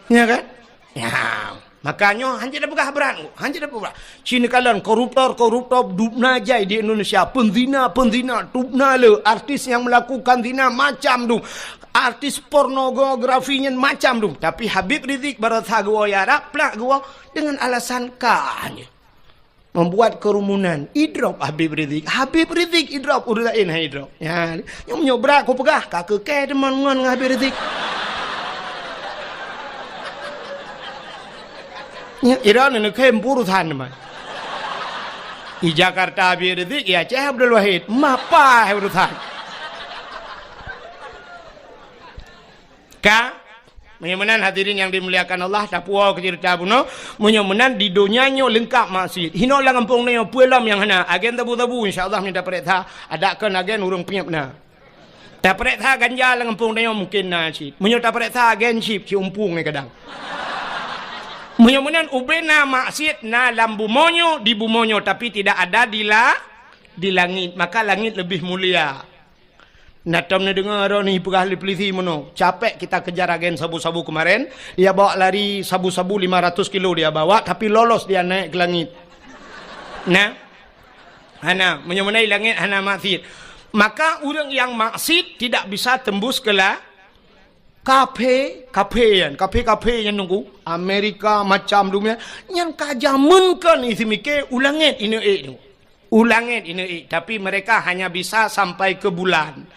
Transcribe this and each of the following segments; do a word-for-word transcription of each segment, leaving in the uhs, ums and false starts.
Ya kan? Ya. Makanya, hanjeuet tapeugah brat, hanjeuet tapeugah brat. Cina kalon koruptor-koruptor dubna jai di Indonesia, penzina-penzina dubna le, artis yang melakukan zina macam dum, artis pornografi nyan macam dum. Tapi Habib Rizik baroesa geuwoe Arab, plak geuwoe dengan alasan ka je. Membuat kerumunan. Idrop Habib Rizik. Habib Rizik idrop, ureuëng laén hai idrop. Ya, nyoe meunyoe brat kupeugah, ka keu kée teuma ngon ngon Habib Rizik. Nya, ira nenek khem urusan teuma. Di Jakarta Habib Rizik, di Aceh Abdul Wahid. Mapa hai urusan. Ka, meunyoe meunan hadirin yang dimuliakan Allah, tapuwoe keu ceurita bunoe, meunyoe meunan di donya nyoe leungkap maksiet. Hinoe lam gampông nyoe peue lom nyang hana, agen sabu-sabu insya Allah meunyoe tapareksa, adak kon agen ureuëng piep na. Tapareksa ganja lam gampông nyoe mungkin na cit. Meunyoe tapareksa agen cit, ci umpung nyoe kadang. Meunyoe meunan ubena maksiet na lam bumoe nyoe, di bumoe nyoe, tapi tidak ada di la-, di langit, maka langit lebih mulia. Na tom neudeungoe droeneuh peugah lé polisi meunoe, capek kita kejar agen sabu-sabu kemarin, dia bawa lari sabu-sabu lima ratus kilo dia bawa, tapi lolos dia naik ke langit. Nah, hana, meunyoe meunan langit hana maksiet. Maka ureuëng yang maksiet tidak bisa tembus ke la-, kafe, kafe nyan, kafe-kafe nyan nunggu, Amerika macam dunia, nyan ka jameun kon isi mikir u langit ineuk ék tu. U langit ineuk ék, tapi mereka hanya bisa sampai ke bulan.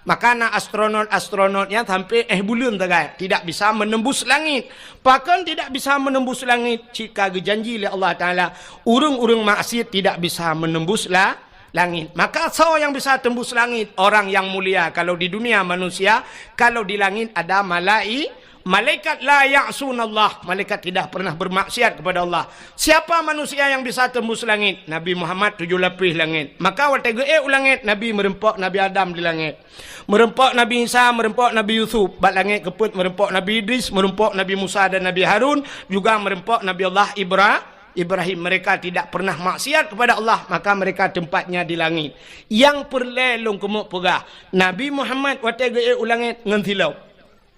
Maka na astronot-astronot nyan sampai éh buleuen sagai, tidak bisa menembus langit. Pakon tidak bisa menembus langit? Cit ka geujanji lé Allah Taala, ureuëng-ureuëng maksiet tidak bisa menembus la-, langit. Maka soe yang bisa tembus langit? Orang yang mulia. Kalau di dunia manusia, kalau di langit ada malai-, malaikat. La ya'sunallah, malaikat tidak pernah bermaksiat kepada Allah. Siapa manusia yang bisa tembus langit? Nabi Muhammad tujuh lapis langit. Maka watée geuék u langit, Nabi meureumpok Nabi Adam di langit. Meureumpok Nabi Isa, meureumpok Nabi Yusuf. Bak langit keupeuet meureumpok Nabi Idris, meureumpok Nabi Musa dan Nabi Harun, juga meureumpok Nabi Allah Ibra-, Ibrahim. Mereka tidak pernah maksiat kepada Allah, maka mereka tempatnya di langit. Nyang peureulée lôn keumeuk peugah, Nabi Muhammad watée geuék u langit ngon silop.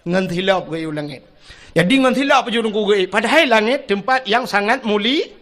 Ngon silop geuék u langit. Jadi ngon silop ju teungku geuék. Padahai langit tempat yang sangat muli-,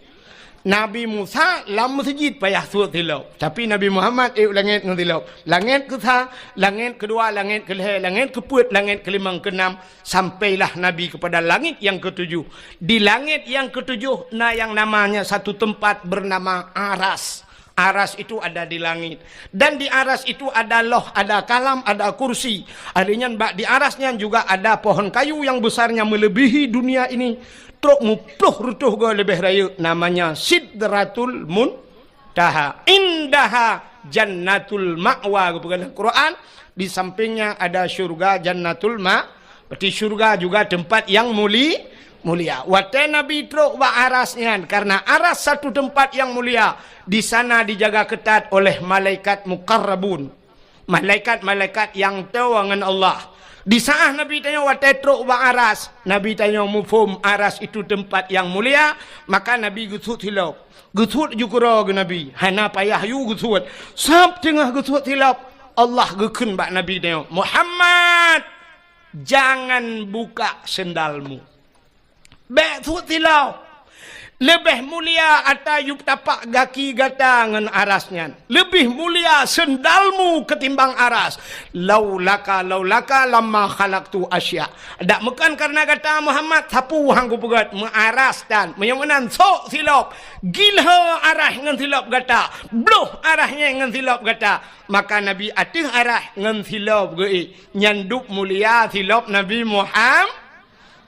Nabi Musa lam meuseujid payah suet silop. Tapi Nabi Muhammad ék u langit ngon silop. Langit keusa, langit keudua, langit keulhée, langit keupeuet, langit keulimong, keunam, sampailah Nabi kepada langit yang ketujuh. Di langit yang ketujuh na yang namanya satu tempat bernama Aras. Aras itu ada di langit. Dan di Aras itu ada loh, ada kalam, ada kursi. Artinya bak di Aras nyan juga ada pohon kayu yang besarnya melebihi dunia ini. Trok muploh reutôh goe leubeh rayeuk, namanya Sidratul Muntaha. Indaha Jannatul Ma'wa, geupeugah lam Quran. Di sampingnya ada syurga Jannatul Ma-, berarti syurga juga tempat yang muli-, mulia. Watée Nabi trok bak Aras nyan, karena Aras satu tempat yang mulia, di sana dijaga ketat oleh malaikat muqarrabun. Malaikat-malaikat nyang toe ngon Allah. Di saat Nabi tanyoe watée trok bak Aras, Nabi tanyoe muphom Aras itu tempat yang mulia, maka Nabi geusuet silop. Geusuet ju keudroe geuh Nabi, hana payah yue geusuet. Sab teungoh geusuet silop, Allah geukheun bak Nabi tanyoe, "Muhammad, jangan buka sendalmu." Bék suet silop. Leubeh mulia ata yub tapak gaki gata ngon Aras nyan. Leubeh mulia sendalmu ketimbang Aras. Laulaka, laulaka lamma khalaqtu asya. Dak meukan karena gata Muhammad, sapeue han kupeugét, meu Aras tan. Meunyoe meunan sok silop, gilho Aras ngon silop gata, bloh Aras nyan ngon silop gata. Maka Nabi ateueh Aras ngon silop geuék. Nyan dub mulia silop Nabi Muhammad.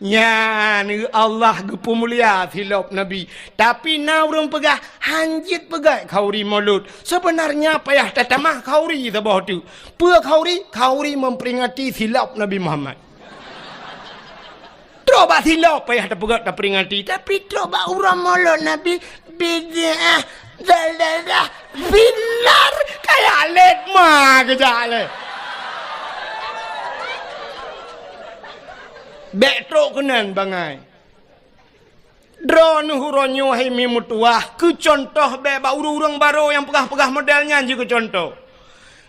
Nyan, Allah geupeumulia silop Nabi. Tapi na ureuëng peugah, hanjeuet peugét khauri Maulud. Sebenarnya payah tatamah khauri saboh teuk. Peue khauri? Khauri memperingati silop Nabi Muhammad. Trok bak silop payah tapeugét taperingati, tapi trok bak uroe Maulud Nabi, bid'ah, dalalah, finnar, kaya lét ma keujak lé. Bék trok keunan bangai. Droeneuh uroe nyoe hai mi meutuwah, keu contoh bék bak ureuëng-ureuëng barô nyang peugah-peugah model nyan jih keu contoh.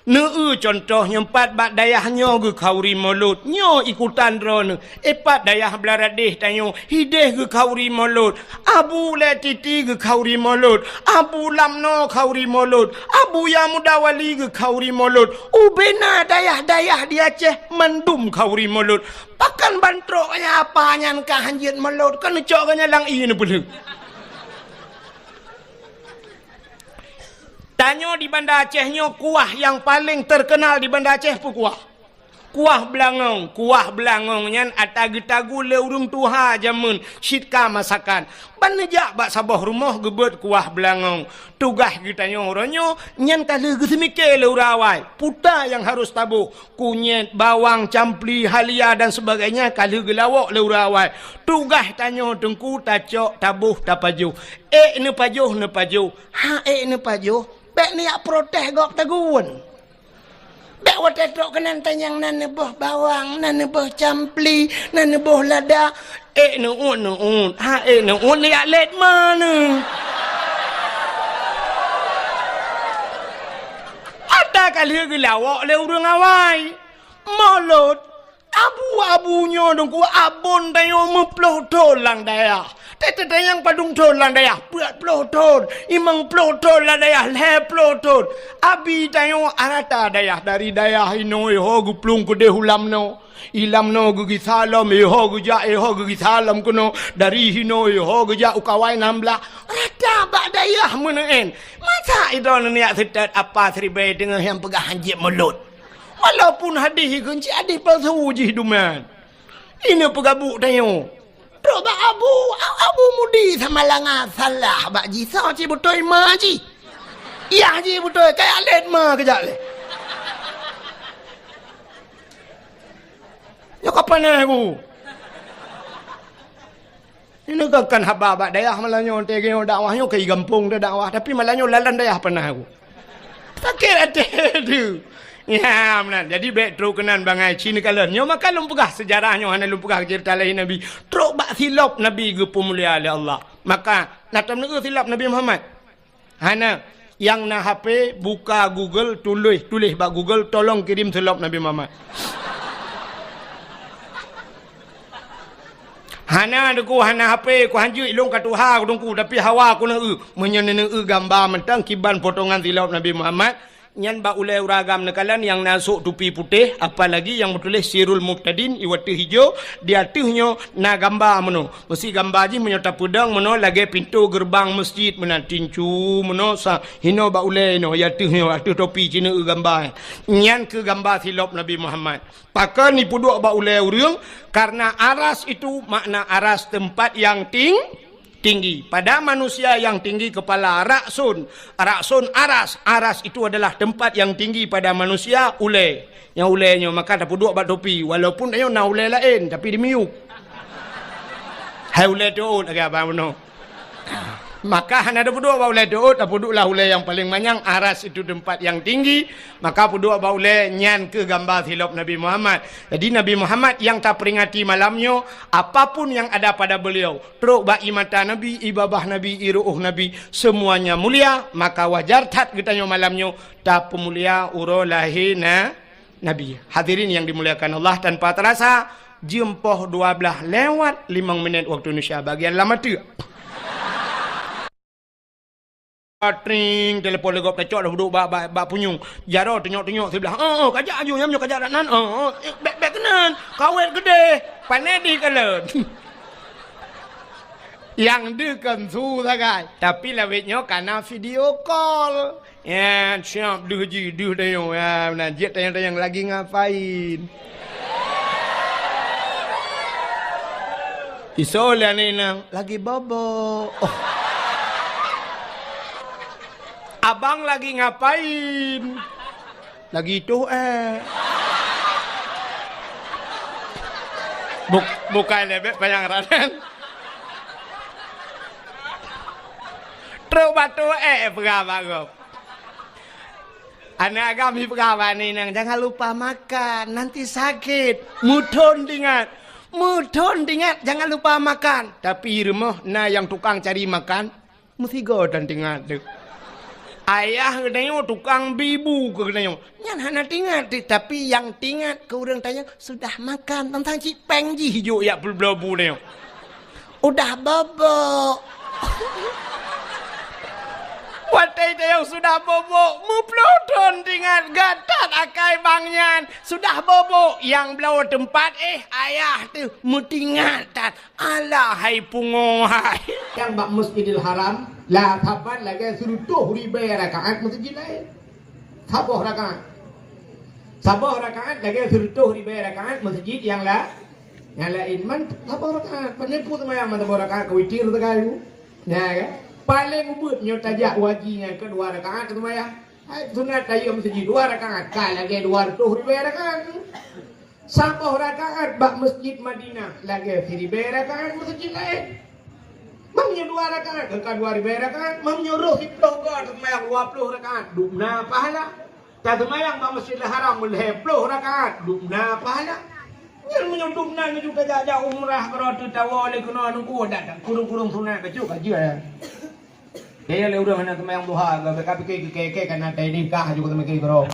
Neueu cuntoh nyoe pat bak dayah nyoe geukhauri mulod, nyoe ikutan droeneuh. Eh, pat dayah Blaradeh tanyoe, hideh geukhauri mulod. Abu Lhée Titi geukhauri mulod, Abu Lamno khauri mulod, Abuya Mudawali geukhauri mulod. Ubena dayah-dayah di Aceh mandum khauri mulod. Pakon ban trok nyan apa nyan ka hanjeuet mulod, keuneuk cok geuh nyan lam ié neupeulheueh. Tanyoe di Banda Aceh nyoe kuah nyang paleng teukeunal di Banda Aceh peue kuah? Kuah beulangong. Kuah beulangong nyan ata geutagu lé ureuëng tuha jameun cit ka masakan. Ban neujak bak saboh rumoh geubeuet kuah beulangong. Tugaih geutanyoe uroe nyoe nyan ka lheueh geuseumike lé ureuëng awai. Peue nyang harôh taboh? Kunyét, bawang, campli, halia dan sebagainya ka lheueh geulawok lé ureuëng awai. Tugaih tanyoe teungku tacok, taboh, tapajoh. Ék neupajoh, neupajoh. Ha ék neupajoh, bék neujak protes gob tagun. Bék watée trok keunan tanyong na neuboh bawang, na neuboh campli, na neuboh lada. Ék neuôt-neuôt, ha ék neuôt neujak lét ma neuh. Ata ka lheueh geulawok lé ureuëng awai. Mulod, abu-abu nyoe teungku, abon tanyoe meuploh thon lam dayah. Teuteutanyong padum thon lam dayah, peuet ploh thon, limong ploh thon lam dayah, lhée ploh thon. Abi tanyoe rata dayah, dari dayah inoe ho geuplueng keudeh u Lamno. I Lamno geugisa lom, iho geujak, iho geugisa lom keunoe. Dari hinoe iho geujak u Kawai nam blah. Rata bak dayah meuneuen. Masa idroeneuh neujak seutôt apa siribée teungoh nyang peugah hanjeuet mulod? Walaupun hadih ikheun cit hadih palsu jih duman. Inoe peugabuk tanyoe. Trok bak abu, a-, abu mudi sama langa salah bak jih. Soe cit beutôi ma jih? Yah jih beutôi, kajak lét ma kajak lét. Nyoe ka panéh ku. Inoe kan, kan haba bak dayah malam nyoe, teuh nyoe dakwah nyoe keu gampông teuh dakwah, tapi malam nyoe lalan dayah panéh ku. Sakét até teuh. Ya, meunan. Jadi bék trok keunan bangai ci neukalon. Nyoe maka lôn peugah seujarah nyoe hana lôn peugah ceurita lahé Nabi. Trok bak silop Nabi geupeumulia lé Allah. Maka na tom neueu silop Nabi Muhammad? Hana. Nyang na H P, buka Google, tuléh, tuléh bak Google, "Tolong kirim silop Nabi Muhammad." Hana, teungku, hana H P, ku hanjeuet lôn ka tuha, ku teungku, tapi hawa ku neueu. Meunyoe neueu gamba mantong kiban potongan silop Nabi Muhammad, nyan bak ulée ureuëng agam neukalon nyang na sôk tupi putéh, apalagi nyang meutuléh Sirul Mubtadin, iwat teuh ijo, di ateueh nyoe na gamba meunoe. Meusi gamba jih meunyoe tapeudong meunoe lagée pintoe geureubang meuseujid meunan, tincu meunoe sa, hinoe bak ulée inoe, di ateueh nyoe, ateueh topi ci neueu gamba. Nyan keuh gamba silop Nabi Muhammad. Pakon ipeuduek bak ulée ureuëng? Karena aras itu makna aras tempat yang ting-, tinggi. Pada manusia yang tinggi kepala, raksun. Raksun aras. Aras itu adalah tempat yang tinggi pada manusia, ulée. Nyang ulée nyoe maka tapeuduek bak topi. Walaupun tanyoe na ulée laén, tapi dimiyueb. Hai ulée teuôt lagée abang bunoe. Maka hana tapeuduek bak ulée teuôt, tapeuduek lah ulée nyang paleng manyang, aras itu tempat yang tinggi, maka peuduek bak ulée nyan keuh gamba silop Nabi Muhammad. Jadi Nabi Muhammad nyang taperingati malam nyoe, apapun yang ada pada beliau, trok bak ie mata Nabi, ie babah Nabi, ie ruôh Nabi, semuanya mulia, maka wajar that geutanyoe malam nyoe tapeumulia uroe lahé na-, Nabi. Hadirin yang dimuliakan Allah, tanpa terasa, jeuem poh dua blah lewat limong minét waktu Indonesia bagian lam ateueh. Tring, telepon lé gob tacok dah duduk bak, bak, bak punyueng. Jaroe tunyok-tunyok siblah. "Oh, oh, kajak aju nyam nyoe kajak dak nan. Oh, oh, eh, bék, bék keunan. Kawét geudeh. Pané di kalon." Nyang deuh kon su sagai. Tapi lawét nyoe kana video call. Ya, siap deuh jih, deuh tanyoe. Ya, meunan jeuet tanyoe-tanyoe lagi ngapain? Isoe lé aneuk inong, lagi bobo. Oh. Abang lagi ngapain? Lagi tuh, eh. Buk-, bukai lebek panyang ranan. Trok batu, eh, peugah bak gob. Aneuk agam jipeugah bak aneuk inong, "Jangan lupa makan, nanti sakit." Meuthon tingat. Meuthon tingat, "Jangan lupa makan." Tapi rumoh na nyang tukang cari makan, meusigoe tan tingat teuk. Ayah geutanyoe tukang bi bu keu geutanyoe. Nyan hana teuingat, tapi nyang teuingat keu ureuëng tanyoe sudah makan, teuntang cit péng jih jok jak peubloe bu tanyoe. Udah bobok. Watée tanyoe sudah bobok, meuploh thon teuingat, geutat akai bang nyan. Sudah bobok, nyang bloe teumpat, eh, ayah teuh meuteuingat that. Alah hai pungo hai. Nyang bak Masjidil Haram, la saban lagée sireutôh ribée rakaat meuseujid laén. Saboh rakaat. Saboh rakaat lagée sireutôh ribée rakaat meuseujid nyang la-, nyang laén. Man saboh rakaat. Pane peue seumayang man saboh rakaat, keu witir sagai. Nya kan? Paleng ubit nyoe tajak waji nyang keu dua rakaat seumayang. Hai sunat tahiyatul masjid dua rakaat, ka lagée dua reutôh ribée rakaat. Saboh rakaat bak Masjid Madinah lagée siribée rakaat masjid laén. Meunyoe dua rakaat, ka dua ribée rakaat. Meunyoe roh siploh goe taseumayang dua ploh rakaat, dubna pahala. Taseumayang bak Masjidil Haram lhée ploh rakaat, dubna pahala. Nyan meunyoe dubna neuju tajak-jak umrah keudroe teutawoe lé keunoe nunggu dak, dak kurung-kurung sunat bacut ka jeuet. Kaya lé ureuëng hana seumayang duha, ka, ka pike keu keke kana teunikah aju ka seumayang keudroe.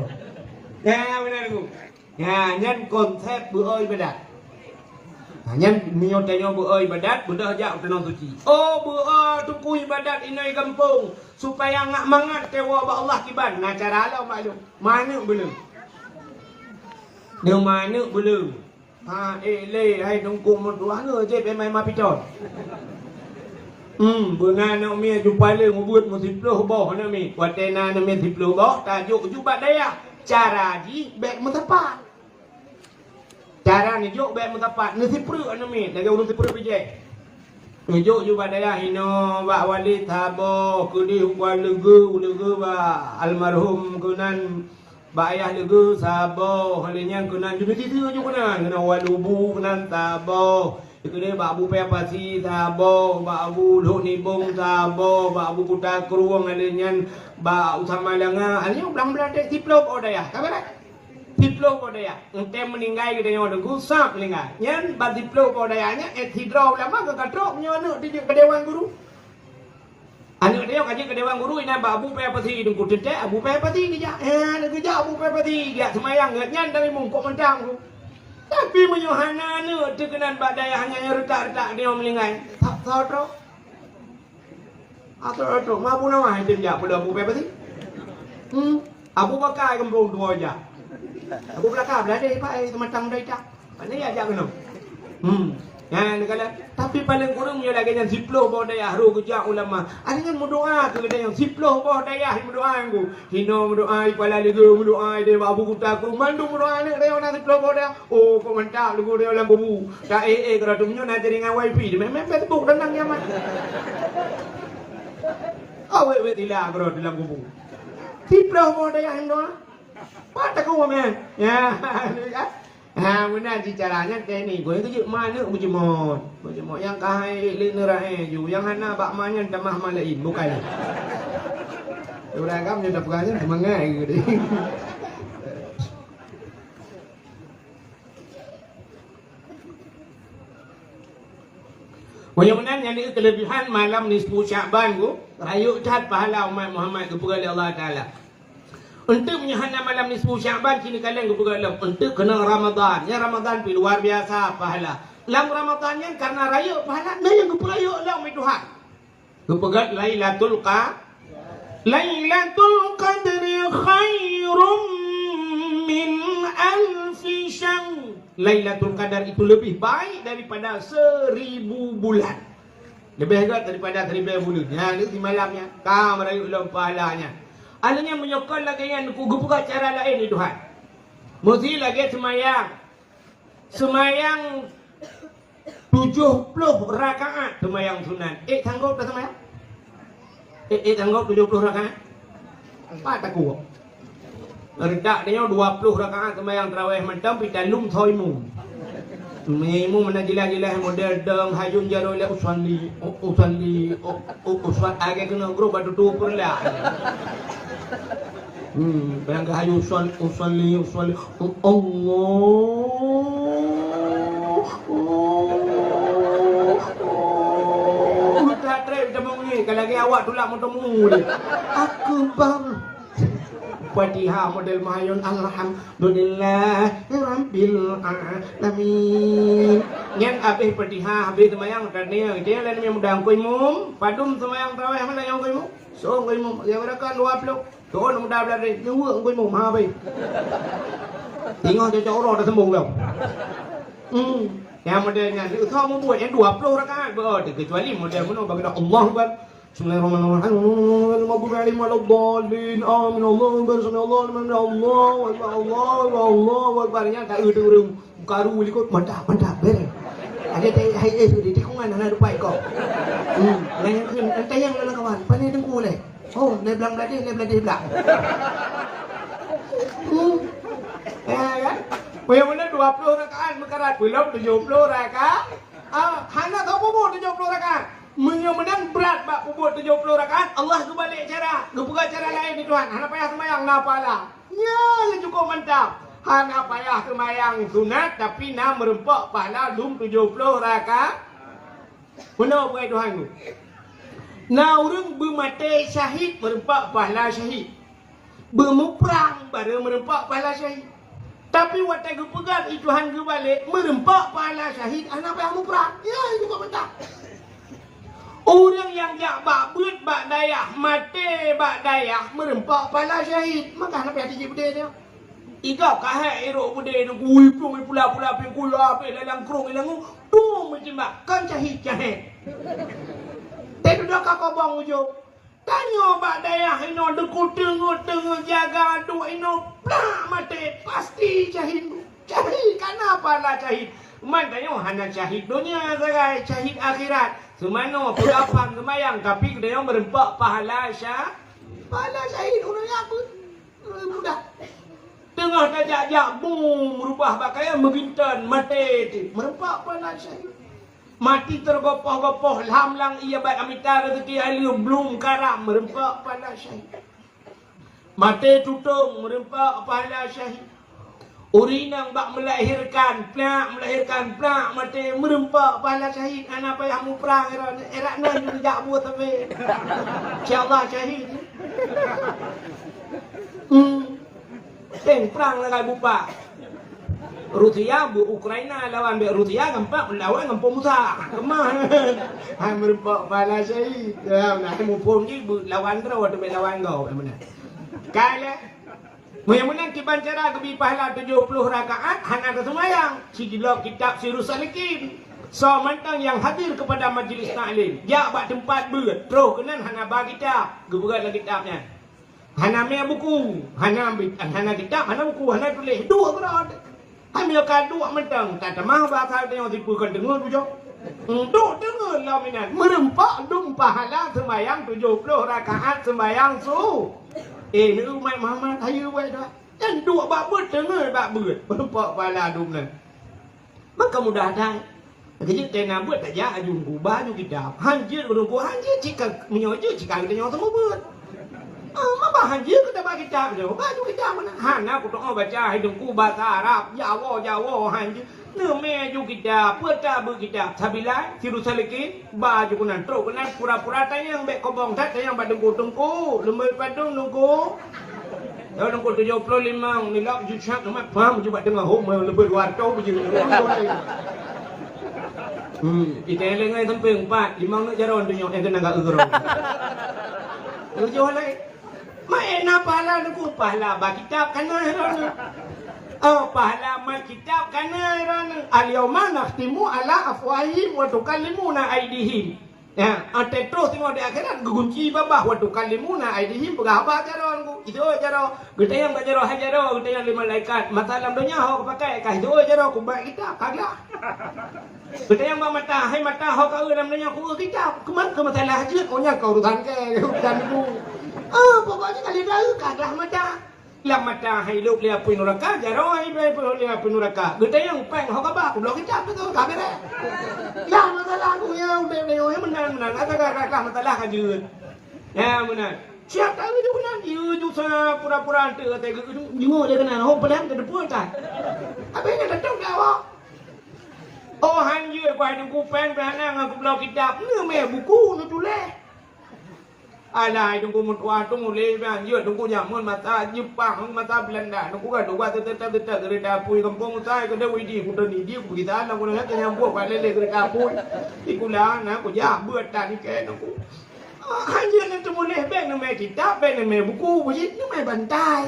Ya, ya, beuna tu. Ya, nyan konsep beuo ibadat. Ha, nyan meunyoe tanyoe beuo ibadat, beudôh jak u Tanoh Suci. Oh, beuo teungku ibadat inong gampông, supaya ngak mangat teuwoe bak Allah kiban. Na cara lom bak lôn. Manök beuleueng. Deungon manök beuleueng. Ha, eh, lé, hai teungku meutuah nyoe jeuet peumain mapiton. Hmm, beuna aneuk miet jupaleung ubeuet meusiploh boh aneuk miet. Watée na aneuk miet siploh boh, tajok ju bak dayah. Cara jih bék meusapat. Cara neujok bék meusapat, neusipreuk aneuk miet, lagée ureuëng sipreuk bijéh. Neujok ju bak dayah inoe, bak wali saboh, keudeh u Leugeue, u Leugeue bak almarhum keunan. Bak ayah Leugeue saboh, lheueh nyan keunan jeuet titeue ju keunan, keunan Walubu keunan saboh. Keudeh bak Abu Paya Pasi saboh, bak Abu Lhok Nibong saboh, bak Abu Kuta Krueng, lheueh nyan bak Usama Langa, lheueh nyan blang-blang dek siploh boh dayah. Ka beureh? Siploh boh dayah. Entée meuninggai geutanyoe teungku, sab meuninggai. Nyan bak siploh boh dayah nyan, eh, sidroe ulama ka ka trok meunyoe aneuk dijeuet keu dewan guru. Aneuk tanyoe ka jeuet keu dewan guru inan bak Abu Paya Pasi teungku teuntée, Abu Paya Pasi geujak. Eh, geujak Abu Paya Pasi geujak seumayang geuh nyan dari mungkok mantong tu. Tapi meunyoe hana aneuk teuh keunan bak dayah nyan nyang reutak-reutak tanyoe meuninggai. Sa-, soe trok? Atau trok ma Abu Nawas tem jak peuleueh Abu Paya Pasi. Hmm. Abu Bakar gampông dua jak. Abu Bakar beulagée ipak, eh, seumatang dai tak. Pane ya jak keunoe. Hmm. Nyan kala, tapi paleng kureueng meunyoe lagée nyan siploh boh dayah roh geujak ulama. Akhé nyan meudoa keu geutanyoe siploh boh dayah meudoa ngon. Hinoe meudoa, i Kuala Leugeue meudoa, i Abu Kuta Krueng mandum meudoa aneuk tanyoe na siploh boh dayah. Oh, kok mantap Leugeue tanyoe lam kubu. Tak eh eh keudroe meunyoe na jaringan wifi di meh-meh Facebook dan nang nyaman. Awek-wek tila keudroe dalam kubu. Siploh boh dayah meudoa. Pat takue meh. Ya. Ha, meunan cit cara nyan teknik. Guna tu jeuet ma aneuk beujeuet. Beujeuet nyang ka hai lé neurae ju. Nyang hana bak ma nyan tamah ma laén, bukai. Ureueng agam nyoe tapeugah nyan seumangat geuh deh. Meunyoe meunan nyan di keuleubihan malam nisfu Sya'ban ku, rayeuk that pahala umat Muhammad geupeugah lé Allah Taala. Eunteuk meunyoe hana malam nisfu Sya'ban, sinoe kaleng geupeugah lom, eunteuk keunong Ramadhan. Nyan Ramadhan pih luar biasa pahala. Lam Ramadhan nyan karena rayeuk pahala, na nyang geupeurayeuk lom lé Tuhan. Geupeugah Lailatul Qa-, Lailatul Qadri khairum min alfi syahr. Lailatul Qadar itu lebih baik daripada seribu bulan. Leubeh gét daripada siribée buleuen. Nyan, di simalam nyan, ka meurayeuk lom pahala nyan. Akhé nyan meunyoe kon lagée nyan, ku geupeugah cara laén lé Tuhan. Meusi lagée seumayang. Seumayang tujoh ploh rakaat seumayang sunat. Eh, sanggob taseumayang? Eh, eh, sanggob tujoh ploh rakaat? Pat takue. Reutak tanyoe dua ploh rakaat seumayang tarawih mantong, pih talum soe imum. Imum na jeulaih-jeulaih model dong hayun jaroe lé usalli, u-, usalli, u-, u-, usal-, agak keunoe grup bak tutoe peureulak. Hmm, barang ka hayun usalli, usalli, usalli. Allah. Udah trép, udah mau Ka lagèe awak tulak moto mu lé. Akbar. Fatihah model Mahayon, Alhamdulillahirabbil alamin. Nyan abéh Fatihah, abéh seumayang, tanyong, "Cék, lôn muda, Teungku Imum, padum seumayang tarawih malam nyoe, Teungku Imum?" "Soe, Teungku Imum?" "Ya, barakan dua ploh." "Soe muda blah deh?" "Nyoe, Teungku Imum, ha, abéh." Teungoh cocok uroe, dah seumbong lom. Hmm. Nyang model nyan, soe mubuet nyang dua ploh rakaat, beuh, kecuali model meunoe bagi dah Allahu Akbar. Bismillahirrahmanirrahim. Ghairil maghdubi alaihim waladdallin. Amin. Allahu Akbar. Sami Allahu liman hamidah. Allahu Akbar. Allahu Akbar. Allahu Akbar. Nyan tak ada ureueng karu likot. Mantap, mantap. Bereng. Ada tai hai eh di tikungan hana dupai kau. Hmm. Layan kan, tayang dalam kawan. Pandai dengku leh. Oh, lé blang bladeh, lé bladeh blang. Hmm. Ya, kan? Meunyoe meunan dua ploh rakaat meukarat, peulom tujoh ploh rakaat. Ah, hana teupeubeuet tujoh ploh rakaat. Meunyoe meunan brat bak peubuet tujoh ploh rakaat, Allah geubalek cara, geupeugah cara laén di Tuhan. Hana payah seumayang, na pahala. Nyan cukôp mantap. Hana payah seumayang sunat, tapi na meureumpok pahala lom tujoh ploh rakaat. Meunoe peugah Tuhan tu. Na ureueng beumaté syahid meureumpok pahala syahid. Beumuprang barô meureumpok pahala syahid. Tapi watèe geupeugah lé Tuhan geubalek, meureumpok pahala syahid hana payah muprang. Ya, itu kok mantap. Ureueng nyang jak bak beuet bak dayah, maté bak dayah, meureumpok pahala syahid. Maka hana payah tijik beudé nyoe. Igob ka hék irok beudé nyoe, gui pung pula-pula pingkula pih lalang krong ilangu, tu meujimak, kon syahid-syahid. Teududoe ka kobong ujong. Tanyoe bak dayah inoe deungon teungeut-teungeut jaga duek inoe plak maté, pasti syahid. Syahid kana pahala syahid. Man tanyoe hana syahid donya sagai, syahid akhirat. Seumanoe peugapang seumayang, tapi geutanyoe meureumpok pahala sya-, pahala syahid ureueng nyan peue? Mudah. Teungoh tajak-jak, bum, meurubah pakaian, meuginton, maté teuh. Meureumpok pahala syahid. Mati teugopoh-gopoh, lam lang ie bak amita rezeki hai leuem, blum karam, meureumpok pahala syahid. Maté tutong, meureumpok pahala syahid. Ureueng inong bak melahirkan, plak, melahirkan, plak, maté, meureumpok pahala syahid, hana payah muprang, erat, erat nan jak buet sabe. Insya Allah syahid. Hmm. Teng prang lagèe bupa. Rusia beu Ukraina lawan bèk Rusia gampang lawan gampông Musa. Keumah. Hai meureumpok pahala syahid. Ya, nah, muphom jih beu lawan droe ateueh bèk lawan gob, meunan. Ka lheueh. Meunyoe meunan kiban cara geubi pahala tujoh ploh rakaat hana teuseumayang, sijulo kitab Sirus Salikin. Soe mantong nyang hadir keupada majlis taklim, jak bak teumpat beuet, troh keunan hana ba kitab, geupeugah lam kitab nyan. Hana mé buku, hana bi-, hana kitab, hana buku, hana tuléh, duek keudroe. Hai meunyoe ka duek mantong, tatamah basa tanyoe sipeue kon teungeut bujôh. Duek teungeut lom inan, meureumpok dum pahala seumayang tujoh ploh rakaat seumayang su-, eh, neuumat Muhammad, hayeue buet dah. Nyan duek bak beuet, teungeut bak beuet, meureumpok pahala dum nyan. Maka mudah that. Keujeuet teuh na beuet tajak aju Teungku, ba aju kitab. Han jeuet keu Teungku, han jeuet cit ka, meunyoe jeuet cit ka geutanyoe teumubeuet. Ah, ma bah han jeuet keu taba kitab nyoe, ba aju kitab meunan. Hana kutu'oh baca hai Teungku basa Arab, Jawoe, Jawoe, han jeuet. Neumé aju kitab, peue tabeuet kitab, Sabilai, Sirus Salikin, ba aju keunan, trok keunan, pura-pura tanyong bèk kobong that, tanyong bak Teungku, "Teungku, lôn bri padum Teungku?" Nyoe Teungku tujoh ploh limong, nilai jih siap, neumat paham jih bak teungoh, hom, leubeh dua ratus jih. Hmm, itée lé ngai sampéng empat, limong neuk jaroe donya, eh, keunan ka uroe. Tujoh lé. Maén na pahala Teungku, pahala ba kitab kana droeneuh. Oh, pahala mat kitab kana droeneuh. "Al-yauma nakhtimu ala afwahihim wa tukallimuna aidihim." Ya, watée troh singoh di akhirat geugunci babah, "Wa tukallimuna aidihim," peugah haba jaroe Teungku. Itu jaroe, geutanyong bak jaroe, hai jaroe, geutanyong lé malaikat, "Mata lam donya ho kupakai?" "Ka." "Itu jaroe, kubeuet kitab." "Ka glah." Geutanyong bak mata, "Hai mata, ho ka eu lam donya?" "Ku eu kitab." "Keuman keu masalah jeuet?" "Oh, nyan ka urusan kèe, urusan Teungku." Ah, pokoknya ka lheueh ka eu, ka glah mata. Lam mata hai lôb lé apui nuraka, jaroe hai lôb lé apui nuraka. Geutanyong péng ho kaba, kubloe kitab beutôi, ka beureh. Lah masalah ku nyoe, udép nyoe, meunan, meunan. Ata ka, ka, ka masalah ka jeuet. Ya, meunan. Siap ka jeuet meunan, jeuet sa pura-pura eunteuk até geuh, jingok lé keunan, ho peudang teudeupeu tan. Abéh nyan teutap ka awak. Oh, han jeuet, ku hai Teungku péng teuh hana ngon kubloe kitab. Neumé buku neutuléh. Alah, Teungku meutuah tu mulai bang, jeuet Teungku nyan masa Jepang, masa Belanda. Teungku ka dua teuteutab-teuteutab keureuta apui gampông Musa, keudeh Widi, kuteun Idi, kupeugisa lam kuteun nyambok bak lé-lé keureuta apui. Sikula na kujak beuet tan ikée Teungku. Ah, hanjeuet na teumuléh, bék neumé kitab, bék neumé buku, beujieb neumé bantai.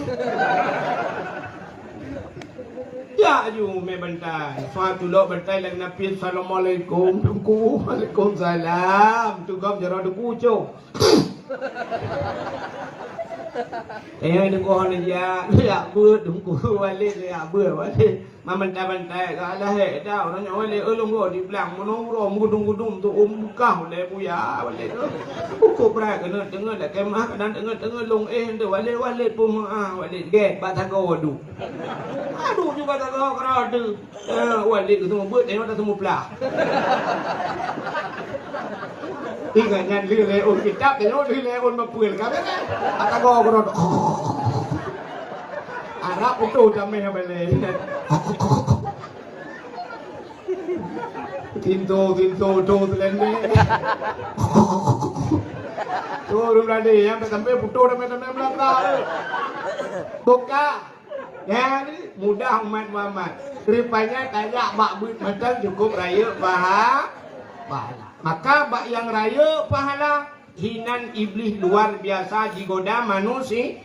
Jak aju mé bantai. Suatu lok bantai lagée napien, "Assalamualaikum, Teungku." "Waalaikumsalam." Tugom jaroe Teungku cok. Eh, Teungku hana jak, jak beuet Teungku, walét jak beuet, walét. Meubantai-bantai ka lahé dah, ureueng nyoe walét, eh, lôn go di blang, meunoe uroe meugudum-gudum tu, um, bukah ulée buya, walét. Ukoe brat keuneuk teungeut dak keumah, kadang teungeut-teungeut lôn, eh, walét-walét pun meuah, walét gét, bak sagoe duek. Aduh, juga sagoe keudroe teuh. Eh, wan lé geuseumeubeuet, tanyoe taseumeuplah. Ingat nyan lheueh lé ôn kitab, tanyoe lheueh lé ôn meupeuen. Ka beureh. Ata goe keudroe. Arab putôh tameh balée. Tinto, tinto, to teulendek. Tu ureueng Meulayu nyang sampai putôh tameh-tameh meulata. Buka. Nyan mudah umat Muhammad. Rupanya tajak bak beuet mantong cukup rayeuk paha-, pahala. Maka bak nyang rayeuk pahala, hinan Iblih luar biasa jigoda manusia.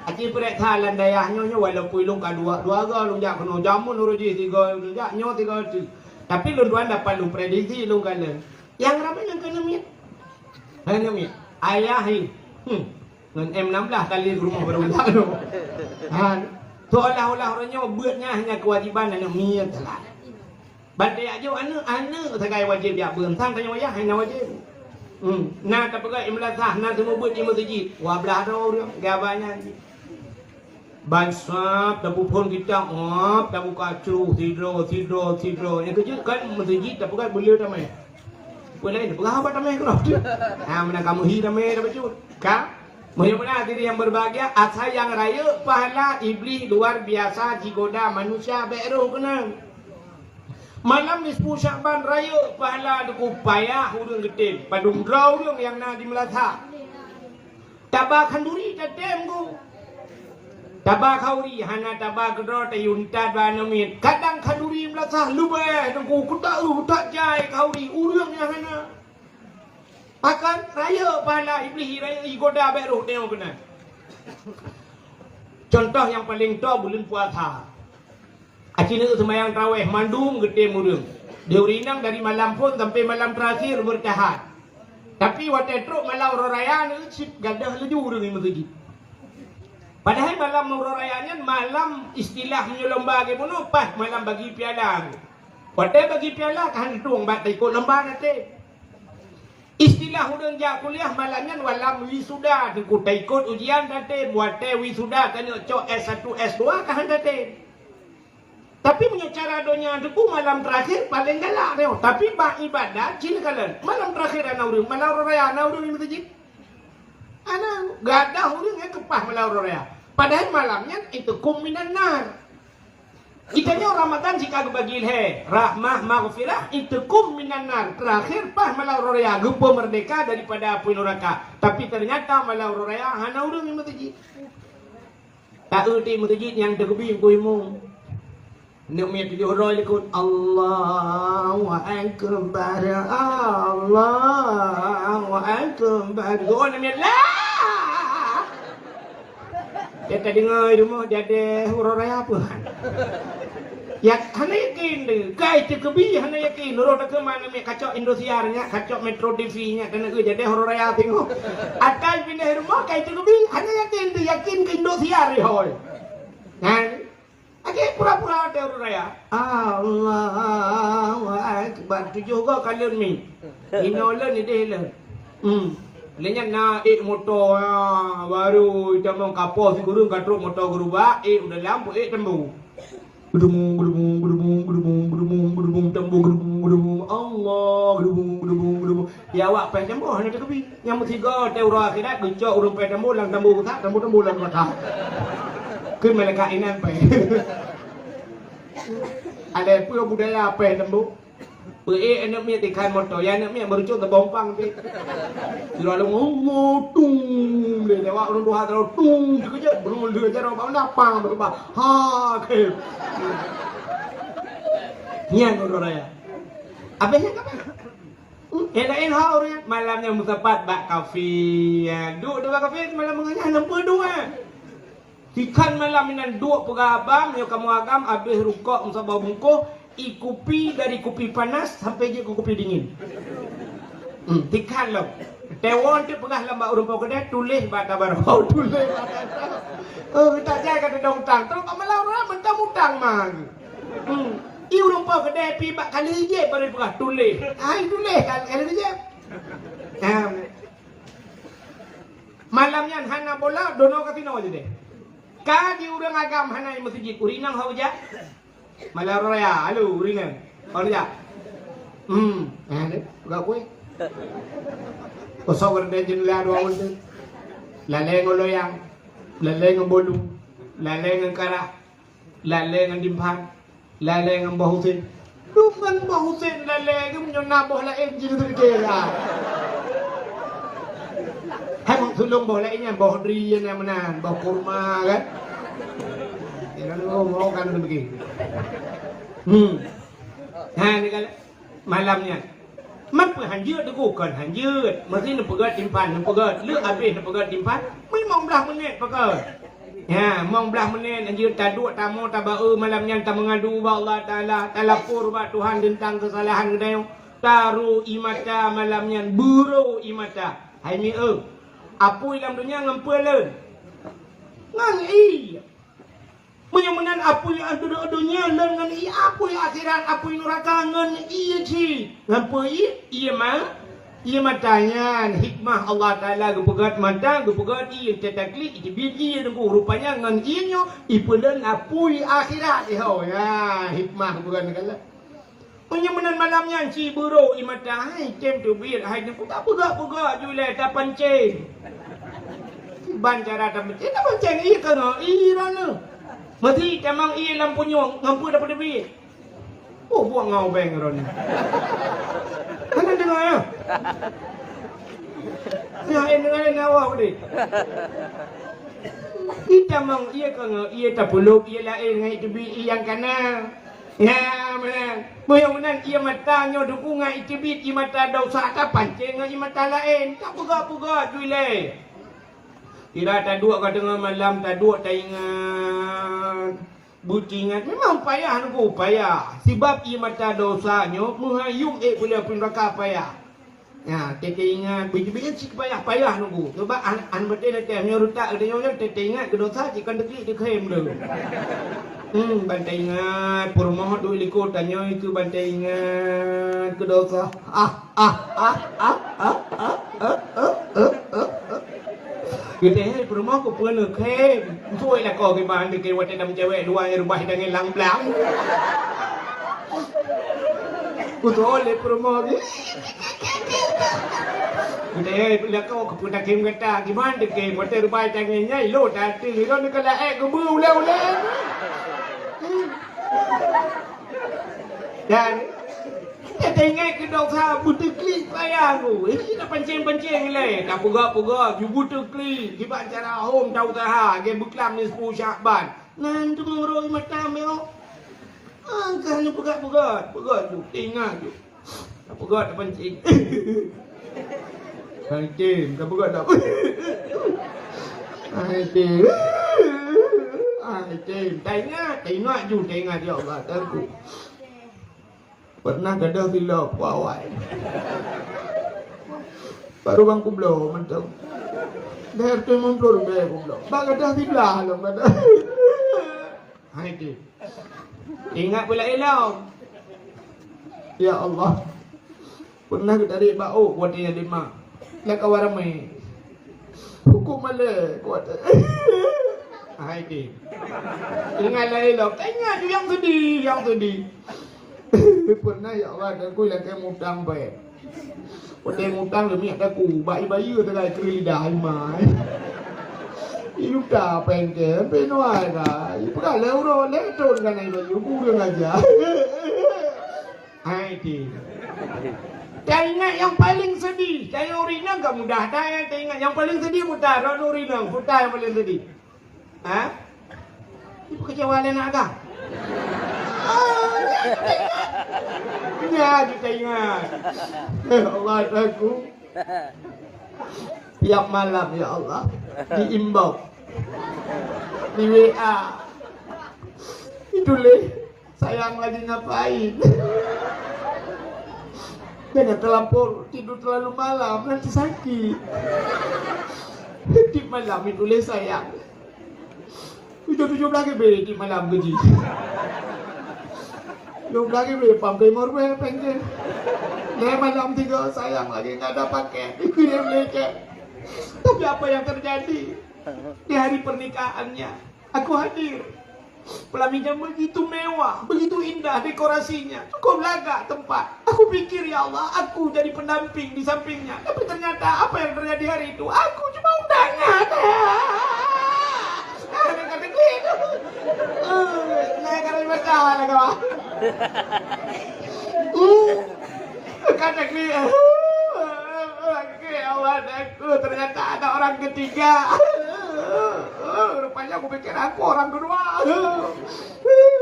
Aci peurek that lam dayah nyoe, nyoe walaupun lôn ka dua, dua go lôn jak keunoe, jameun uroe jih tiga lôn jak, nyoe tiga teuk. Tapi lôn tuan dapat lôn prediksi lôn kalon. Nyang ramé nyang keuneuk miet. Keuneuk miet. Ayah hi. Hmm. Ngon M enam belas kali ke rumoh baru jak tu. Ha, seolah-olah uroe nyoe beuet nyan hanya keuwajéban aneuk miet salah. Ban tajak jok aneuk, aneuk sagai wajéb jak beuet, sang tanyoe yah hana wajéb. Hmm, na tapeugah imeulasah, na teumeubuet di meuseujid, dua blaih droe ureueng, gaba nyan jih. Ban sab tapeuphon kitab, hop, tabuka cruh, sidroe, sidroe, sidroe. Nyang keujeuet kan meuseujid tapeugah beuleu tameh. Peue laén peugah haba tameh keudroe. Ha, meunan ka meuhi tameh tabacut. Ka? Meunyoe meunan hadirin yang berbahagia, asai nyang rayeuk pahala Iblih luar biasa jigoda manusia bék roh keunan. Malam nisfu Syakban rayeuk pahala Teungku, payah ureueng geutem, padum droe ureueng nyang na di meulasah. Taba khanduri tatem Teungku. Taba khanduri hana taba keudroe tayue that bak aneuk miet. Kadang khanduri meulasah leubeh Teungku, kutaeu that jai khanduri ureueng nyang hana. Pakon rayeuk pahala Iblih, rayeuk jigoda bék roh tanyoe keunan. Contoh nyang paleng toe buleuen puasa. Aci neuk seumayang taraweh mandum geutem ureueng. Di ureueng inong dari malam phon sampai malam terakhir bertahan. Tapi watée trok malam uroe raya neuk cit gadôh laju ureueng di meuseujid. Padahai malam uroe raya nyan malam istilah meunyoe lomba lagée bunoe pas malam bagi piala. Watée bagi piala ka hana tueng bak taikot lomba naté. Istilah ureueng jak kuliah malam nyan malam wisuda, Teungku, taikot ujian naté, watée wisuda ka neuk cok S satu, S dua ka hana naté. Tapi meunyoe cara donya Teungku malam terakhir paleng galak nyoe. Tapi bak ibadat cit neukalon. Malam terakhir hana ureueng, malam uroe raya hana ureueng di meuseujid. Hana, gadôh ureueng nyang keupah malam uroe raya. Padahai malam nyan itqun minan nar. Geutanyoe Ramadan jika geubagi lhée, rahmah, maghfirah, itqun minan nar. Terakhir paih malam uroe raya geupeumeurdeka daripada apui nuraka. Tapi ternyata malam uroe raya hana ureueng di meuseujid. Taeu di meuseujid nyang teukeubie ku imum. Neuk miet tujoh droe likot, "Allahu Akbar, Allahu Akbar." Oh, neuk miet, "Lah!" Dia tadeungoe di rumoh, jadi uroe raya peue han. Ya, hana yakin deh. Kai teukeubie hana yakin. Uroe takheun ma neuk miet kacok Indosiar nyan, kacok Metro T V nyan, keuneuk jadi uroe raya singoh. Atai pindah rumoh, kai teukeubie hana yakin deh, yakin keu Indosiar deh, hôi. Kan? Lagée pura-pura teuh uroe raya. Allahu Akbar. Tujoh goe kalon mi. Inoe lôn ideh lôn. Hmm. Lé nyan na ék moto, ah, baru itamong kapoh sikureueng ka trok moto geurubak, ék u dalam, ék tambu. Geudumung, geudumung, geudumung, geudumung, geudumung, geudumung, tambu, geudumung, geudumung. Allah, geudumung, geudumung, geudumung. Ya, awak péh tambu hana teukeubie. Nyang meusigoe teuh uroe akhirat geucok ureueng péh tambu lam tambu rusak, tambu-tambu lam rusak. Kheun malaikat inan péh. Ada peue budaya péh tambu? Peuék aneuk miet ikhan moto, ya aneuk miet meurucok teubompang pih. Sidroe lôn, "Allah, tung!" Lé lewat ureueng tuha sidroe, tung! Dikeujot, beureugueng dikeujot, bak mana pang, berubah. Ha, oke. Nyan uroe raya. Abéh nyan apa? Hmm, eh, laén ha ureueng nyan. Malam nyan meusapat bak kafe. Ya, duek di bak kafe malam meunyo nyan, lampu duek. Tikhan malam inan duek peugah abang, nyoe kamoe agam abéh rukok meusaboh bungkôh, i kupi dari kupi panas sampai jeuet keu kupi dingin. Hmm, tikhan lom. Teuwon teuk peugah lam bak ureueng po keudè, tuléh bak tabaroe. Oh, tuléh bak tabaroe. Oh, tak jai ka teudong utang. Trok bak malam ureueng mantong utang mah. Hmm. I ureueng po keudè pi bak kali ijép baru peugah tuléh. Hai tuléh kali, kali ijép. Nah, malam nyan hana bola, dono kasino aja deh. Ka di ureueng agam hana i meuseujid, ureueng inong ho jak. Malam raya, alu ureueng inong. Ho jak. Hmm, nah deh, peugah kueh. Kosong ada jendela dua orang tu. Lalé ngon loyang, lalé ngon bolu, lalé ngon karah. Lalé ngon dimphan, lalé ngon boh usen. Dum ngon boh usen lalé geuh, meunyoe na boh laén jih teuke lah. Hai, mak sulong boh laén nyan, boh dri nyan meunan, boh kurma kan. Ya, lalu, oh, mau kan begitu. Hmm. Ha, ni kalau malam nyan. Man peue hanjeuet Teungku? Kon hanjeuet. Meusi neupeugöt timphan, neupeugöt. Lheueh abéh neupeugöt timphan, meulimong blaih menit peugöt. Ya, limong blaih menit hanjeuet taduek tamoe tabaeu malam nyan tameungadu bak Allah Taala, talapor bak Tuhan teuntang keusalahan geutanyoe. Taru ie mata malam nyan, beuro ie mata. Hai mi eu, apui lam donya ngon peue lôn? Ngon ie. Meunyoe meunan apui donya lôn ngon ie, apui akhirat, apui nuraka ngon ie cit. Ngon peue ie? Ie ma-, ie mata nyan. Hikmah Allah Taala geupeugöt mata, geupeugöt ie, teutaklik, iteubiet ie Teungku. Rupanya ngon ie nyoe ipeulon apui akhirat. Iho, ya, hikmah geupeugöt nyan. Meunyoe meunan malam nyan ci beuro ie mata, hai tem teubiet, hai tem, tapeugah-peugah ju ilèe, tapancéng. Ban cara tapancéng, tapancéng ie keunoe, ie droeneuh. Meusi tamong ie lam punyueng, ngon peue tapeuteubiet? Oh, buet ngon ubeng droeneuh. Hana deungoe, ya? Nyan, eh, deungoe, nyan awak udeh. Ie tamong ie keunoe, ie tapeulob, ie laén ngon iteubiet ie nyang kana. Ya, meunan. Meunyoe meunan ie mata nyoe Teungku ngon iteubiet ie mata desya, tapancéng ngon ie mata laén, tapeugah-peugah ju ilèe. Kira taduek ka teungoh malam, taduek taingat, beuteuingat. Memang payah Teungku, payah. Sibab ie mata desya nyoe meuhayum ék peuleueh apui nuraka payah. Ya, teuingat, biji-biji cit payah, payah Teungku. Coba an, an beutôi teuh, nyoe rutak geutanyoe nyoe, teuingat keu desya, cit kon teuklik teukhém lé. Hmm, ban teuingat, peurumoh duek likot tanyoe keu ban teuingat keu desya. Ah, ah, ah. Geutanyoe peurumoh keu peue neukhém. Beutôi lakoe geuban teukhém watèe dam cewek dua nyang rubah tangieng lang blang. Beutôi lé peurumoh geuh. Udeh, lakoe keupeue takhém gata, kiban takhém, watèe reubai tangieng nyan, ilôn até, ilôn ka laén geubeue ulèe-ulèe. Dan, teuingat keu desya, beuteuklih payah ku. Ih, tapancéng-pancéng ilèe, tapeugah-peugah, ju beuteuklih, kiban cara hom ta useuha, lagèe beuklam nisfu Syakban. Nan teungoh rhot mata meu'oh. Angkah nyoe peugah-peugah, peugah ju, teuingat ju. Tapeugah tapancéng. Hai tem, tapeugah tak? Hai tem. Hai tem. Taingat, taingat ju, taingat ya Allah, Tuhanku. Pernah gadoh silop, wawai. Baru bang kubloe mantong. Bayar tu lima puluh ribu kubloe. Bak gadoh siblah lom gadoh. Hai tem. Ingat pula ilong. Ya Allah. Pernah geutarek bak ôk watèe nyang lima. Lam kawan ramè. Huköm malèe kuat. Hai tem. Ingat lah ilong. Ingat ju nyang seudeh, nyang seudeh. Pernah ya Allah, dan ku ilakèe mutang bèe. Watèe mutang leumiek taku, bak ibayeue teugai keu lidah imai. Iluta pengke, penoai ka. Ipeugah lé uroe, lé thon ka na ibayeue, kureueng aja. Hai tem. Taingat nyang paleng sedih. Taingat ureueng inong ka mudah that nyang taingat. Nyang paleng sedih mudah, droeneuh ureueng inong, peue nyang paleng sedih. Ha? Ibu kecewa lé nak kah? Ah, ya, kita ingat. Ya, kita ingat. Eh, Allah, aku. Tiap malam, ya Allah, diimbau. Di W A. Ditulis, "Sayang lagi ngapain?" Jangan terlampau tidur terlalu malam, nanti sakit. Tiap malam ditulis, "Sayang." Tujoh, tujoh belas G B di malam gaji. Dua belas G B pam ke lima ribu pengke. Lé malam tiga, "Sayang lagi nggak ada paket." Dikirim lecet. Tapi apa yang terjadi? Di hari pernikahannya, aku hadir. Pelaminan begitu mewah, begitu indah dekorasinya. Cukup lagak tempat. Aku pikir, "Ya Allah, aku jadi pendamping di sampingnya." Tapi ternyata apa yang terjadi hari itu? Aku cuma undangan. Ada kata klik tu. Eh, saya kata baca lah kawan. Uh, kata klik. Oke, Allah, aku ternyata ada orang ketiga. Rupanya aku pikir aku orang kedua.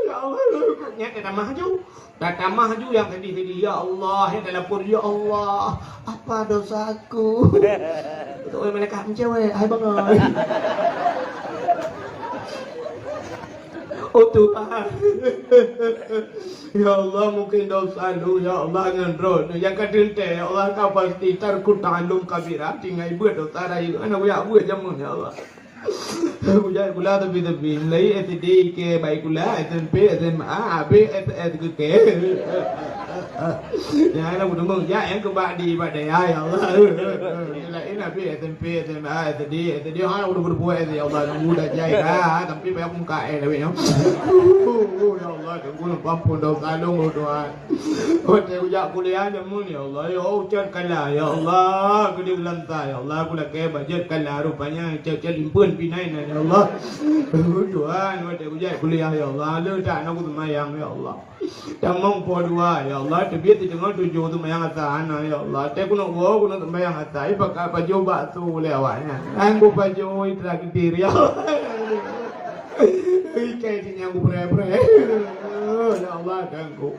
Ya Allah, aku nyata dah maju. Dah tamah ju nyang sedih-sedih. Ya Allah, nyang talapor, "Ya Allah, apa dosaku?" Beutôi malaikat meucewek, hai bangai. Oh Tuhan. Ya Allah, mungkin dosa lôn, ya Allah, ngon droeneuh. Nyang ka teuntèe, ya Allah, ka pasti tarku ta'allum kabira, tinggai beuet dosa rayeuk. Hana kuyak beuet jameun, ya Allah. Kujak sikula tepi-tepi. Mulai S D ke baik sikula, S M P, S M A, habéh S S ke ke. Ya, hana kudeungoe jak nyang keubah di ibadah, ya Allah. Laén habéh S M P, S M A, S D, S D, hana kudeungoe, ya Allah, nunggu dah jai dah, tapi payah muka eh, tapi, ya. Ya Allah, tunggu, ampun dosa lôn, Tuhan. Watèe kujak kuliah jameun, ya Allah, ya Allah, cot kala, ya Allah, keu di bulan sa, ya Allah, kulakèe bajet kala, rupanya cot-cot impeuen pinai nan, ya Allah. Tuhan, watèe kujak kuliah, ya Allah, le that na kuseumayang, ya Allah. Tamong po dua, ya Allah, teubiet siteungoh tujoh seumayang asa hana, ya Allah. Watèe keuneuk woe, keuneuk seumayang asa, ipakat pajoh bakso lé awaknyan. Nyan kupajoh, itraktir, ya Allah. Ikai sinyang kupreh-preh. Ya Allah, ganggu.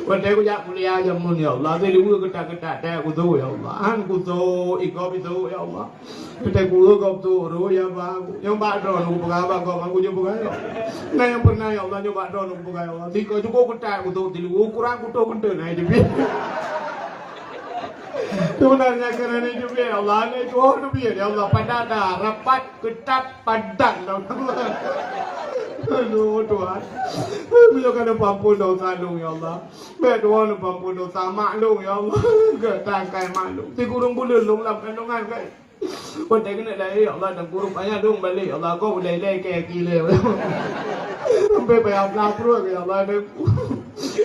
Watèe kujak kuliah jameun, ya Allah, siluweue keutat-keutat teuh kusu, ya Allah. Han kusu, igob isu, ya Allah. Watèe kugob su, ru, ya ba, nyang bak droeneuh kupeugah, bak gob han kupeugah, ya Allah. Nah, nyang pernah, ya Allah, nyang bak droeneuh kupeugah, ya Allah. Siko cukup keutat kusu, siluweue kurang kutoh keuteun, nah, jeuet. Sebenarnya kerana jeuet, ya Allah, hana jeuet, ya Allah, padat dah, rapat, keutat, padat dah. Aduh, Tuhan. Beliau kena pampun dosa lôn, ya Allah. Bèk Tuhan pampun dosa mak lôn, ya Allah. Geutangai mak lôn. Sikureueng buleuen lôn lam kandungan, kan. Watèe keuneuk lahé, ya Allah, dan kureueng payah lôn balek, ya Allah, kok ulèe-lèe kèe kilèe. Sampai payah blah pruet, ya Allah, dan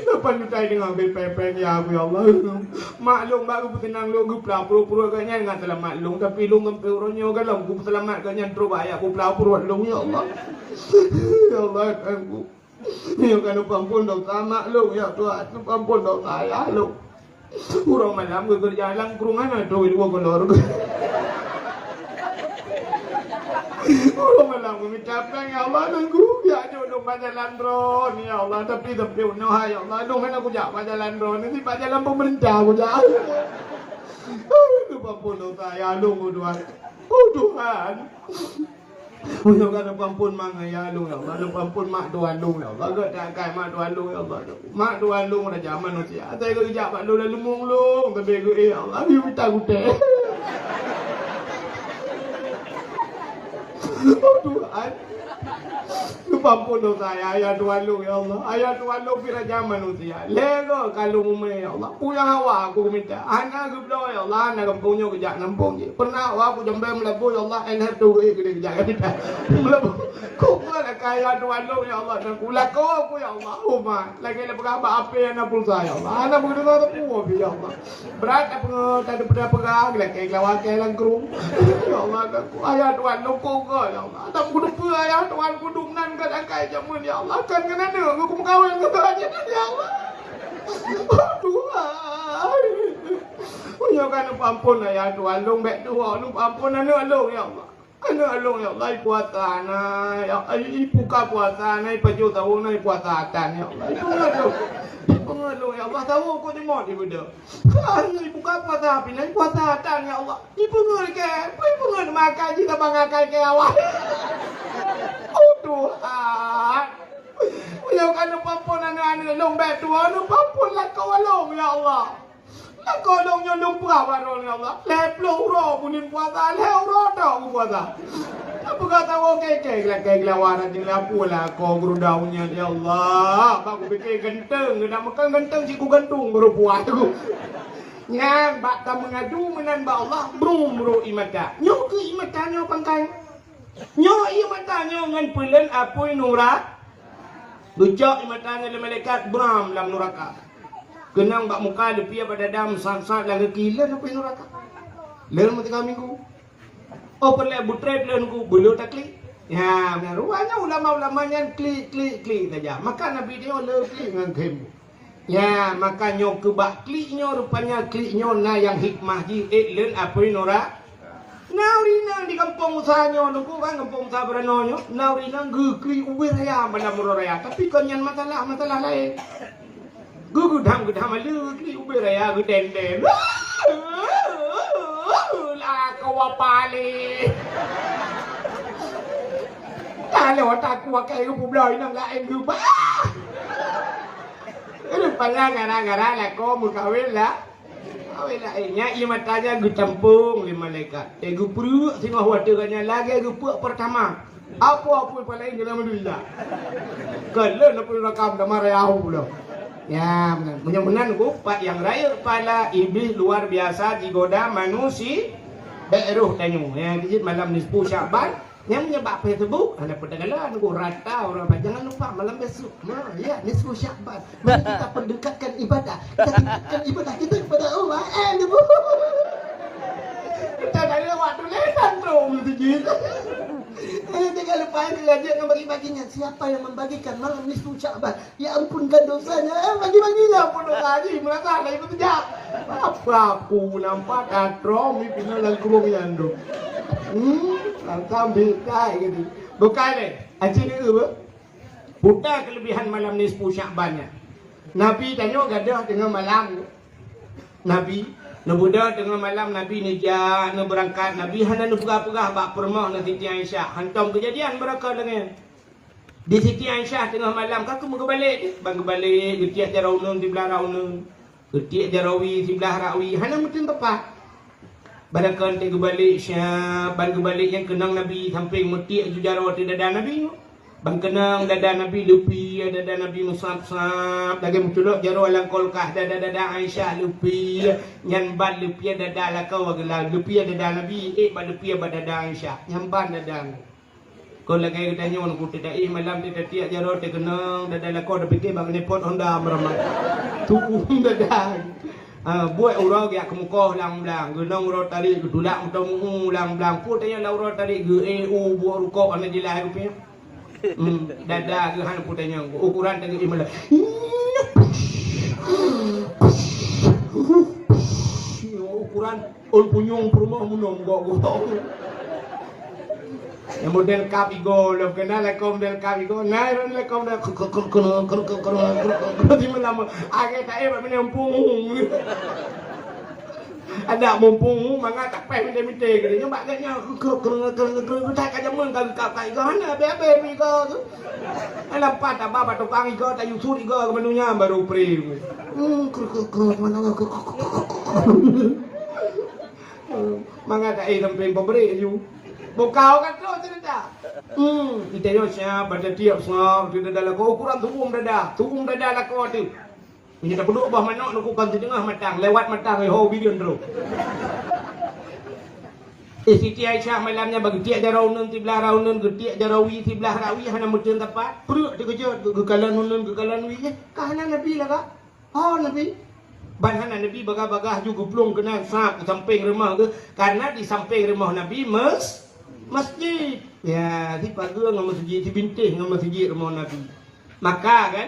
lapan juta deungon bil pèng-pèng ya aku, ya Allah. Mak lôn bak geupeuseunang lôn geuplah pruet-pruet geuh nyan ngon seulamat lôn, tapi lôn ngon peuet uroe nyoe galom geupeuseulamat geuh nyan trok bak ayah geuplah pruet lôn, ya Allah. Ya Allah, aku. Nyoe ka neupeuampon dosa mak lôn, ya Tuhan, neupeuampon dosa ayah lôn. Uroe malam geukeureuja lam krueng hana trok dua kolor. Uroe malam geumita péng, ya Allah, nunggu jak jok lôn bak jalan droeneuh, ya Allah, tapi teupeu nyoe hai, ya Allah, lôn hana kujak bak jalan droeneuh, nyoe bak jalan peumeurintah kujak. Neupeuampon dosa ayah lôn, oh Tuhan. Oh Tuhan. Meunyoe ka neupeuampon mak ayah lôn, ya Allah, neupeuampon mak tuan lôn, ya Allah, geutangai mak tuan lôn, ya Allah. Mak tuan lôn raja manusia. Asai geujak bak lôn lam leumong lôn, tapi geu, eh, ya Allah, yue mita gutèe. Oh Tuhan. Neupeuampon dosa ayah, ayah tuan lôn, ya Allah. Ayah tuan lôn pih raja manusia. Lhèe goe ka lôn umè, ya Allah. Punya hawa aku mita. Hana geubloe, ya Allah, hana gampông nyoe geujak gampông jih. Pernah awak ku jambai meulaboh, ya Allah, N F tu geuék geude jak ka mita. Meulaboh. Ku peuet lakèe ayah tuan lôn, ya Allah, dan ku lakoe ku, ya Allah. Uma, lagèe na peugah bak apè hana pulsa, ya Allah. Hana peudeungoe teupeu pih, ya Allah. Brat tapeugah, tapeugah, lakèe lawan kèe lam krueng. Ya Allah, dan ku ayah tuan lôn ku, ya Allah. Tapi ku teupeu ayah tuan ku dum nan ka akai jameun, ya Allah. Kan keunan ku meukawen ngon raja, ya Allah. Tuhan. Meunyoe ka neupeuamphon ayah Tuhan lôn, bèk tuwoe neupeuamphon aneuk lôn, ya Allah. Aneuk lôn, ya Allah, ipuasa na, ya Allah, ibuka puasa na, ipajoh sahô na, ipuasa atan, ya Allah. Ipeungeut lôn. Ipeungeut lôn, ya Allah, sahô kok jimot ibeudôh. Ibuka puasa pih na, ipuasa atan, ya Allah. Ipeungeut kèe, ipeungeut makan jih saban ngakai kèe awai. Oh, Tuhan. Meunyoe ka neupeuamphon aneuk-aneuk lôn, bèk tuwoe neupeuamphon lakoe lôn, ya Allah. Lakoe lôn nyoe lôn peugah bak Droeneuh, ya Allah. Lhèe ploh uroe buleuen puasa, lhèe uroe tok kupuasa. Peugah sawoe kèe-kèe, geulakèe geulawa rajin lapue lakoe geuruda unyat, ya Allah. Bak kupike ganteng, geudak meukan ganteng cit kugantung baru puas ku. Nyan bak tameungadu meunan bak Allah, brum bro ié mata. Nyoe keuh ié mata nyoe pangkai. Nyoe ié mata nyoe ngon peuleuen apui nura-, geucok ié mata nyoe lé malaikat bram lam nuraka. Keunong bak muka, leupie bak dada, meusaat-saat lam gaki, lheueh apui nuraka. Lheueh meutika minggu. Oh, peureulèe beutrép lheueh nunggu, beuleuh taklik. Ya, meunan rupanya ulama-ulama nyan klik, klik, klik saja. Maka Nabi nyoe le klik ngon khem. Ya, maka nyoe keubah klik nyoe, rupanya klik nyoe na nyang hikmah jih, ék leuen apui nura-, na ureueng inong di gampông usaha nyoe, nunggu kan gampông usaha Beuranoe nyoe, na ureueng inong geuklik ubé raya malam uroe raya. Tapi kon nyan masalah, masalah laén. Geugeudam-geudam aleue geuklik ubé raya geudendeng. Lakoe pale. Lalu takue keu peubloe inong laén geubah. Rupanya gara-gara lakoe meukawen la-, kawen laén nyan, ié mata nyan geutampong lé malaikat. Eh, geupeureuk singoh watèe gobnyan lagèe geupeureuk peurtama. Apa-apa pun laén, alhamdulillah. Kon lôn pun rakam dah marah ahu pula. Ya, meunan. Meunyoe meunan ku, pat nyang rayeuk pala, Iblih luar biasa jigoda manusia. Bèk roh tanyoe. Ya, jeuet malam nisfu Syakban. Nyang nyeubak Facebook, hana peuteugalan, ku rata ureueng. Jangan lupa malam besok. Nah, ya, nisfu Syakban. Mari kita perdekatkan ibadah. Kita tingkatkan ibadah kita kepada Allah. Eh, dia bu-, kita dah lewat tulisan tu, mesti gitu. Eh, tinggal lupa yang kerajaan yang bagi-baginya. Siapa yang membagikan malam nisfu Syakban? Ya ampunkan dosanya. Eh, bagi-bagilah pun dosa haji. Merasa ada yang bekerja. Apa aku nampak katrom ni pina dalam kurung yang tu. Hmm, langsung ambil kai gitu. Bukan eh. Acil dia apa? Buta kelebihan malam nisfu Syakban nyan. Nabi tanyoe gadôh teungoh malam. Nabi, neubeudôh teungoh malam, Nabi neujak, neubeurangkat, Nabi hana neupeugah-peugah bak peurumoh ngon Siti Aisyah. Hantom keujadian beurangkat deungon. Di Siti Aisyah teungoh malam ka keumeung geubalek, ban geubalek, geutiek jaroe uneun siblah rak uneun. Geutiek jaroe wie siblah rak wie, hana meuteun teumpat. Ban kon teuk geubalek, syab, ban geubalek nyang keunong Nabi sampéng meutiek ju jaroe ateueh dada Nabi nyoe. Ban keunong dada Nabi leupie, dada Nabi meusab-sab, lagèe meuculok jaroe lam kulkas, dada-dada Aisyah leupie, nyan ban leupie dada lakoe geulam, leupie dada Nabi, ék ban leupie bak dada Aisyah, nyan ban dada nyoe. Kon lagèe geutanyoe nyoe, ku teudaih malam teuh tatiek jaroe teuh keunong, dada lakoe tapike bak knalpot Honda meuramat. Tu'uem dada. Ha, buet uroe geujak keumeukoh lam blang, geunong uroe tarék geutulak meuteumèe lam blang. Peue tanyoe lam uroe tarék geu-, eh, u, buet rukok hana jeulaih rupanya. Hmm, dada geuh hana peue tanyoe, ukuran tanyoe imeula. Ukuran Ôn punyueng peurumoh meunong gok-gok. Nyang model kap igo lom keunan lakom model kap igo. Nah, lom lakom model k-, k-, k-, k-, di mana lama. Agai tak eh bak meunyompung. Ada mumpung mangat tak payah mite-mite gitu. Nyoba agaknya k-, k-, k-, tak ka jameun ka kap igo. Hana habéh-habéh igo tu. Lampat aba bak tukang igo, tak yusut igo ke manunya baru pre. Hmm, k-, k-, k-, mana k-, k-, k-, k-, k-, Mangat ai sampéng pabrik aju. Bukau ka trok cerita. Hmm, kita yo siap pada tiap siap, kita dalam kau ukuran tubuh dada, tubuh dada lakoe tu. Ini tak perlu bah manok nak bukan setengah matang, lewat matang, eh, ho billion terus. Eh, Siti Aisyah malamnya bagi tiek jaroe uneun siblah rak uneun, geutiek jaroe wie siblah rak wie hana meuteun teumpat. Perut terkejut, geukalan uneun, geukalan wie, eh, ka hana Nabi lah, Kak. Oh, Nabi. Ban hana Nabi bagah-bagah ju geuplueng keunan sab u sampéng rumoh geuh, karena di sampéng rumoh Nabi mes-, masjid. Ya, sipageue ngon masjid, sibintéh ngon masjid rumoh Nabi. Maka kan,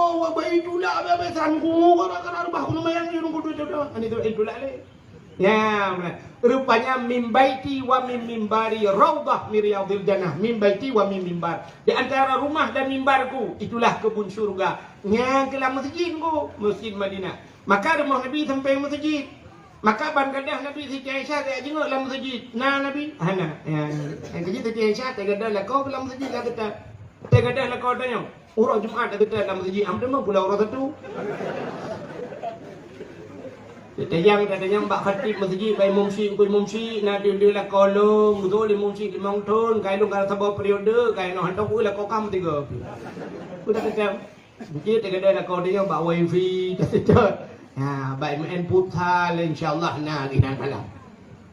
"Allahu Akbar, itulak habéh-habéh, sangku, kadang-kadang reubah kuneuk mayang di rumput tu, tu, tu." Ani tu itulak lé. Ya, beuna. Rupanya, "Min baiti wa min mimbari raudhah min riyadhil jannah." Min baiti wa min mimbar. Di antara rumah dan mimbarku, itulah kebun syurga. Nyang keu lam meuseujid ku, Meuseujid Madinah. Maka rumoh Nabi sampéng meuseujid. Maka ban gadôh Nabi Siti Aisyah tajak jingok lam meuseujid. Na Nabi? Hana. Ya. Nyang keujeuet Siti Aisyah tagadoh lakoe lam meuseujid ka teutap. Tagadoh lakoe tanyoe. Uroe Jumat ka teutap lam meuseujid. Am teuma pula uroe Sabtu. Tajang, tajang bak khatib meuseujid, bak imum syik, bak imum syik, na deuh-deuh lakoe lom, beutôi lé imum syik limong thon, kai lôn ka saboh periode, kai noh hantom ku lakoe kam tiga. Udah teutap. Mungkin tagadoh lakoe tanyoe bak wifi, ka seutôt. Ha, bak main futsal, insya Allah na lé nan malam.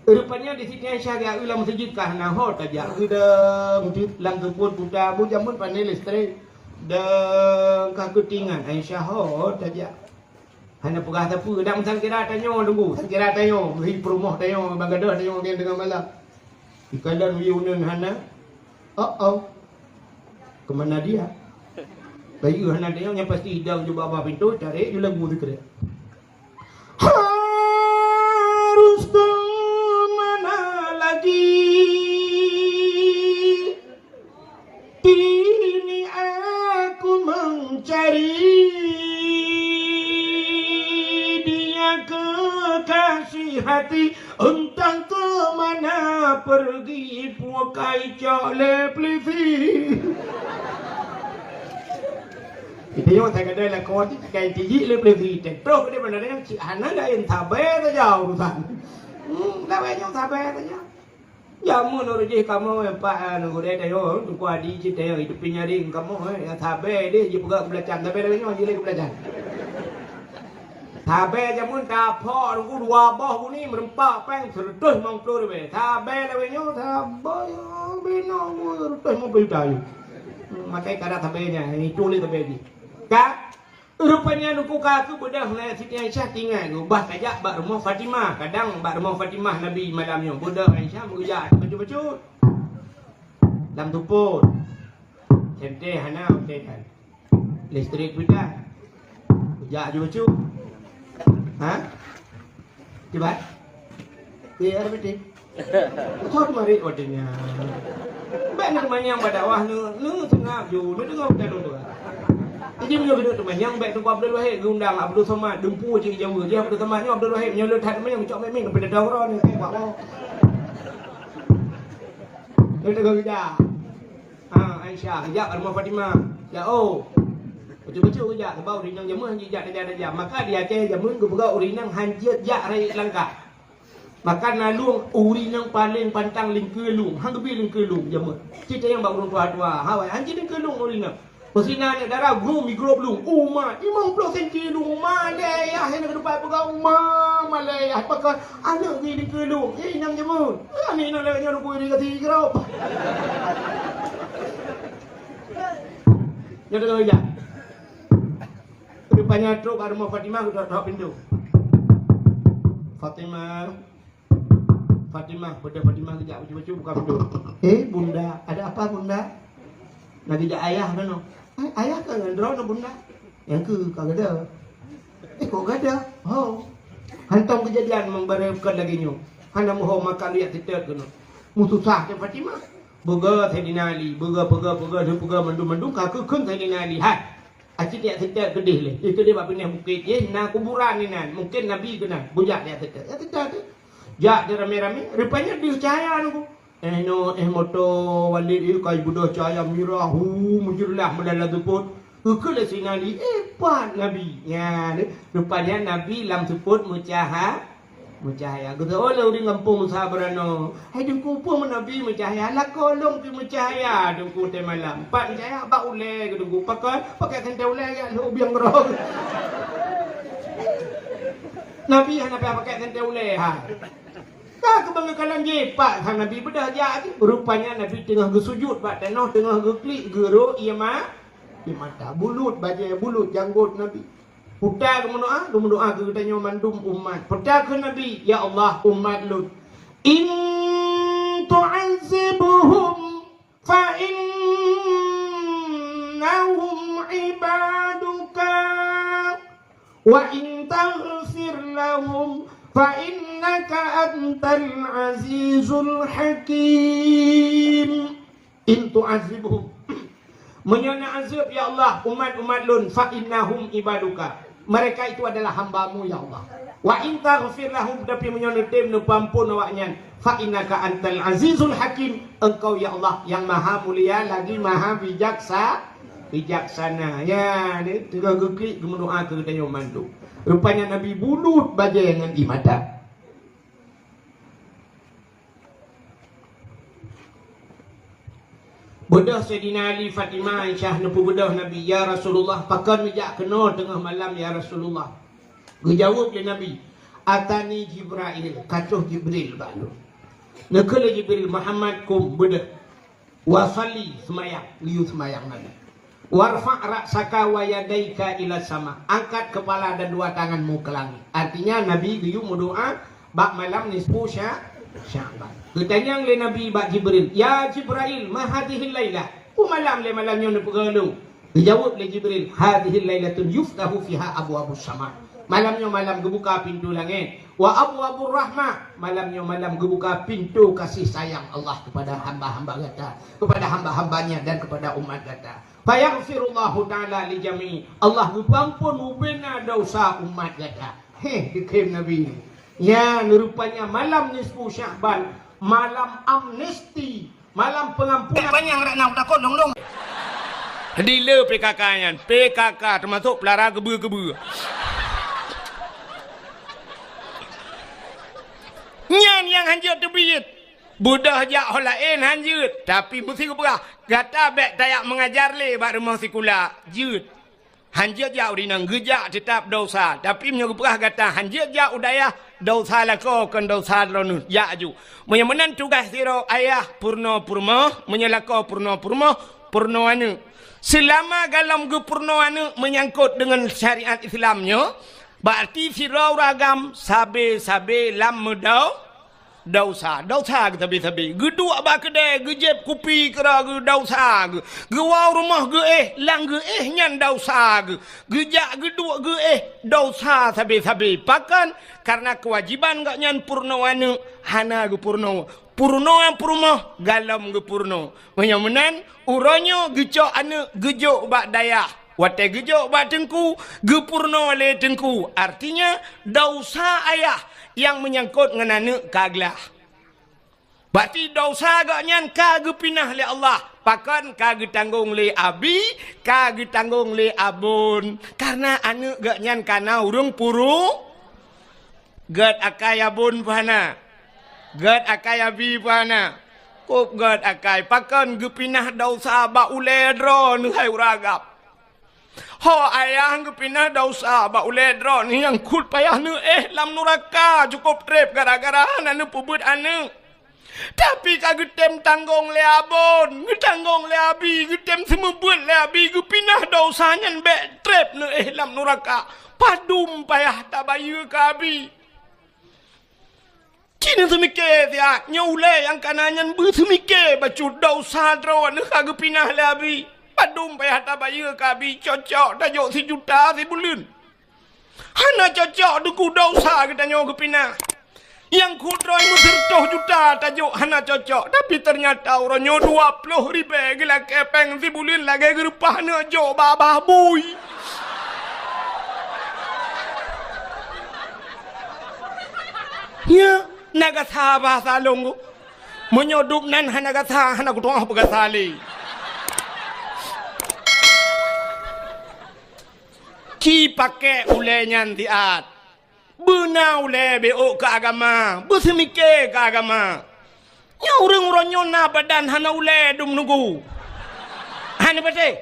Rupanya di Siti Aisyah geujak lam meuseujid ka hana ho tajak. Geudong lam teupon puta, bu jameun pane listrik. Dong ka keutingan Aisyah ho tajak. Hana peugah sapeue, dak meusangkira tanyoe tunggu, sangkira tanyoe, meuhi peurumoh tanyoe, bak gadôh tanyoe ngieng teungoh malam. Dikalon yue uneun hana. Oh, oh. Ke mana dia? Bayeue hana dia, nyang pasti idang jubah bak pintoe, tarék ju lagu sikrek. Harus ke mana lagi? Kini aku mencari dia, kekasih hati, entah ke mana pergi, pukai cok lé polisi. Kita yang tak ada lakukan, tak ada tinggi lé polisi. Tentu dia benar yang cik hana lain, sabar saja urusan. Hmm, dah banyak sabar saja. Jameun ureueng jih kamoe, eh, Pak, eh, gurèe tanyoe, Teungku Adi cit tanyoe, itu pih nyaring kamoe, eh, nyang sabe deh, jipeugah keubelacan, sabe lagèe nyoe, jilai keubelacan. Sabe jameun taphok Teungku dua boh buni, meureumpok péng seratus limong puluh ribèe. Sabe lagèe nyoe, sabe, ya, binoe seratus limong puluh juta. Hmm, makai kada sabe nyan, itu lé sabe jih. Ka Rupanya Teungku ka keubeudôh lé Siti Aisyah tinggai geuh, bah tajak bak rumoh Fatimah. Kadang bak rumoh Fatimah Nabi malam nyoe. Beudôh Aisyah meugeujak bacut-bacut. Lam tupot. Senter hana utée kan. Listrik pih tan. Geujak bacut-bacut. Ha? Kiban? Eh, ada betul. Betul tu mari watèe nyan. Bèk na teumanyong bak dakwah nyoe, nyoe seungab ju, nyoe deungoe buta lôn tu. Jadi meunyoe keuneuk teumanyong, bèk Teungku Abdul Wahid geuundang Abdul Somad, dumpeue cit Jawa. Jadi Abdul Somad nyoe, Abdul Wahid nyoe le that teumanyong, cok mik-mik keupada daurah nyoe, eh, bak Allah. Nyoe deungoe geujak. Ha, Aisyah, geujak bak rumoh Fatimah. Ya, oh. Bacut-bacut geujak, sabab ureueng inong jameun han jijak tajak-tajak. Maka di Aceh jameun geupeugah ureueng inong han jeuet jak rayeuk langkah. Bahkan na lôn, ureueng nyang paleng pantang lingkeue lôn, han geubi lingkeue lôn jameun. Cit nyang bak ureueng tuha-tuha, hawai, han cit lingkeue lôn ureueng nyan. Peusinan nyan dara grum migrop lôn, uma, limong ploh senti lôn, uma, lé yah, nyang keudeupai peugah uma, ma lé yah, pakon aneuk geubi lingkeue lôn, eh, nyang jameun. Aneuk nyan lagèe nyan geubi lingkeue lôn. Nyan teuka ija. Rupanya trok bak rumoh Fatimah, geutok-tok pintoe. Fatimah, Fatimah, pada Fatimah geujak bacut-bacut buka pintoe. "Eh, Bunda, ada apa, Bunda?" "Lagèe jak ayah keunoe." "Eh, ayah ka ngon droeneuh, Bunda?" "Nyang keu ka gada." "Eh, kok gada?" "Ho." Hantom keujadian membareukot lagèe nyoe. Hana meuho makan riyak teutet keunoe. Meususah teuh Fatimah. Beuga Saidina Ali, beuga, beuga, beuga, beuga mandum-mandum ka keu kheun Saidina Ali. Hai, Aci tiek seutôt keudeh lé. Di keudeh bak pineh bukét jih na kuburan inan. Mungken Nabi keunan. Bujak tiek seutôt. Tiek seutôt tu. Jak di ramé-ramé. Rupanya deuh cahaya nunggu. Eh no, eh moto Walid, eh kai beudôh cahaya mirah. Hu, meujeulaih meudala seupôt. Keu lé Saidina Ali, eh pat Nabi. Nya, rupanya Nabi lam seupôt meucaha-, Meucahya. Geuteu'oh lé ureueng gampông Musa Barano. "Hai Teungku, peue meunabi meucahya? Lakoe lôn pih meucahya, Teungku, teumalam." Pat meucahya bak ulèe keu Teungku. Pakon? Pakèk santèe ulèe jak lhôk biang keudroe. Nabi hana payah pakèk santèe ulèe, ha. Ka keubeungkalan jipat sang Nabi beudôh jak. Rupanya Nabi teungoh geusujut bak tanoh, teungoh geuklik geurôk ié ma-, ié mata. Bulut bajèe, bulut janggot Nabi. Peue ta geumeudoa, geumeudoa keu geutanyoe mandum umat. Peue ta kheun Nabi, "Ya Allah, umat lôn, in tu'azzibhum fa innahum ibaduka, wa in taghfir lahum fa innaka antal azizul hakim." In tu'azzibhum. Meunyoe na azeueb, ya Allah, umat-umat lôn, fa innahum ibaduka. Mereka itu adalah hamba-Mu, ya Allah. Wa in taghfir lahum, tapi meunyoe neutem neupeuampôn awaknyan, fa innaka antal azizul hakim. Engkau, ya Allah, yang maha mulia lagi maha bijaksa-, bijaksana. Ya, ni teungoh geuklik geumeudoa keu geutanyoe mandum. Rupanya Nabi bulut bajèe ngon ié mata. Beudôh Saidina Ali, Fatimah, Aisyah neupeubeudôh Nabi, "Ya Rasulullah, pakon neujak keunoe teungoh malam, ya Rasulullah?" Geujaweueb lé Nabi, "Atani Jibrail, ka troh Jibril bak lôn." Neukheun lé Jibril, "Muhammad, kum, beudôh." "Wa shalli," seumayang, geuyue seumayang Nabi. "Warfa' ra'saka wa yadaika ila sama," angkat keupala dan dua tanganmu ke langit. Artinya, Nabi geuyue meudoa bak malam nisfu Sya-, Sya'ban. Geutanyong lé Nabi bak Jibril, "Ya Jibrail, ma hadhihil lailah?" Peue malam lé malam nyoe neupeugah lôn? Geujaweueb lé Jibril, "Hadhihil lailatun yuftahu fiha abwabus sama." Malam nyoe malam geubuka pintoe langét. "Wa abwabur rahmah." Malam nyoe malam geubuka pintoe kasih sayang Allah kepada hamba-hamba gata, kepada hamba-hamba-Nya dan kepada umat gata. "Fayaghfirullahu ta'ala li jami'i." Allah geupeuampôn bubena desya umat gata. Heh, dikhém Nabi. Nyan rupanya malam nisfu Sya'ban, malam amnesti. Malam pengampunan. Panyang rak na takot dong-dong. Di le P K K nyan, P K K teumasok pelara geubeu-geubeu. Nyan nyang hanjeuet teubiet. Beudôh jak ho laén hanjeuet, tapi meusi geupeugah, gata bèk tajak meungajar lé bak rumoh sikula. Jeuet. Hanjeuet jak u inong, geujak teutab desya. Tapi meunyoe geupeugah gata hanjeuet jak u dayah, desya lakoe kon desya droeneuh, jak aju. Meunyoe meunan tugaih sidroe ayah peurunoe peurumoh, meunyoe lakoe peurunoe peurumoh, peurunoe aneuk. Seulama golom geupeurunoe aneuk meunyangkot deungon syariat Islam nyoe, berarti sidroe ureueng agam sabe-sabe lam meudau-, Desya, desya geusabe-sabe. Geuduek bak keudè, geujieb kupi keudroe geuh desya geuh. Geuwoe rumoh geuéh, lam geuéh nyan desya geuh. Geujak geuduek geuéh, desya sabe-sabe. Pakon? Kareuna keuwajiban gobnyan peurunoe aneuk hana geupeurunoe. Peurunoe peurumoh golom geupeurunoe. Meunyoe meunan, uroe nyoe geucok aneuk geujok bak dayah. Watèe geujok bak teungku, geupeurunoe lé teungku. Artinya, desya ayah nyang meunyangkot ngon aneuk ka glah. Berarti desya gobnyan ka geupinah lé Allah. Pakon? Ka geutanggong lé abi, ka geutanggong lé abon. Kareuna aneuk gobnyan ka na ureueng puru-, gèt akai abon pih hana. Gét akai Abi peue hana? Kôb gét akai, pakon geupinah desya bak ulée droeneuh hai ureuëng agam. Ho ayah geupinah desya bak ulée droeneuh nyang kheueh payah neuéh lam nuraka cukôp treb gara-gara hana neupeubuet aneuëk. Tapi ka geutem tanggong lé abon, geutanggong lé abi, geutem seumeubeuet lé abi, geupinah desya nyan bék treb neuéh lam nuraka. Padum payah tabayeue keu abi. Ci neuseumiké siat, nyoe ulée nyang kana nyan beuseumike bacut desya droeneuh ka geupinah lé abi. Padum payah tabayeue keu abi, cocok tajok sijuta sibuleuen. Hana cocok Teungku desya geutanyoe geupinah. Nyang kheueh droe meuseureutoh juta tajok hana cocok, tapi teunyata uroe nyoe dua ploh ribée geulakée péng sibuleuen lagée geureupah aneuk jok bak babah bui. Nya, na gasa basa lôn ku. Meunyoe dub nan hana gasa, hana kutu'oh peugasa lé. Ci paké ulée nyan siat. Beuna ulée bék keu agama, beuseumike keu agama. Nyoe ureuëng uroe nyoe na badan hana ulée dum Teungku. Hana patéh.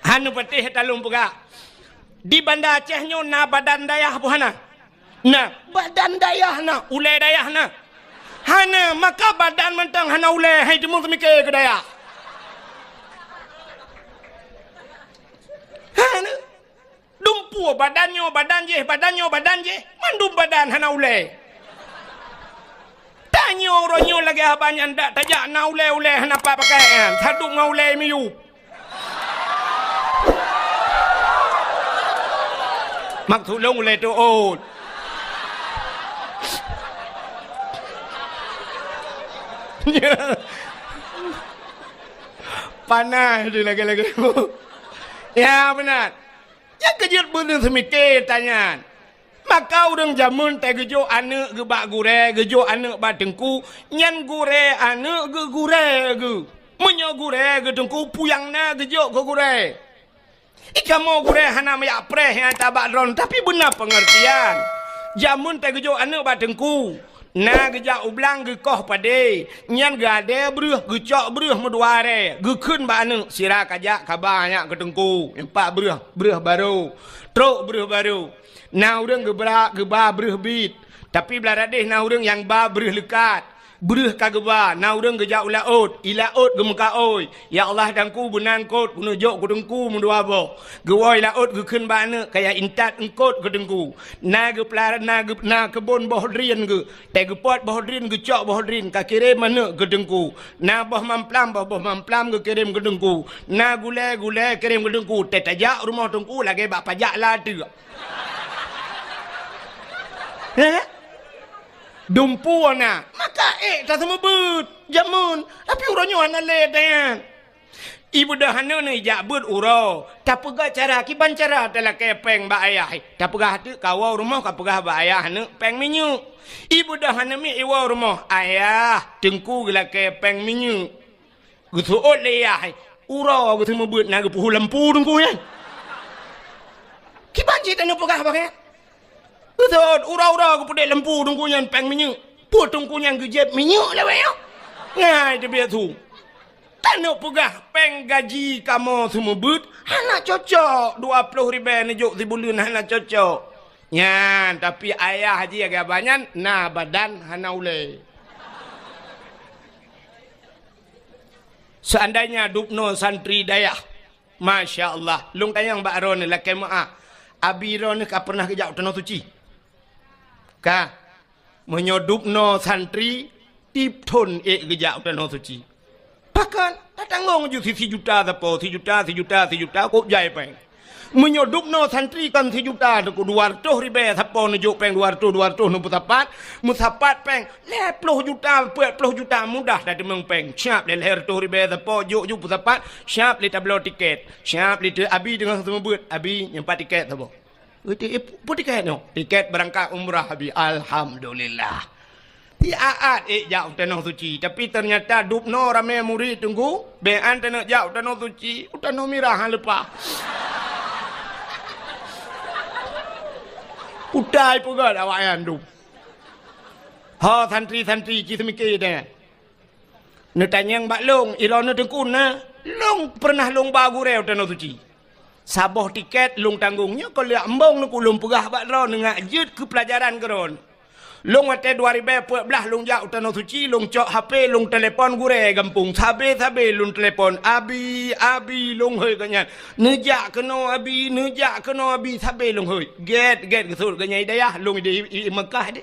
Hana patéh talôn peugah. Di Banda Aceh nyoe na badan dayah peue hana? Na, badan dayah na, ulée dayah na. Hana, maka badan mantong hana ulée, hai teumeuseumike keu dayah. Hana. Dumpeue badan nyoe, badan jéh, badan nyoe, badan jéh, mandum badan hana ulée. Tanyoe uroe nyoe lagée haba nyan dak tajak na ulée-ulée hana pat pakai nyan, sadub ngon ulée miyueb. Maksud lôn ulée teuôt. Panas di lagée-lagée. Ya, beuna. Nyang keujeuet beuneuseumiké tanyan. Maka ureuëng jameun teugeujok aneuk geuh bak gurée, geujok aneuk bak teungku, nyan gurée aneuk geuh gurée geuh. Meunyoe gurée geuh teungku, peue nyang na geujok keu gurée. Ikamoe gurée hana meuyak preh nyang tabak droen, tapi beuna peungeurtian. Jameun teugeujok aneuk bak teungku. Na geujak u blang geukoh padé, nyan geuadée breueh, geucok breueh meudua arée, geukheun bak aneuk, sira kajak kaba nyak keu teungku, empat breueh, breueh barô, trok breueh barô. Na ureuëng geubra, geuba breueh biet, tapi blah radeh na ureuëng nyang ba breueh leukat. Breueh ka geuba, na ureuëng geujak u laôt, i laôt geumeukaôi, "Ya Allah, Teungku, beuna eungkôt keuneuk jok keu teungku meudua boh." Geuwoe i laôt geukheun bak aneuk, "Kaya intat eungkôt keu teungku." Na geupeulara, na geu-, na keubon boh drien geuh, teugeupot boh drien, geucok boh drien, ka kirém aneuk keu teungku. Na boh mamplam, boh, boh mamplam geukirém keu teungku. Na gulée, gulée kirém keu teungku. Teutajak rumoh teungku lagée bak pajak la teuk. Heh? Dumpeue na, maka ék taseumeubeuet jameun, tapi uroe nyoe hana lé nyan. Ibeudôh aneuk nyoe ijak beuet uroe, tapeugah cara kiban cara talakée péng bak ayah. Tapeugah teuk kawoe rumoh kapeugah bak ayah aneuk péng minyeuk. Ibeudôh aneuk miet iwoe rumoh, "Ayah, teungku geulakée péng minyeuk." Geuseuôt lé yah, uroe geuseumeubeuet na geupeuhu lampu teungku nyan. Kiban cit taneuk peugah bak nyan. Geuseuôt uroe-uroe geupeudeh lampu teungku nyan péng minyeuk. Peue teungku nyan geujieb minyeuk lawét nyoe? Ngai teubiet su. Taneuk peugah péng gaji kamoe seumeubeuet hana cocok, dua ploh ribée neujok sibuleuen hana cocok. Nyan, tapi ayah jih lagée haba nyan na badan hana ulée. Seandainya dubnoe santri dayah, masya Allah, lôn tanyong bak droeneuh lakée meuáh, abi droeneuh ka pernah geujak u Tanoh Suci? Ka. Meunyoe dubnoe santri, tieb thon ék geujak u Tanoh Suci. Pakon? Tatanggong ju sijuta sapo, sijuta, sijuta, sijuta, kôb jai péng. Meunyoe dubnoe santri kon sijuta teungku, dua reutôh ribée sapo neujok péng dua reutôh, dua reutôh neupeusapat, meusapat péng lhée ploh juta, peuet ploh juta mudah tateumeung péng. Siab lé lhée reutôh ribée sapo jok ju peusapat, siab lé tabloe tiket, siab lé teu abi teungoh seumeubeuet, abi nyoe pat tiket saboh. Geuteupeue tiket nyoe? Tiket beurangkat umrah abi. Alhamdulillah. Siat-at ék jak u Tanoh Suci, tapi teunyata dubnoe ramé murit teungku, bék an taneuk jak u Tanoh Suci, u Tanoh Mirah han leupah. Utai peugah awaknyan dub. Ho santri-santri ci seumike nyan. Neutanyong bak lôn, ilôn neuteukun na, lôn peureunah lôn ba gurée u Tanoh Suci. Saboh tiket lôn tanggong, nyoe kon lheueh embong neukuk lôn peugah bak droeneuh ngat jeuet keu peulajaran keu droeneuh. Lôn watée dua ribée peuet blaih lôn jak u Tanoh Suci, lôn cok H P, lôn telepon gurée gampông. Sabe-sabe lôn telepon, "Abi, Abi," lôn hôi gobnyan. "Neujak keunoe Abi, neujak keunoe Abi," sabe lôn hôi. Gét-gét geusut gobnyan i dayah, lôn di, i, i Meukah deh.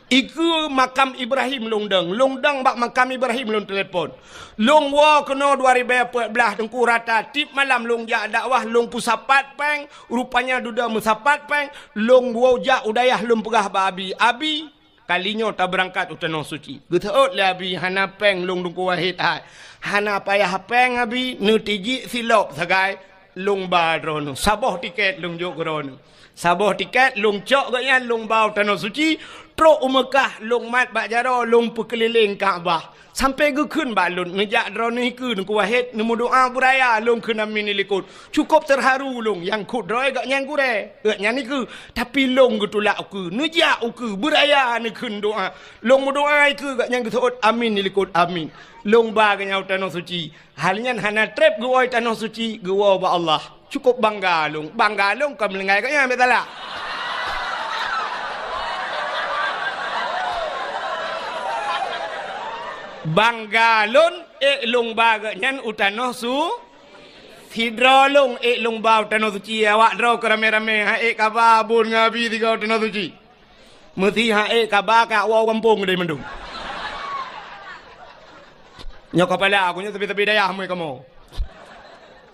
Ikeue makam Ibrahim lôn dong. Lôn dong bak makam Ibrahim lôn telepon. Lôn woe keunoe dua ribée peuet blaih Teungku rata tiep malam lôn jak dakwah lôn peusapat péng, rupanya dudoe meusapat péng, lôn woe jak u dayah lôn peugah bak Abi, "Abi, kali nyoe tabeurangkat u Tanoh Suci." Geuseuôt lé Abi, "Hana péng lôn Teungku Wahid hai. Hana payah péng Abi, neutijik silop sagai." Lôn ba droeneuh, saboh tiket lôn jok keu droeneuh. Saboh tiket lôn cok gobnyan lôn ba u Tanoh Suci, trok u Meukah lôn mat bak jaroe lôn peukeulileng Ka'bah. Sampoe geukheun bak lôn, "Neujak droeneuh ikeue Teungku Wahid, neumeudoa beuraya," lôn kheun, "Amin," dilikot. Cukôp teuharu lôn, nyang kheun droe gobnyan gurée, gobnyan ikeue. Tapi lôn geutulak ukeue, neujak ukeue, beuraya neukheun doa. Lôn meudoa ikeue gobnyan geuseuôt, "Amin," dilikot, "Amin." Lôn ba gobnyan u Tanoh Suci. Hal nyan hana treb geuwoe Tanoh Suci, geuwoe bak Allah. Cukôp bangga lôn. Bangga lôn kon meulinggai gobnyan, bék salah. Bangga lôn, ék lôn ba gobnyan u Tanoh Su-, sidroe lôn ék lôn ba u Tanoh Suci, awak droe keu ramé-ramé, ha ék kaba bun ngon Abi sigoe u Tanoh Suci. Meusi ha ék kaba ka woe gampông deh mandum. Nyoe kapala aku nyoe sabe-sabe dayah mui kamoe.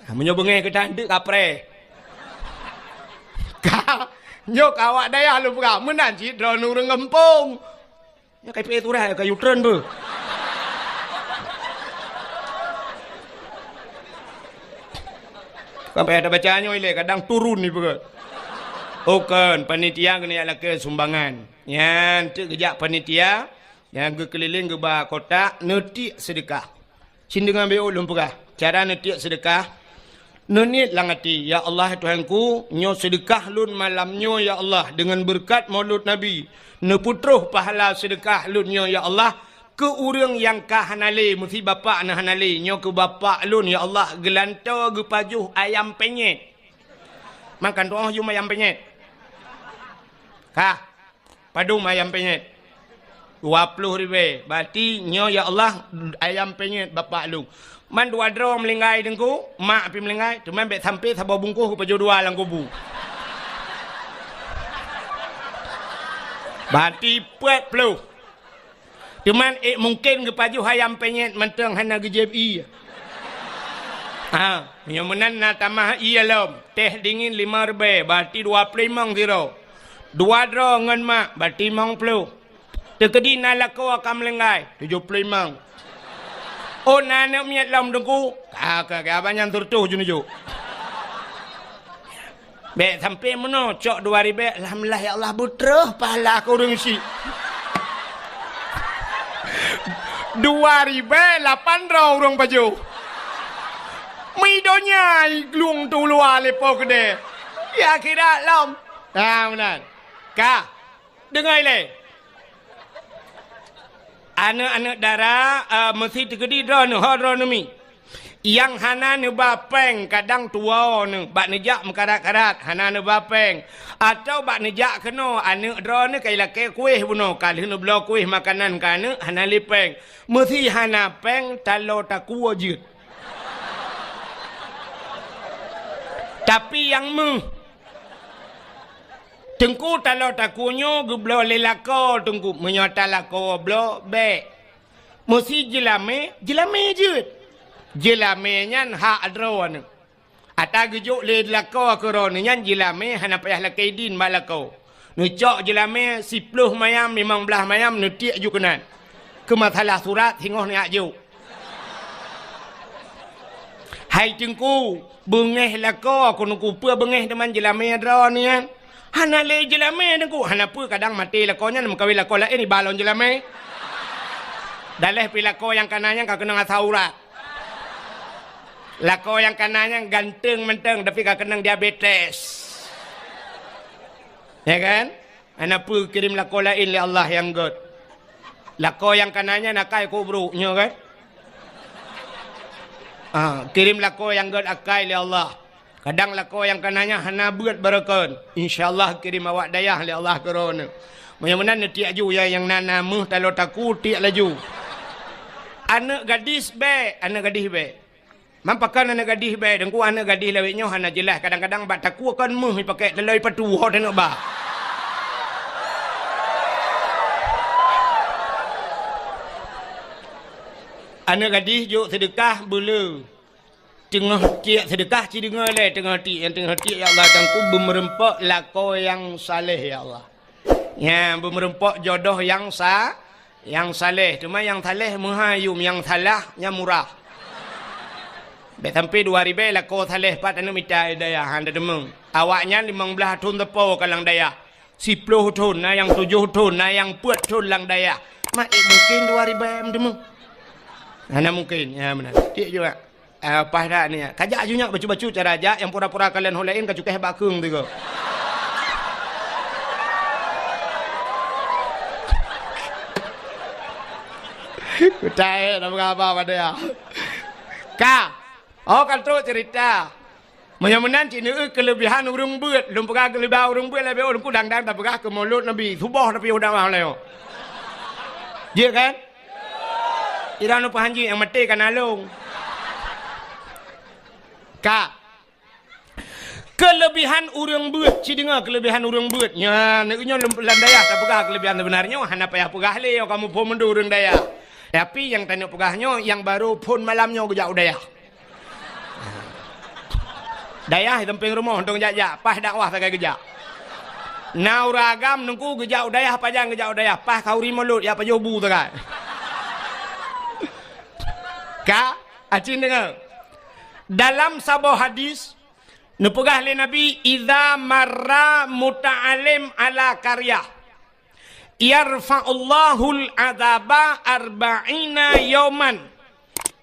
Meunyoe beungéh geutanteuk kapreh. Ka, nyoe ka awak dayah lôn peugah, meunan cit droeneuh ureuëng gampông. Nyoe ka ipeuék surat, ka U-turn beuh. Sampai ada baca nyoe ilée, kadang turun ipeugah. Oh kon, panitia keuneuk lakée sumbangan. Nyan teuk geujak panitia, nyang geukeulileng geuba kotak, neutiek seudeukah. Cit deungon B O lôn peugah, cara neutiek seudeukah, neuniet lam até, "Ya Allah, Tuhanku, nyoe seudeukah lôn malam nyoe, ya Allah, deungon beureukat Maulud Nabi, neupeutroh pahala seudeukah lôn nyoe, ya Allah, keu ureuëng nyang ka hana lé, meusi bapak na hana lé, nyoe keu bapak lôn, ya Allah, geulantoe geupajoh ayam penyet." Makan tuoh jum ayam penyet. Kah. Padum ayam penyet? Dua ploh ribée. Berarti nyoe, ya Allah, ayam penyet bapak lôn. Man dua droe meulinggai Teungku, mak pih meulinggai, teuma bék sampoe saboh bungkôh geupajoh dua lam kubu. Berarti peuet ploh. Teuma ék mungken geupajoh ayam penyet mantong hana geujieb ié. Ha, nyoe meunan na tamah ié lom. Teh dingin lima ribée, berarti dua ploh limong sidroe. Dua droe ngon mak, berarti limong ploh. Teukeudi na lakoe ka meulinggai, tujoh ploh limong. Oh, na aneuëk miet lom Teungku, ka, ka, ka, abang nyan seureutôh jeuneujok. Bék sampoe meunoe, cok dua ribée, alhamdulillah ya Allah, beutroh pahala keu ureuëng syiek. Dua ribée lapan droe ureuëng pajoh. Meudonya i glung tu luwa lé po keudeh. Ya akhirat lom. Nah, meunan. Ka. Deungoe lé. Aneuëk-aneuëk dara, eh, meusi teukeudi droeneuh, ho droeneuh mi. Nyang hana neuba péng kadang tuwoe neuh bak neujak meukarat-karat, hana neuba péng. Atawa bak neujak keunoe, aneuëk droeneuh ka ilakée kuéh bunoe, ka lheueh neubloe kuéh makanan keu aneuëk, hana lé péng. Meusi hana péng, taloe takue jeuet. Tapi nyang meuh, Teungku, taloe takue nyoe geubloe lé lakoe Teungku. Meunyoe ata lakoe bloe, bék. Meusi jeulamé, jeulamé jeuet. Jeulamé nyan hak droeneuh. Ata geujok lé lakoe keu droeneuh nyan jeulamé hana payah lakée idin bak lakoe. Neucok jeulamé siploh mayam, limong blaih mayam neutiek ju keunan. Keu masalah surat singoh neujak jok. Hai Teungku, beungéh lakoe keuneuk kupeue beungéh teuma jeulamé droeneuh nyan. Hana lé jeulamé Teungku, hana peue kadang maté lakoe nyan meukawen lakoe laén iba lom jeulamé. Daléh pi lakoe nyang kana nyan ka keunong asa urat. Lakoe nyang kana nyan ganteng mantong tapi ka keunong diabetes. Ya kan? Hana peue kirém lakoe laén lé Allah nyang gét. Lakoe nyang kana nyan akai keu brok nyoe kan? Ah, kirém lakoe nyang gét akai lé Allah. Kadang lakoe nyang kana nyan hana beuet barokon. Insya Allah kirém awak dayah lé Allah keu droeneuh. Meunyoe meunan neutiek aju, ya, nyang na, na meuh taloe takue tiek laju. Aneuk gadis bèk, aneuk gadis bèk. Man pakon aneuk gadih bèk, Teungku, aneuk gadih lawét nyoe hana jeulaih, kadang-kadang bak takue kon meuh jipakèk taloe patu ho teuneuk ba. Aneuk gadih jok seudeukah beuleu. Teungoh tiek seudeukah ci deungoe lé, teungoh tiek, nyang teungoh tiek, "Ya Allah, Teungku, beumeureumpok lakoe nyang saleh, ya Allah." Nyan, beumeureumpok jodoh nyang sa-, nyang saleh. Teuma nyang saleh meuhai yum, nyang salah nyan murah. Bèk sampai dua ribèe lakoe saleh pat aneuk mita dayah, han teudeungoe. Awaknyan limong blaih thon teupo ka lam dayah. Siploh thon, na nyang tujoh thon, na nyang peuet thon lam dayah. Mak, eh, mungken dua ribèe meudeungoe? Hana mungken. Ya, meunan. Tiek juga. Ah, paih that ni. Kajak aju nyak bacut-bacut cara jak nyang pura-pura kalon ho laén ka cukéh bak keueng tiga. Kutai dah berapa pada ya. Ka. Oh, kan trok cerita. Meunyoe meunan cit neueu keulebihan ureueng beuet. Lôn peugah keulebihan ureueng beuet lé beuet, ureueng kudang-dang tapeugah keu Maulud Nabi. Suboh tapi udah mah lé. Jeuet kan? Ira nu pahan jih nyang maté ka nalong. Ka. Keulebihan ureueng beuet, ci deungoe keulebihan ureueng beuet. Nyan, nyoe lom lam dayah tapeugah keulebihan seubeuna nyoe, hana payah peugah lé, kamoe phon mandum ureueng dayah. Tapi nyang taneuk peugah nyoe, nyang barô phon malam nyoe geujak u dayah. Dayah di sampéng rumoh, untông jak-jak, paih dakwah sagai geujak. Na ureueng agam Teungku geujak u dayah, pajan geujak u dayah, paih khanduri Maulud, jak pajoh bu sagai. Ka, aci deungoe. Dalam saboh hadis, neupeugah lé Nabi, "Idza marra muta'allim ala qaryah, yarfa'ullahul adzaba arba'ina yauman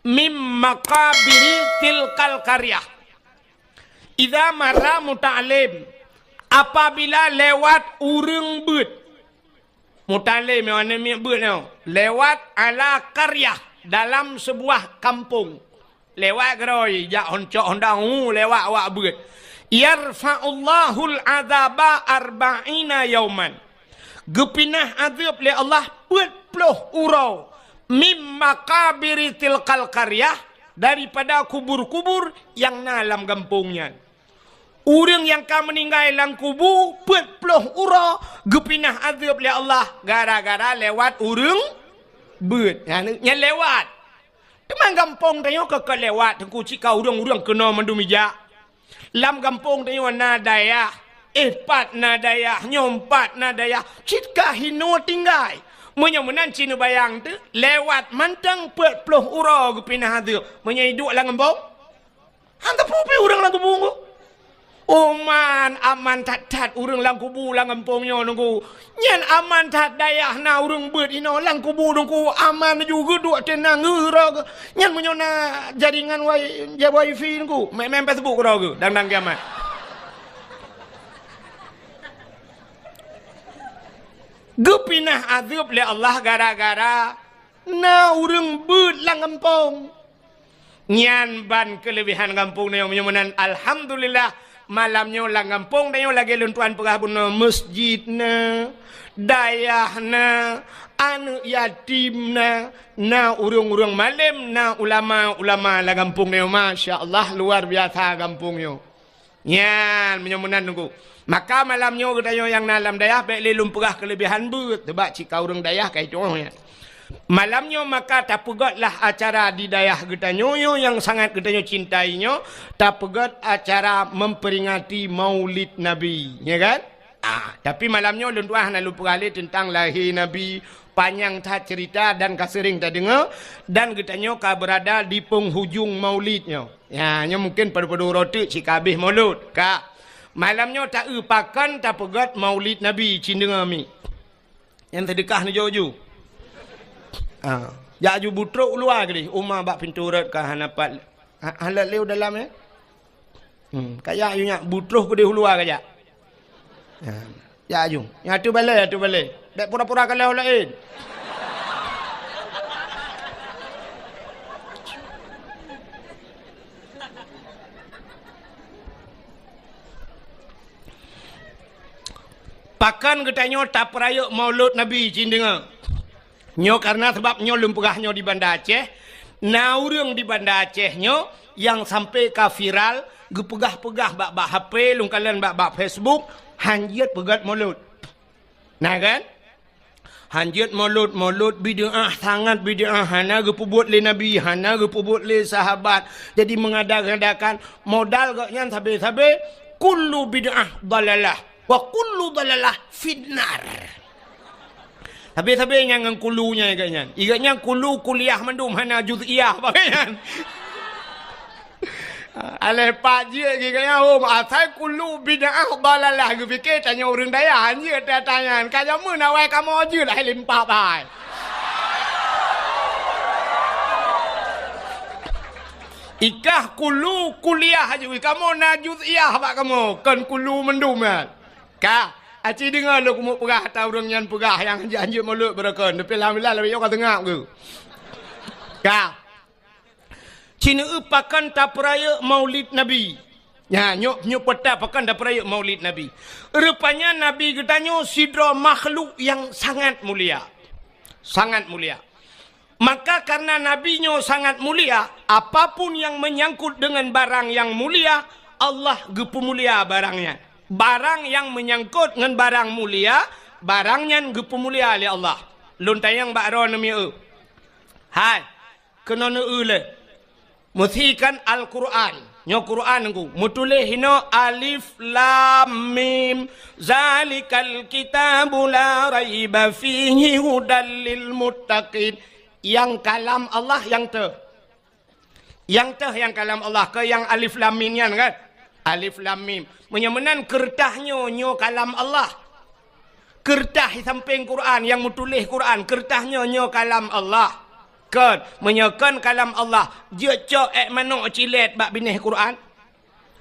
mim maqabiri tilkal qaryah." Idza marra muta'allim, apabila lewat ureueng beuet. Muta'allim nyoe, aneuk miet beuet nyoe, lewat ala qaryah, dalam sebuah kampung. Lewat keudroe, jak hon cok hondang, hu, lewat awak beuet. Yarfa'ullahul adzaba arba'ina yauman. Geupinah azeueb lé Allah peuet ploh uroe. Mim maqabiri tilkal qaryah, daripada kubur-kubur nyang na lam gampông nyan. Ureueng nyang ka meuninggai lam kubu peuet ploh uroe geupinah azeueb lé Allah gara-gara lewat ureueng beuet. Nyan, nyan lewat. Teuma gampông tanyoe ka, ka lewat, Teungku, cit ka ureueng-ureueng keunoe mandum ijak. Lam gampông tanyoe na dayah, eh, pat na dayah, nyoe pat na dayah, cit ka hinoe tinggai. Meunyoe meunan cit neubayang teuh, lewat mantong peuet ploh uroe geupinah azeueb. Meunyoe iduek lam gampông, han teupeu pih ureueng lam kubu nyoe. Oh man, aman that-that ureueng lam kubu lam gampông nyoe Teungku. Nyan aman that dayah na ureueng beuet inoe lam kubu Teungku. Aman ju geuduek teunang geura geu. Nyan meunyoe na jaringan wai-, ja wifi Teungku. Main-main Facebook keudroe geu, dang-dang kiamat. Geupinah azeueb lé Allah gara-gara na ureueng beuet lam gampông. Nyan ban keuleubehan gampông tanyoe meunyoe meunan. Alhamdulillah, malam nyoe lam gampông tanyoe lagèe lôn tuan peugah bunoe, meuseujid na, dayah na, aneuk yatim na, na ureueng-ureueng malém, na ulama-ulama lam gampông tanyoe. Masya Allah, luar biasa gampông nyoe. Nyan, meunyoe meunan Teungku. Maka malam nyoe geutanyoe nyang na lam dayah bèk lé lôn peugah keuleubehan beuet, sabab cit ka ureueng dayah ka itu'oh nyan. Malam nyoe maka tapeugötlah acara di dayah geutanyoe nyoe nyang sangat geutanyoe cintai nyoe, tapeugöt acara memperingati Maulid Nabi, ya kan? Ah, tapi malam nyoe lôn tuan hana lôn peugah lé teuntang lahé Nabi, panyang that cerita dan ka seuring tadeungoe, dan geutanyoe ka beurada di penghujung Maulid nyoe. Ya, nyoe mungken padub-padub uroe teuk cit ka habéh Maulud. Ka. Malam nyoe taeu pakon tapeugöt Maulid Nabi cit deungoe mi. Nyang seudeukah neujok ju. Ha. Jak ju butrok u luwa keudeh, uma bak pintoe rot ka hana pat. Ha, hana lé u dalam, eh? Hmm, ka jak ju nyak butrok keudeh u luwa ka jak. Ha. Jak ju. Nyang ateueh balèe, ateueh balèe. Bèk pura-pura kalon laén. Pakon geutanyoe tapeurayeuk Maulud Nabi, cit deungoe. Nyoe kareuna sabab nyoe lôn peugah nyoe di Banda Aceh, na ureuëng di Banda Aceh nyoe nyang sampai ka viral, geupeugah-peugah bak-bak H P, lôn kalon bak-bak Facebook, hanjeuet peugét Maulud. Na kan? Hanjeuet Maulud, Maulud bid'ah, sangat bid'ah, hana geupeubuet lé Nabi, hana geupeubuet lé sahabat. Jadi mengada-ngadakan, modal gobnyan sabe-sabe, kullu bid'ah dalalah, wa kullu dalalah finnar. Sabe-sabe nyang ngon kulu nyan gobnyan. Gobnyan kulu kuliah mandum, hana juz'iyah bak gobnyan. Alah pat jeuet geuh keu nyan, oh, asai kulu bid'ah dalalah, geupike tanyoe ureuëng dayah, hanjeuet that-that nyan. Ka jameun awai kamoe jeuet hai limpah bai. Ikah kulu kuliah aju, kamoe na juz'iyah bak kamoe, kon kulu mandum nyan. Ka, aci deungoe lôn keumeung peugah ata ureuëng nyan peugah nyang hanjeuet-hanjeuet Maulud beureukan, tapi alhamdulillah lagée nyoe ka teungab geuh. Ka. Ci neueu pakon tapeurayeuk Maulid Nabi. Nya, nyoe, nyoe peuet pakon tapeurayeuk Maulid Nabi. Rupanya Nabi geutanyoe sidroe makhluk nyang sangat mulia. Sangat mulia. Maka kareuna Nabi nyoe sangat mulia, apapun nyang meunyangkot deungon barang nyang mulia, Allah geupeumulia barang nyan. Barang nyang meunyangkot ngon barang mulia, barang nyan geupeumulia lé Allah. Lôn tanyong bak droeneuh mieu. Hai, keunoe neueu lé. Meusikan Al-Qur'an. Nyoe Qur'an Teungku. Meutuléh hinoe alif lam mim. Zalikal kitabu la raiba fihi hudal lil muttaqin. Nyang kalam Allah nyang teuh. Nyang teuh nyang kalam Allah, keu nyang alif lam mim nyan kan? Alif lam mim. Meunyoe meunan keureutah nyoe, nyoe kalam Allah. Keureutah di sampéng Quran, nyang meutuléh Quran, keureutah nyoe, nyoe kalam Allah. Kon, meunyoe kon kalam Allah, jeuet cok ék manok cilét bak binéh Quran?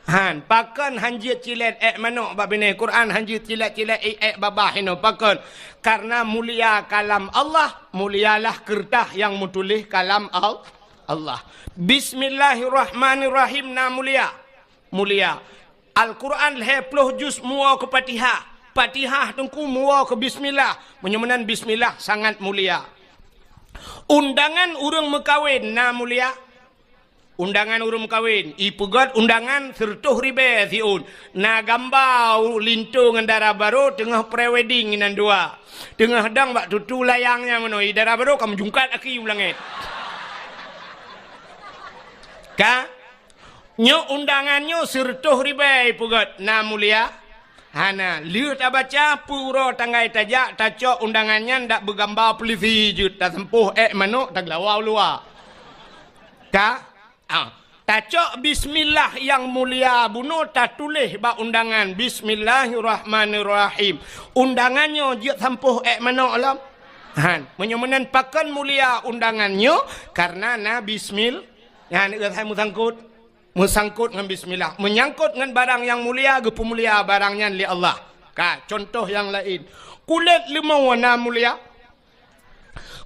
Han, pakon han jeuet cilét ék manok bak binéh Quran, han jeuet cilét-cilét ék, ék babah inoe, pakon? Karena mulia kalam Allah, mulialah keureutah nyang meutuléh kalam Al-, Allah. Bismillahirrahmanirrahim na mulia. Mulia. Al-Quran lhée ploh juz muwoe keu Fatihah. Fatihah Teungku muwoe keu bismillah. Meunyoe meunan bismillah sangat mulia. Undangan ureuëng meukawen na mulia. Undangan ureuëng meukawen, ipeugét undangan sireutôh ribée siôn. Na gamba linto ngon dara barô teungoh pre-wedding inan dua. Teungoh dong bak tutu layang nyang meunoe, dara barô ka meujungkat aki u langét. Ka? Nyoe undangan nyoe sireutôh ribée ipeugét na mulia? Hana. Lheueh tabaca, peue uroe tanggai tajak, tacok undangan nyan dak beugamba peulisi jeuet, tasampôh ék manok, tageulawa u luwa. Ka? Ah. Tacok bismillah nyang mulia bunoe tatuléh bak undangan, Bismillahirrahmanirrahim. Undangan nyoe jeuet sampôh ék manok lom? Han. Meunyoe meunan pakon mulia undangan nyoe? Karena na bismil-, Nyan keuh hai meusangkot. Meusangkot ngon bismillah. Meunyangkot ngon barang nyang mulia, geupeumulia barang nyan lé Allah. Ka, contoh nyang laén. Kulét leumô na mulia.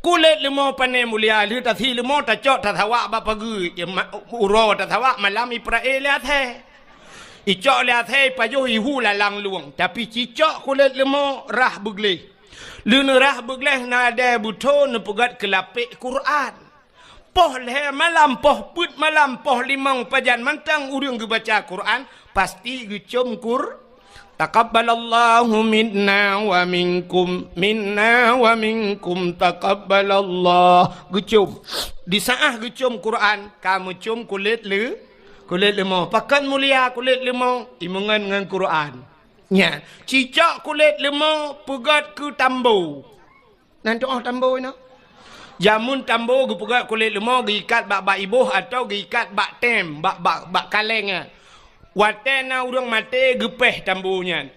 Kulét leumô pane mulia, lheueh tasi leumô tacok tasawak bak pageue, ya, ma-, uroe tasawak malam ipeurae lé asèe. Icok lé asèe ipajoh ihu lalang lueng, tapi cicok kulét leumô rhah beugleh. Lheueh neurhah beugleh na dèe beutho neupeugét keu lapék Quran. Poh lhèe malam, poh peuet malam, poh limong pajan mantong ureueng geubaca Quran, pasti geucôm Qur-, "Taqabbalallahu minna wa minkum, minna wa minkum, taqabbalallah." Geucôm. Di saat geucôm Quran, ka meucôm kulét leu-, kulét leumô. Pakon mulia kulét leumô? Imeungon ngon Quran. Nyan, cicok kulét leumô peugét keu tambo. Nan tu'oh tambo inoe. Jameun tambo geupeugét kulét leumô geuikat bak, bak iboh atawa geuikat bak tem, bak, bak, bak kaleng nyan. Watèe na ureueng maté geupéh tambo nyan.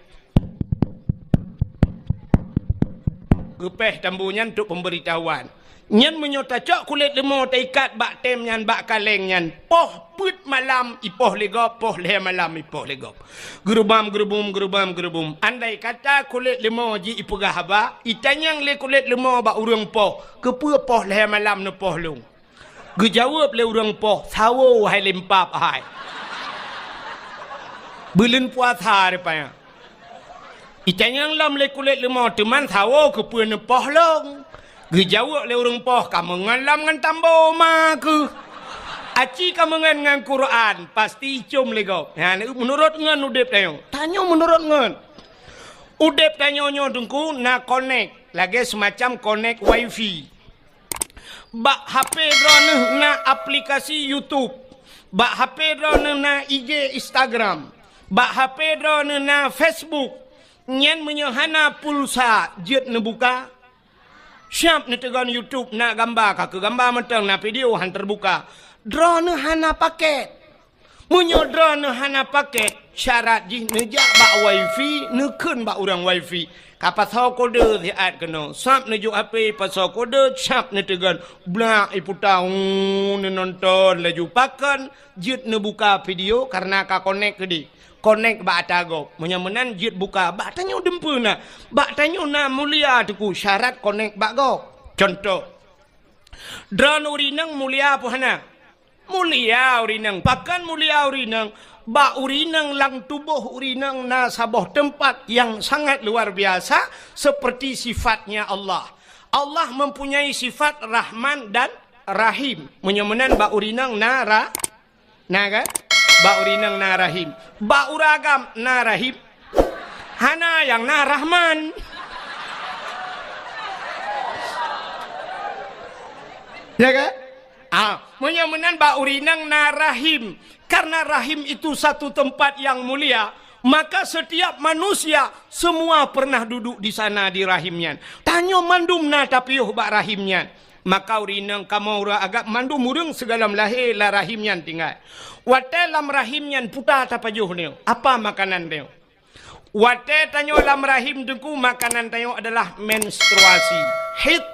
Geupéh tambo nyan untuk pemberitahuan. Nyan meunyoe tacok kulét leumô taikat bak tem nyan, bak kaleng nyan, poh peuet malam ipoh lé gob, poh lhèe malam ipoh lé gob. Geurubam, geurubum, geurubam, geurubum. Andai kata kulét leumô jih ipeugah haba, itanyong lé kulét leumô bak ureueng poh, "Keupeue poh lhèe malam neupoh lôn?" Geujaweueb lé ureueng poh, "Sawo hai limpab hai. Buleuen puasa rupanya." Itanyong lom lé kulét leumo, "Teuma sawoe keupeue neupoh lôn?" Geujaweueb lé ureuëng poh, "Kameungon lom ngon tambo ma keuh. Aci kameungon ngon Quran, pasti icom lé gob." Nyan, meunurot ngon udeb tanyoe. Tanyoe meunurot ngon. Udeb tanyoe nyoe Teungku na konek, lagée seumacam konek wifi. Bak H P droeneuh na aplikasi YouTube. Bak H P droeneuh na I G, Instagram. Bak H P droeneuh na Facebook. Nyan meunyoe hana pulsa, jeuet neubuka. Siab neuteugon YouTube, na gamba, ka keu gamba mantong, na video han teubuka. Droeneuh hana paket. Meunyoe droeneuh hana paket, syarat jih neujak bak wifi, neukheun bak ureuëng wifi. Ka pasoe kode siat keunoe, sab neujok H P, pasoe kode, sab neuteugon, blak iputa, uu, neunonton laju. Pakon jeuet neubuka video, kareuna ka konek keudeh. Konek bak ata gob. Meunyoe meunan jeuet buka, bak tanyoe dumpeue na. Bak tanyoe na mulia Teungku, syarat konek bak gob. Cuntoh, droeneuh ureuëng inong mulia peue hana? Mulia ureuëng inong. Pakon mulia ureuëng inong? Bak ureuëng inong lam tuboh ureuëng inong na saboh teumpat nyang sangat luar biasa, seperti sifatnya Allah. Allah mempunyai sifat Rahman dan Rahim. Meunyoe meunan bak ureuëng inong na ra-, na kan? Bak ureuëng inong na Rahim. Bak ureuëng agam na Rahim. Hana, nyang na Rahman. Ya kan? Ah, meunyoe meunan bak ureuëng inong na rahim. Karena rahim itu satu tempat yang mulia, maka setiap manusia semua pernah duduk di sana di rahim nyan. Tanyoe mandum na tapiôh bak rahim nyan. Maka ureuëng inong kamoe ureuëng agam mandum ureuëng sigohlom lahé lam rahim nyan tinggai. Watée lam rahim nyan puta tapajoh nyoe, apa makanan nyoe? Watée tanyoe lam rahim Teungku, makanan tanyoe adalah menstruasi. Haid,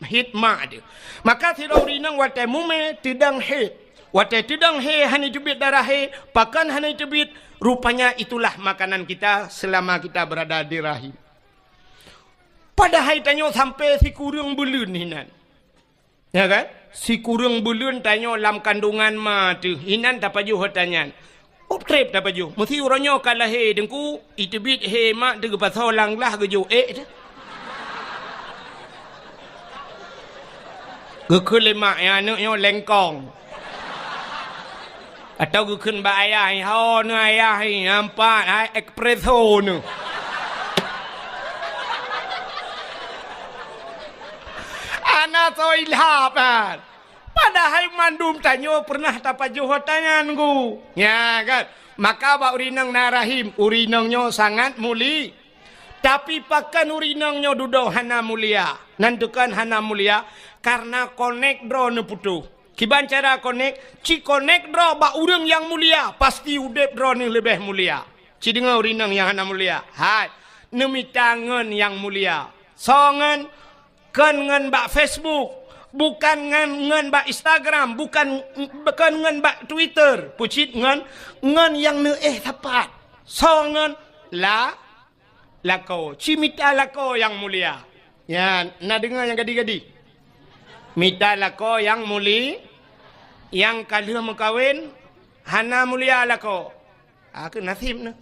haid mak teuh. Maka sidroe ureuëng inong watée mumé teudong haid. Watée teudong haid hana teubiet darah haid, pakon hana teubiet, rupanya itulah makanan kita selama kita berada di rahim. Padahai tanyoe sampai sikureueng buleuen hinan. Ya kan? Sikureueng buleuen tanyoe lam kandungan ma teuh, inan tapajoh ata nyan. Treb tapajoh. Meusi uroe nyoe ka lahé Teungku, iteubiet hé mak teuh geupasoe lam glah geujok ék teuh. Geukheun lé mak, "Nyan aneuk nyoe lengkong." Atau geukheun bak ayah, "Ho neuh ayah, nyan pat, hai, espresso neuh." Hana soe ilham, kan? Padahai mandum tanyoe pernah tapajoh ata nyan, Teungku. Ya, kan? Maka bak ureuëng inong na rahim, ureuëng inong nyoe sangat muli-, tapi pakon ureuëng inong nyoe dudoe hana mulia? Nan teukan hana mulia, karena konek droe neuputoh. Kiban cara konek, ci konek droe bak ureuëng nyang mulia, pasti udeb droeneuh leubeh mulia. Ci deungoe ureuëng inong nyang hana mulia. Hai, neumita ngon nyang mulia. Soe ngon? Kon ngon bak Facebook, bukan ngon, ngon bak Instagram, bukan, kon ngon bak Twitter, pucit ngon, ngon nyang neuéh sapat. Soe ngon? La-, lakoe. Ci mita lakoe nyang mulia. Ya, na deungoe nyang gadi-gadi. Mita lakoe nyang muli-, nyang ka lheueh meukawen, hana mulia lakoe. Ah, keu nasib neuh.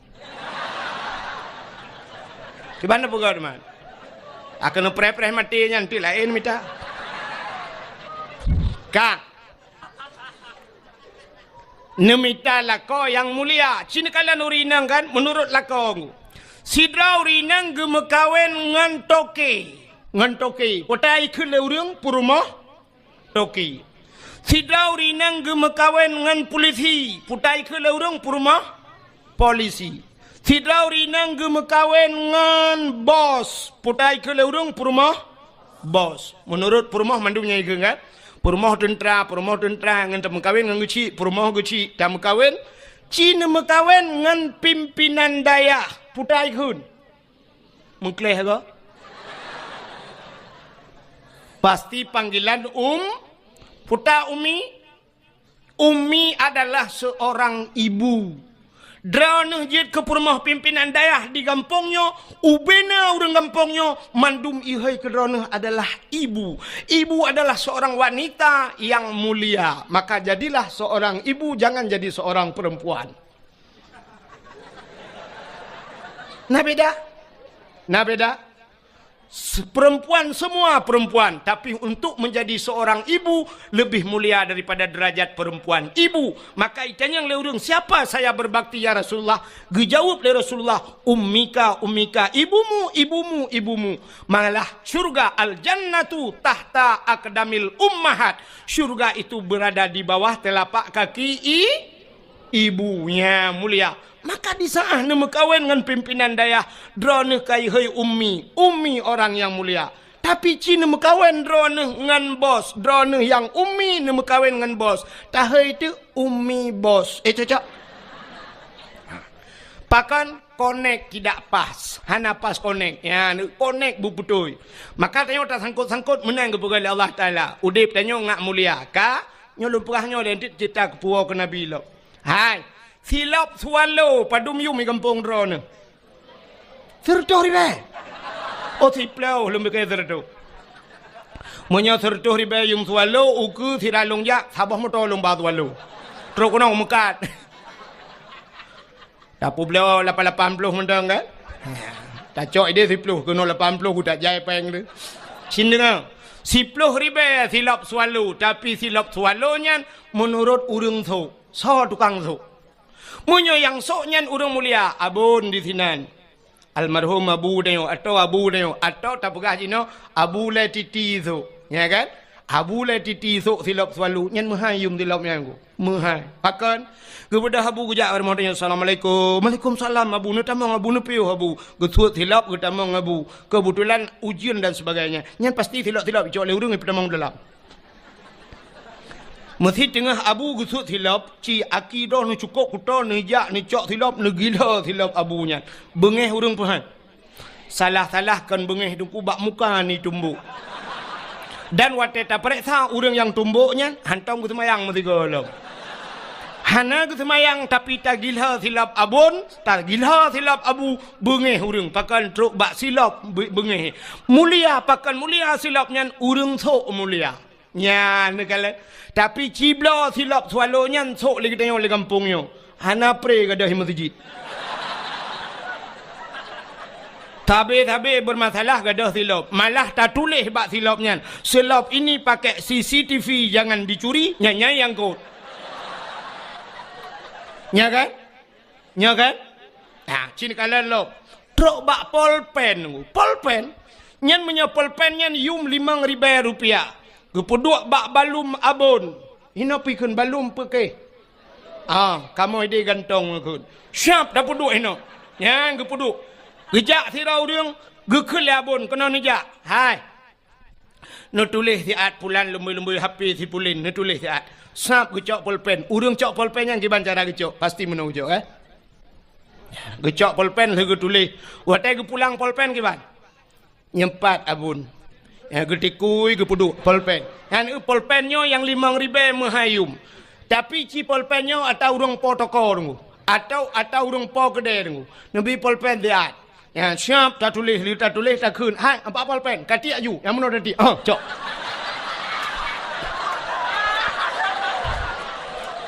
Kiban neupeugah teuma. Ah, keu neupreh-preh maté nyan teuh laén mita. Ka. Neumita lakoe nyang mulia. Ci neukalon ureuëng inong kan, meunurot lakoe. Sidroe ureuëng inong geumeukawen ngon toke. Ngon toke. Peue ta ikheun lé ureuëng peurumoh toke. Sidroe ureuëng inong geumeukawen ngon pulisi, peue ta ikheun lé ureuëng peurumoh polisi. Sidroe ureuëng inong geumeukawen ngon bos, peue ta ikheun lé ureuëng peurumoh bos. Meunurot peurumoh mandum nyan ikheun kan? Peurumoh teuntra, peurumoh teuntra ngon tameukawen ngon geuchik, peurumoh geuchik tameukawen, ci neumeukawen ngon pimpinan dayah, peue ta ikheun. Meukleh go. Pasti panggilan um, peue ta umi. Umi adalah seorang ibu. Droeneuh jeuet keu peurumoh pimpinan dayah di gampông nyoe, ubena ureuëng gampông nyoe, mandum ihôi keu droeneuh adalah ibu. Ibu adalah seorang wanita yang mulia. Maka jadilah seorang ibu, jangan jadi seorang perempuan. Nah, beda. Na beda? Se-, perempuan, semua perempuan, tapi untuk menjadi seorang ibu lebih mulia daripada derajat perempuan ibu. Maka itanyong lé ureuëng, "Siapa saya berbakti, ya Rasulullah?" Geujaweueb lé Rasulullah, "Ummika, ummika, ibumu, ibumu, ibumu." Malah syurga, al-jannatu tahta aqdamil ummahat. Syurga itu berada di bawah telapak kaki i-, ibu. Nyan mulia. Maka di saat neumeukawen ngon pimpinan dayah, droeneuh kayhôi ummi, ummi orang yang mulia. Tapi ci neumeukawen droeneuh ngon bos, droeneuh nyang ummi neumeukawen ngon bos. Tahôi teuk ummi bos. Eh, cocok? Pakon? Konek tidak pas. Hana pas konek. Ya, konek beubeutôi. Maka tanyoe tasangkot-sangkot meunan geupeugah lé Allah Taala. Udeb tanyoe ngat mulia. Ka? Nyoe lôn peugah nyoe lé, cita keupuwoe keu Nabi lom. Hai, silop swallow padum yum i gampông droeneuh? Sireutôh ribèe. Oh, siploh lôn piké sireutôh. Meunyoe sireutôh ribèe yum swallow, ukeue sira lôn jak, saboh moto lôn ba swallow. Trok keunoe meukat. Tapeubloe lapan lapan ploh mantong kan? Tacok idéh siploh, keunoe lapan ploh, ku tak jai péng tu. Cit deungoe. Siploh ribèe silop swallow, tapi silop swallow nyan meunurot ureuëng sôk. Soe tukang sôk? Meunyoe nyang sôk nyan ureuëng mulia, abon di sinan. Almarhum abu tanyoe, atau abu tanyoe, atau tapeugah jinoe, Abu Lé Titi sôk. Ya kan? Abu Lé Titi sôk silop swallow, nyan meuhai yum silop nyan ku. Meuhai. Pakon? Geubeudôh abu geujak bak rumoh tanyoe, "Assalamualaikum." "Waalaikumsalam, abu." "Neutamong, abu, neupiôh, abu." Geusuet silop, geutamong abu. Keubeutulan ujeuen dan sebagainya. Nyan pasti silop-silop icok lé ureuëng ipeutamong dalam. Meusi teungoh abu geusuet silop, ci aki droe neucukôp kuto, neujak neucok silop, neugila silop abu nyan. Beungéh ureuëng peuhan. Salah-salah kon beungéh teungku bak muka neutumbok. Dan watée tapareksa ureuëng nyang tumbok nyan, hantom geuseumayang meusigoe lom. Hana geuseumayang, tapi tagila silop abon, tagila silop abu, beungéh ureuëng. Pakon trok bak silop be-, beungéh. Mulia, pakon mulia silop nyan, ureuëng sôk mulia. Nyan neukalon. Tapi cibloe silop swallow nyan sôk lé geutanyoe lé gampông nyoe. Hana pré gadôh meuseujid. Sabe-sabe beurmasalah gadôh silop. Malah tatuléh bak silop nyan, "Silop ini pakai C C T V, jangan dicuri," nyan, nyan nyang kot. Nya kan? Nyoe kan? Ha, cit neukalon lom. Trok bak polpen. Polpen? Nyan meunyoe polpen nyan yum limong ribèe rupiah. Geupeuduek bak balum abon. Inoe pih kheun balum peukéh. Ah, kamoe idéh gantong kheun. Siap tapeuduek inoe. Nyan geupeuduek. Geujak sidroe ureuëng, geukheun lé abon keunoe neujak. Hai. Neutuléh siat pulan leumbôi-leumbôi H P si pulan, neutuléh siat. Sab geucok polpen. Ureuëng cok polpen nyan kiban cara geucok, pasti meunoe geucok, eh. Geucok polpen lheueh geutuléh. Watée geupulang polpen kiban? Nyempat abon. Ya, geutikui geupeuduek polpen. Nyan eu polpen nyoe nyang limong ribèe meuhai yum. Tapi ci polpen nyoe ata ureuëng po toko deungoe. Atau ata ureuëng po keudè deungoe. Neubi polpen siat. Ya, siap tatuléh, lheueh tatuléh takheun. "Hai, ampat polpen, katiek aju." Nyang meunoe tatiek. Oh, cok.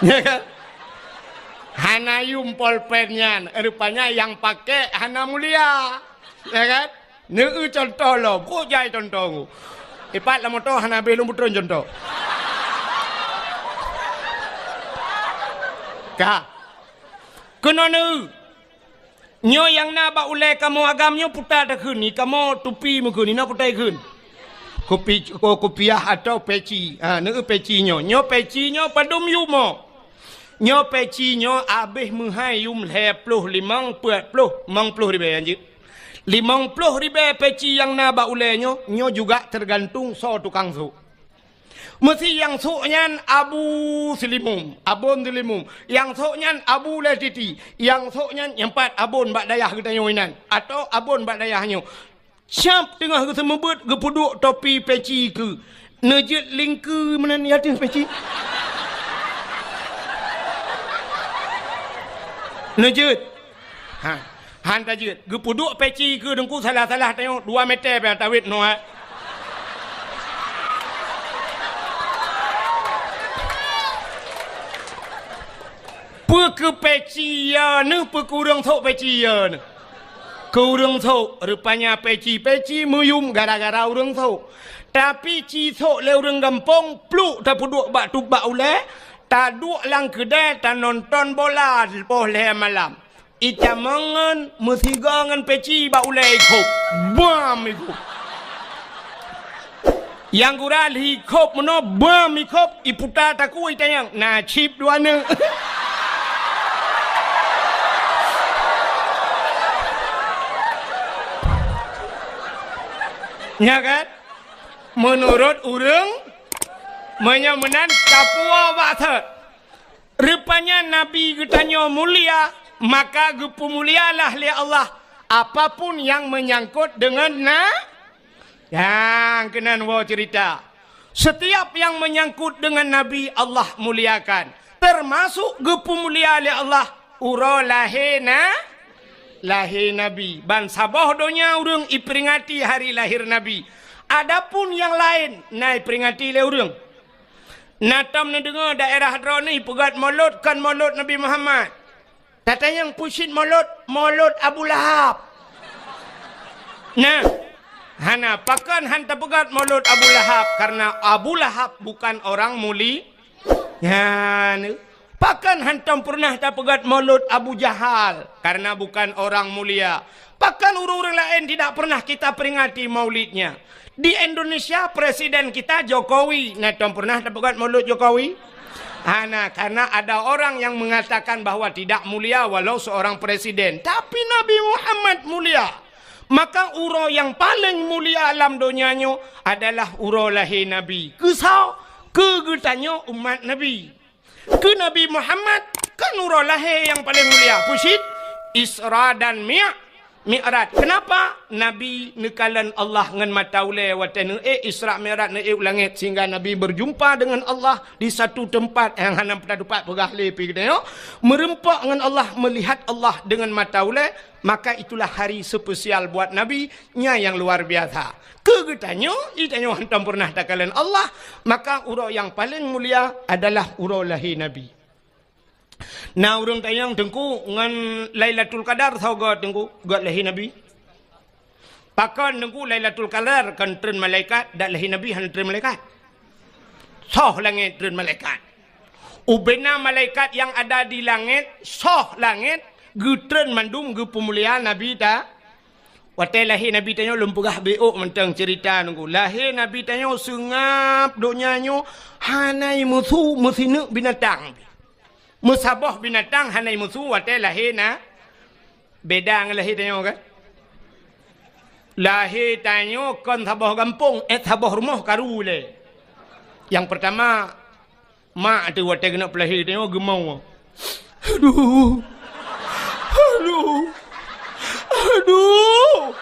Ya kan? Hana yum polpen nyan. Rupanya nyang pakai hana mulia. Ya kan? Neu contoh lom. Kok jai contoh ngu. Ipat lam moto hana habéh lom beutôi contoh. Ka. Keunoe neu. Nyoe nyang na bak ulée kamoe agam nyoe puta takheun, i kamoe tupi meukheun, inoe puta ikheun. Kupi-, ko-, kupiah atau peci. Ha, neu peci nyoe. Nyoe peci nyoe padum yumo. Nyoe peci nyoe abéh meuhai yum lhée ploh limong, peuet ploh, limong ploh ribée anjeut. Limong ploh ribée peci nyang na bak ulée nyoe, nyoe juga teugantung soe tukang sôk. Meusi nyang sôk nyan Abu Silimum, Abon Silimum. Nyang sôk nyan Abu Lé Titi. Nyang sôk nyan nyang pat abon bak dayah geutanyoe inan, atau abon bak dayah nyoe. Siap teungoh geuseumeubeut geupeuduek topi peci keu. Neujeuet lingkeu meunan di ateueh peci. Neujeuet. Ha. Han tajeuet. Geupeuduek peci keu teungku salah-salah tanyoe dua meter pih tawét noe. Peu keu peci ya neuh, peu keu ureuëng sôk peci ya neuh. Keu ureuëng sôk, rupanya peci-peci meuyum gara-gara ureuëng sôk. Tapi ci sôk lé ureuëng gampông, pluk tapeuduek bak tup bak ulée, taduek lam keudée tanonton bola poh lhée malam. Itamong ngon meusigoe ngon peci bak ulée ikhôb. Bam ikhôb. Nyang gura lhi khôb meunoe, bam ikhôb, iputa takue itanyong, na cit dua neuk. Nya kan? Meunurot ureuëng, meunyoe meunan tapuwoe bak thot. Rupanya Nabi geutanyoe mulia, maka geupeumulialah lé Allah apapun nyang meunyangkot deungon na-, nyang keunan woe ceurita. Setiap nyang meunyangkot deungon Nabi, Allah muliakan, teumasok geupeumulia lé Allah uroe lahé na-, lahé Nabi. Ban saboh donya ureuëng iperingati hari lahir Nabi. Adapun nyang laén na iperingati lé ureuëng. Na tom neudeungoe daerah droeneuh peugét molot kon molot Nabi Muhammad. Tatanyong peue cit molot, molot Abu Lahab. Nah, hana, pakon han tapeugét molot Abu Lahab, karena Abu Lahab bukan orang muli-, nyan. Pakon han tom pernah tapeugét molot Abu Jahal, karena bukan orang mulia. Pakon ureuëng-ureuëng laén tidak pernah kita peringati maulidnya? Di Indonesia, presiden kita Jokowi. Na tom pernah tapeugét molot Jokowi? Hana, karena ada orang yang mengatakan bahwa tidak mulia walau seorang presiden. Tapi Nabi Muhammad mulia. Maka uroe nyang paleng mulia lam donya nyoe adalah uroe lahé Nabi. Keu soe? Keu geutanyoe umat Nabi. Keu Nabi Muhammad kan uroe lahé nyang paleng mulia. Peue cit? Isra dan Mi-, Mi'raj. Kenapa? Nabi neukalon Allah ngon mata ulée watée neuék Isra Mi'raj, neuék u langét, sehingga Nabi berjumpa dengan Allah di satu tempat nyang hana meuteumpat peugah lé pih geutanyoe. Meureumpok ngon Allah, melihat Allah dengan mata ulée, maka itulah hari spesial buat Nabi, nya nyang luar biasa. Keu geutanyoe, geutanyoe hantom pernah takalon Allah, maka uroe nyang paleng mulia adalah uroe lahé Nabi. Na ureuëng tanyong, "Teungku, ngon Lailatul Qadar soe göt, Teungku?" "Göt lahé Nabi." "Pakon, Teungku, Lailatul Qadar kon treun malaikat, dak lahé Nabi hana treun malaikat?" "Soh langét treun malaikat. Ubena malaikat nyang ada di langét, soh langét, geutreun mandum geupeumulia Nabi ta-" Watée lahé Nabi tanyoe lôn peugah beuôk mantong ceurita Teungku. Lahé Nabi tanyoe seungab donya nyoe hana imeusu meusineuk binatang. Meusaboh binatang hana imeusu watée lahé na-, beda ngon lahé tanyoe kan? Lahé tanyoe kon saboh gampông, eh, saboh rumoh karu lé. Nyang peurtama, mak teuh watée keuneuk peulahé tanyoe geumoe. Aduh. Aduh. Aduh.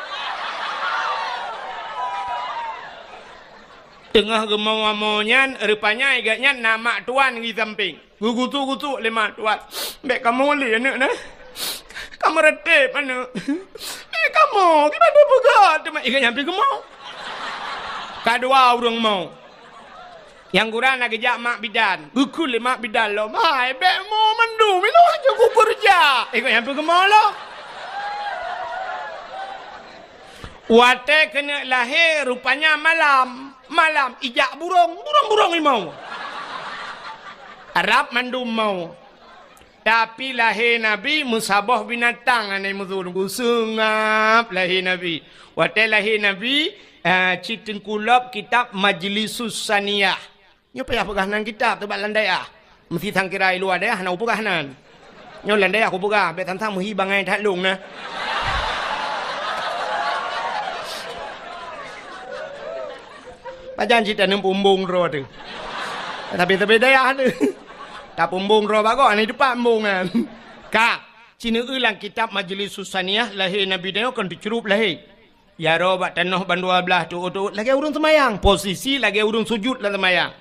Teungoh geumoe-moe nyan, rupanya igat nyan na mak tuan di sampéng. Geugutuk-gutuk lé mak tuan. "Bék kamoe lé aneuk na. Kamoe reuteb aneuk. Bék kamoe, kiban peugah teuma igat nyan pih geumoe." Ka dua ureuëng moe. Nyang gura na geujak mak bidan. Geukheun lé mak bidan lom, "Hai, bék moe mandum, ilôn hana kupeureuja." Igat nyan pih geumoe lom. Watée keuneuk lahé, rupanya malam. Malam ijak burông, burông-burông imoe. Rab mandum moe. Tapi lahé Nabi meusaboh binatang hana imeusu, seungab lahé Nabi. Watée lahé Nabi, eh, cit teungku lop kitab Majlisus Saniyah. Nyoe payah peugah nan kitab teuh bak lam dayah. Meusti sangkira i luwa dayah hana kupeugah nan. Nyoe lam dayah kupeugah, bék sang-sang meuhi bangai that lông na. Pajan cit taneum peumbong droe teuh. Tapi-tapi dayah teuh. Tapeumbong droe bagoe, hana teumpat embong nyan. Ka, ci neueu lam kitab Majlisus Saniyah, lahé Nabi tanyoe kon teucrueb lahé. Jaroe bak tanoh bandua blaih teuôt-teuôt lagée ureuëng seumayang, posisi lagée ureuëng sujut lam seumayang.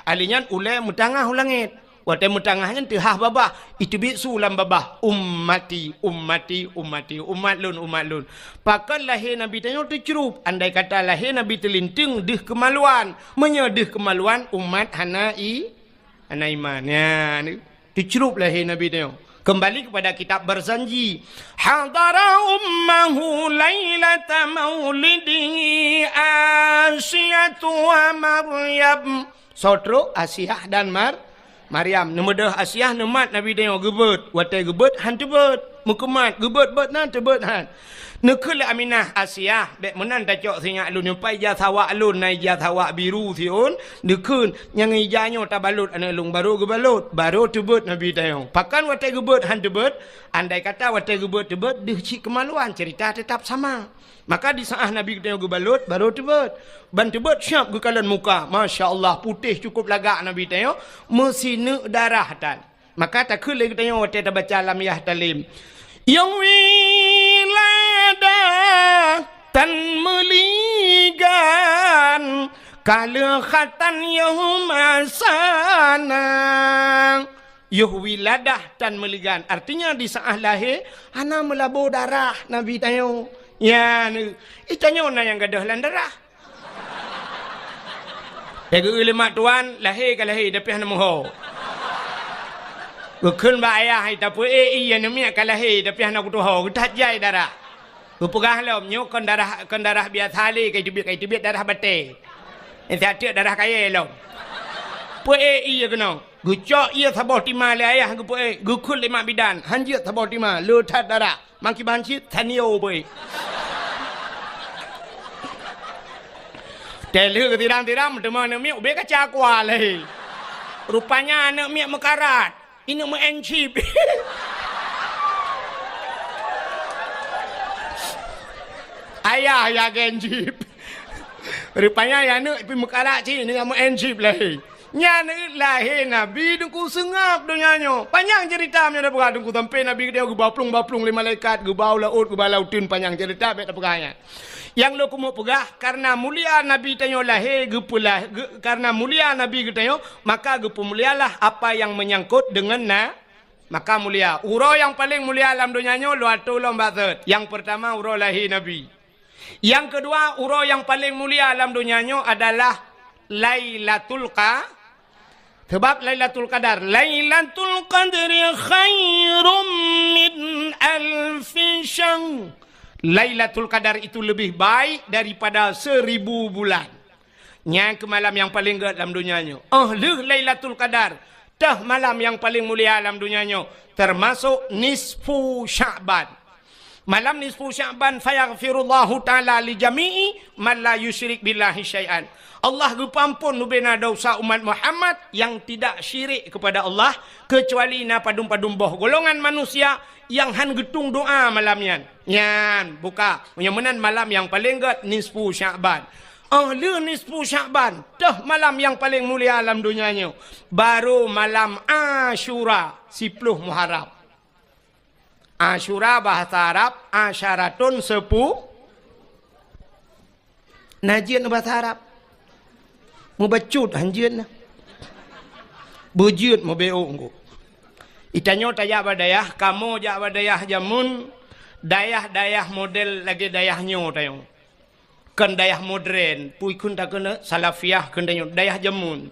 Ahli nyan ulée meutangah u langét. Watée meutangah nyan teuhah babah, iteubiet su lam babah, "Ummati, ummati, ummati, umat lôn, umat lôn." Pakon lahé Nabi tanyoe teucrueb, andai kata lahé Nabi teulinteung deuh keumaluan. Meunyoe deuh keumaluan, umat hana i-, hana iman. Nyan, teucrueb lahé Nabi tanyoe. Kembali kepada kitab Barzanji. Hadara ummahu lailata maulidihi Asiyatu wa Maryam. Soe trok? Asiah dan Mar-, Maryam. Neumeudoh Asiah neumat Nabi tanyoe geubeuet. Watée geubeuet, han teubeuet. Meukeumat, geubeuet-beuet na, teubeuet han. Neukheun lé Aminah, "Asiah, bék meunan tacok sinyak lôn nyoe, pai ija sawak lôn, na ija sawak biru siôn." Neukheun, "Nyang ija nyoe tabalot aneuëk lôn," barô geubalot, barô teubeuet Nabi tanyoe. Pakon watée geubeuet han teubeuet? Andai kata watée geubeuet teubeuet, deuh cit keumaluan, ceurita teutap sama. Maka di saát Nabi geutanyoe geubalot, barô teubeuet. Ban teubeuet siab geukalon muka. Masya Allah, putéh cukup lagak Nabi tanyoe, meusineuk darah tan. Maka takheun lé geutanyoe watée tabaca lam Yahtalim. Yoh wiladah tan meuligan, ka lheueh khatan yoh masana. Yoh wiladah tan meuligan, artinya di saát lahé hana meulabô darah Nabi tanyoe. Nyan, i tanyoe na nyang gadôh lam darah. Geu-eu lé mak tuan, lahé ka lahé, tapi hana meuho. Geukheun bak ayah, "Hai, tapeuék ié, aneuëk miet ka lahé, tapi hana kutuho, geuthat jai darah." Geupeugah lom, "Nyoe kon darah, kon darah biasa lé, ka iteubiet, ka iteubiet darah batée. Nyang siat teuk darah kayée lom." Peuék ié keunoe. Geucok ié saboh tima lé ayah geupeuék, geukheun lé mak bidan, han jeuet saboh tima, le that darah. Makiban cit, tanio beuék. Tée lheueh geutirang-tirang, meuteumé aneuëk miet, ubé kaca kuah lé. Rupanya aneuëk miet meukarat. Ineuëk meu'en chip. Ayah ya gen chip. Rupanya ya aneuëk pih meukarat cit, ineuëk meu'en chip lé. Nyan lahé Nabi Teungku seungab donya nyoe. Panyang ceurita meunyoe tapeugah Teungku, sampoe Nabi geutanyoe geuba plueng-ba plueng lé malaikat, geuba u laôt, geuba lam uteuen, panyang ceurita bék tapeugah nyan. Nyang lôn keumeung peugah, kareuna mulia Nabi tanyoe lahé geupeulah-, geu-, kareuna mulia Nabi geutanyoe, maka geupeumulialah apa nyang meunyangkot deungon na-, maka mulia. Uroe nyang paleng mulia lam donya nyoe lôn atô lom bak sot. Nyang peurtama uroe lahé Nabi. Nyang keudua, uroe nyang paleng mulia lam donya nyoe adalah Lailatul Qa-, sabab Lailatul Qadar, "Lailatul Qadri khairum min alfi syahr." Lailatul Qadar itu lebih baik daripada seribu bulan. Nyan keuh malam nyang paleng gét lam donya nyoe. Óh lheueh Lailatul Qadar, teuh malam nyang paleng mulia lam donya nyoe, teumasok nisfu Sya'ban. Malam nisfu Sya'ban, "Fayaghfirullahu ta'ala li jami'i man la yusyrik billahi syai'an." Allah geupeuampon bubena desya umat Muhammad nyang tidak syirik kepada Allah, keucuali na padum-padum boh golongan manusia nyang han geutung doa malam nyan. Nyan, buka. Nyang meunan malam nyang paleng gét, nisfu Sya'ban. Óh lheueh nisfu Sya'ban, teuh malam nyang paleng mulia lam donya nyoe, barô malam Asyura, siploh Muharram. Asyura bahasa Arab, asyaratun sepu-, na jeuet bahasa Arab. Mubacut han jeuet na. Beujeuet meubeuk ngku. Itanyoe tajak bak dayah, kamoe jak bak dayah jameun, dayah-dayah model lagée dayah nyoe tanyoe. Kon dayah modern, pui kheun takheun salafiyah kheun tanyoe, dayah jameun.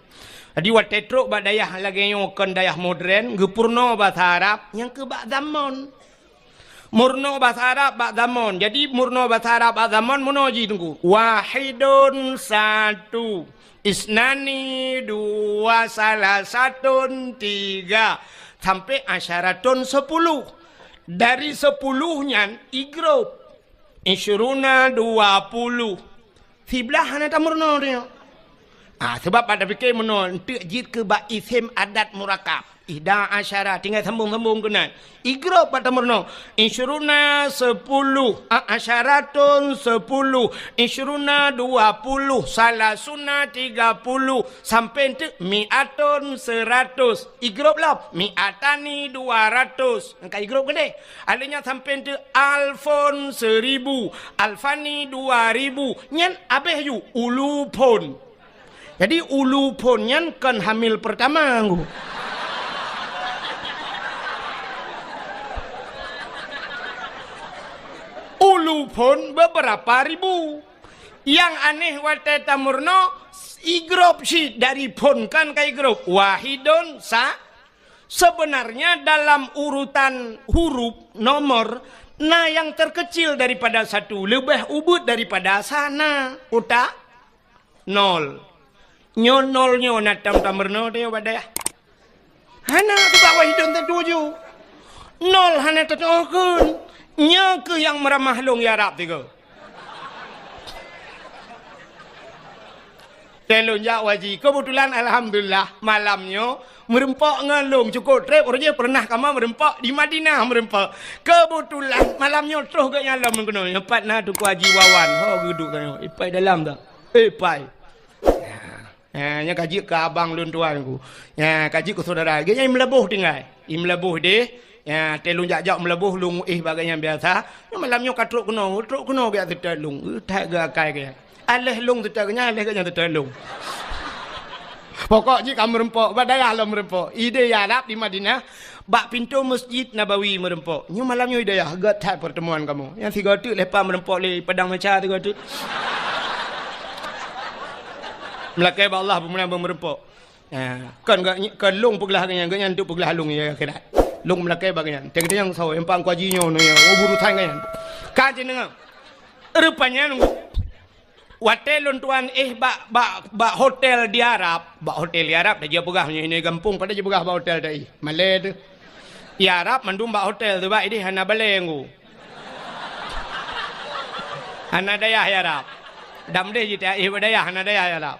Jadi watée trok bak dayah lagée nyoe kon dayah modern, geupeurunoe basa Arab, nyang keu bak zamon. Meurunoe basa Arab bak zamon. Jadi meurunoe basa Arab bak zamon meunoe jih Teungku. Wahidun satu, isnani dua, salasatun tiga, sampai asyaratun sepuluh. Dari sepuluh nyan igrop. Isyruna dua puluh. Siblaih hana tameurunoe tanyoe. Ah, sabab bak tapike meunoe, eunteuk jeuet keu bak isem adat murakab. Ihda asyara, tinggai sambong-sambong keunan. Igrop bak tameurunoe. Isyruna sepuluh, a-, asyaratun sepuluh, isyruna dua puluh, salasuna tiga puluh, sampai eunteuk mi'atun seratus. Igrop lom, mi'atani dua ratus. Engka igrop keudeh. Aleunya sampai eunteuk alfun seribu, alfani dua ribu. Nyan abeh ju ulu phon. Jadi ulu phon nyan kon hamil pertama ngku. Ulu phon beberapa ribu. Nyang aneh watée tameurunoe igrop cit dari phon kan ka igrop. Wahidun sa-, Sebenarnya dalam urutan huruf, nomor, na nyang terkecil daripada satu, leubeh ubit daripada sa na. Utak? Nol. Nyoe nol nyoe na tam-tam meurunoe teuh bak dayah. Hana teuh bak wahidon tatuju. Nol hana tatuju kheun. Nyoe keuh nyang meuramah lôn ya Rab tiga. Teuh lôn jak haji. Keubeutulan, alhamdulillah, malam nyoe meureumpok ngon lôn. Cukôp trép, uroe jih peureunah kamoe meureumpok di Madinah meureumpok. Keubeutulan, malam nyoe troh geuh nyan lom meukeunong. Nyoe pat na Teungku Haji Wawan. Ho geuduek tanyoe. Ipai dalam dak? Ipai. Ya. Ya, nyan ka jeuet keu abang lôn tuan ku. Ya, ka jeuet keu syedara. Geuhnyan i Meulaboh tinggai. I Meulaboh deh. Ya, teuh lôn jak-jak Meulaboh, lôn éh bak geuhnyan biasa. Nyoe malam nyoe ka trok keunoe, trok keunoe geujak seutôt lôn. Eh, that geuh akai geuhnyan. Aléh lôn seutôt geuhnyan, aléh geuhnyan seutôt lôn. Pokok jih ka meureumpok, bak dayah lom meureumpok. Idéh ya Rab di Madinah, bak pintoe Masjid Nabawi meureumpok. Nyoe malam nyoe idéh ya, göt that pertemuan kamoe. Nyang sigoe teuk leupah meureumpok lé Padang Meca sigoe teuk. Meulakée bak Allah peumulihan meureumpok. Ha, kon geuh, kon lôn peuglah geuhnyan, geuhnyan untuk peuglah lôn ya akhirat. Lôn meulakée bak geuhnyan. Teukeudeh nyang sawo, empang kuaji nyoe, nyoe, oh, urusan geuhnyan. Ka jideungoe. Rupanya nunggu. Watée lôn tuan éh bak, bak, bak hotel di Arab, bak hotel di Arab, dak jipeugah nyoe, nyoe gampông, padahai jipeugah bak hotel dak éh. Malée teuh. Di Arab mandum bak hotel teuh, bak idéh hana balée nggu. Hana dayah di Arab. Dam deh jitiak éh bak dayah, hana dayah di Arab.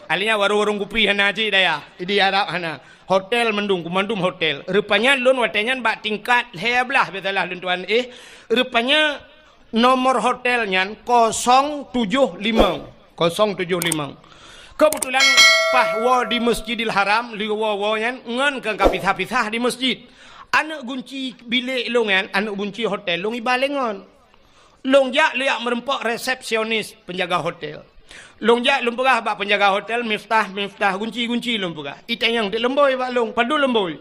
Akhirnya warong-warong kupi hana cit dayah. Di Arab hana. Hotel mandum, mandum hotel. Rupanya lôn watée nyan bak tingkat lhée blaih biasalah lôn tuan éh. Rupanya nomor hotel nyan kosong tujoh limong. Kosong tujoh limong. Keubeutulan paih woe di Masjidil Haram, lheueh woe-woe nyan ngon keu ka pisah-pisah di masjid. Aneuk gunci bilék lôn nyan, aneuk gunci hotel lôn iba lé ngon. Lôn jak, lôn jak meureumpok resepsionis penjaga hotel. Lôn jak, lôn peugah bak penjaga hotel, "Miftah, miftah, gunci, gunci," lôn peugah. Itanyong teuk leumbôi bak lôn, padub leumbôi.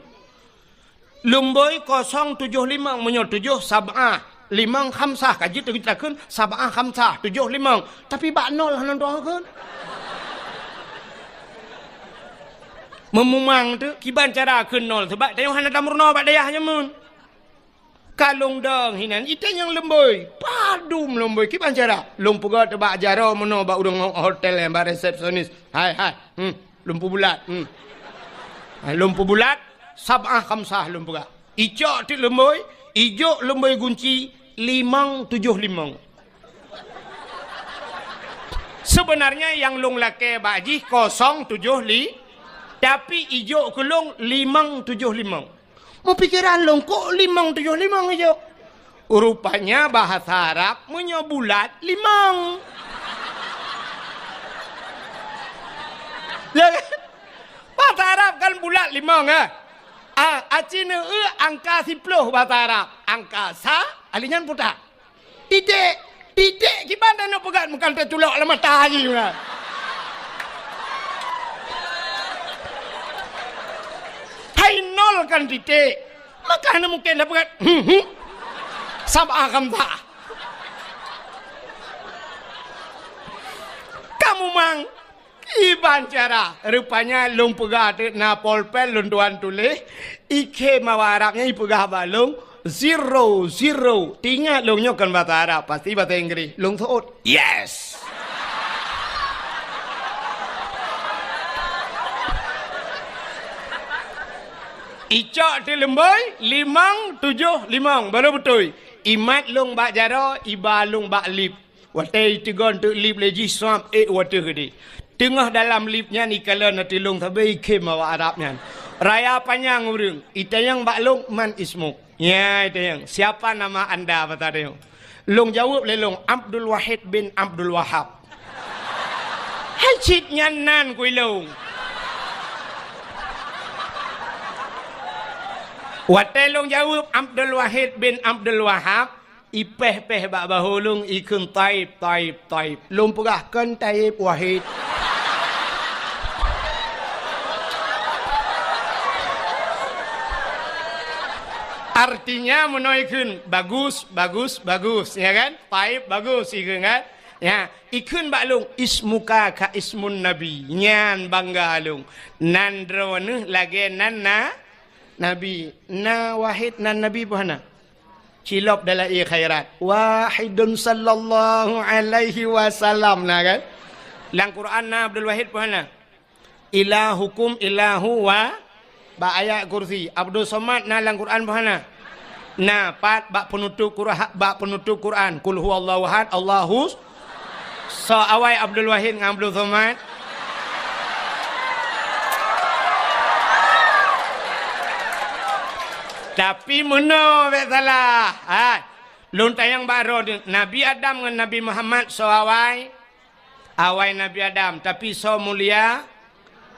Leumbôi kosong tujoh limong, meunyoe tujoh sab'ah, limong khamsah, ka jeuet takheun sab'ah khamsah, tujoh limong. Tapi bak nol hana droe kheun. Meumumang teuk, kiban cara kheun nol, sabab tanyoe hana tameurunoe bak dayah nyan meunan. Ka lôn dong hinan, itanyong leumbôi, padub leumbôi, kiban cara. Lôn peugah teuk bak jaroe meunoe bak ureueng hotel nyan, bak resepsionis. "Hai, hai, hmm, lôn peubulat, hmm." Hai, lôn peubulat, sab'ah khamsah lôn peugah. Icok teuk leumbôi, ijok leumbôi gunci, limong tujoh limong. Sebenarnya nyang lôn lakée bak jih kosong tujoh li, tapi ijok keu lôn limong tujoh limong. Meupikeran lôn, kok limong tujoh limong ijok? Rupanya bahasa Arab meunyoe bulat, limong. Ya kan? Bahasa Arab kan bulat, limong, eh? Ah, aci neueu angka siploh bahasa Arab. Angka sa, ali nyan puta. Titék, titék kiban tanyoe peugah, meukan tatulok lam mata jih meunan. Hai nol kan titék. Maka hana mungken tapeugah, hmm, hmm. Sab'ah khamsah. Kamu mang Kiban cara, rupanya lôn peugah teuk na polpen lôn tuan tuléh, ikhém awak Arab nyan ipeugah bak lôn, zero, zero. Teuingat lôn nyoe kon basa Arab, pasti basa Inggréh. Lôn seuôt, "Yes!" Icok teuk leumbôi, limong, tujoh, limong. Baru beutôi. Imat lôn bak jaroe, iba lôn bak lift. Watée iteugon teuk lift lé jih swab ék u ateueh keudeh. Teungoh dalam lift nyan ikalon ateueh lôn sabe ikhém awak Arab nyan. Raya panyang ureuëng, itanyong bak lôn, "Man ismuk?" Nyan itanyong, "Siapa nama anda?" basa tanyoe. Lôn jaweueb lé lôn, "Abdul Wahid bin Abdul Wahab." Hai cit nyan nan kui lôn. Watée lôn jaweueb Abdul Wahid bin Abdul Wahab, ipéh-péh bak bahô lôn ikheun, "Taib, Taib, Taib." Lôn peugah, "Kon Taib, Wahid." Artinya meunoe ikheun, "Bagus, bagus, bagus," ya kan? "Taib, bagus," ikheun kan? Ya, ikheun bak lôn, "Ismuka ka ismun Nabi." Nyan bangga lôn. Nan droeneuh lagée nan na Nabi, na Wahid nan Nabi peue hana? Cilop dalam ie khairat. Wahidun sallallahu alaihi wasallam na kan? Lam Quran na Abdul Wahid peue hana? Ilahukum ilahu wa bak ayat kursi. Abdul Somad na lam Quran peue hana? Na, pat bak penutup Quran, bak penutup Quran. Qul huwallahu ahad, Allahu. Soe awai Abdul Wahid ngon Abdul Somad? Tapi meunoe bék salah. Hai. Lôn tanyong bak droeneuh, Nabi Adam ngon Nabi Muhammad soe awai? Awai Nabi Adam, tapi soe mulia?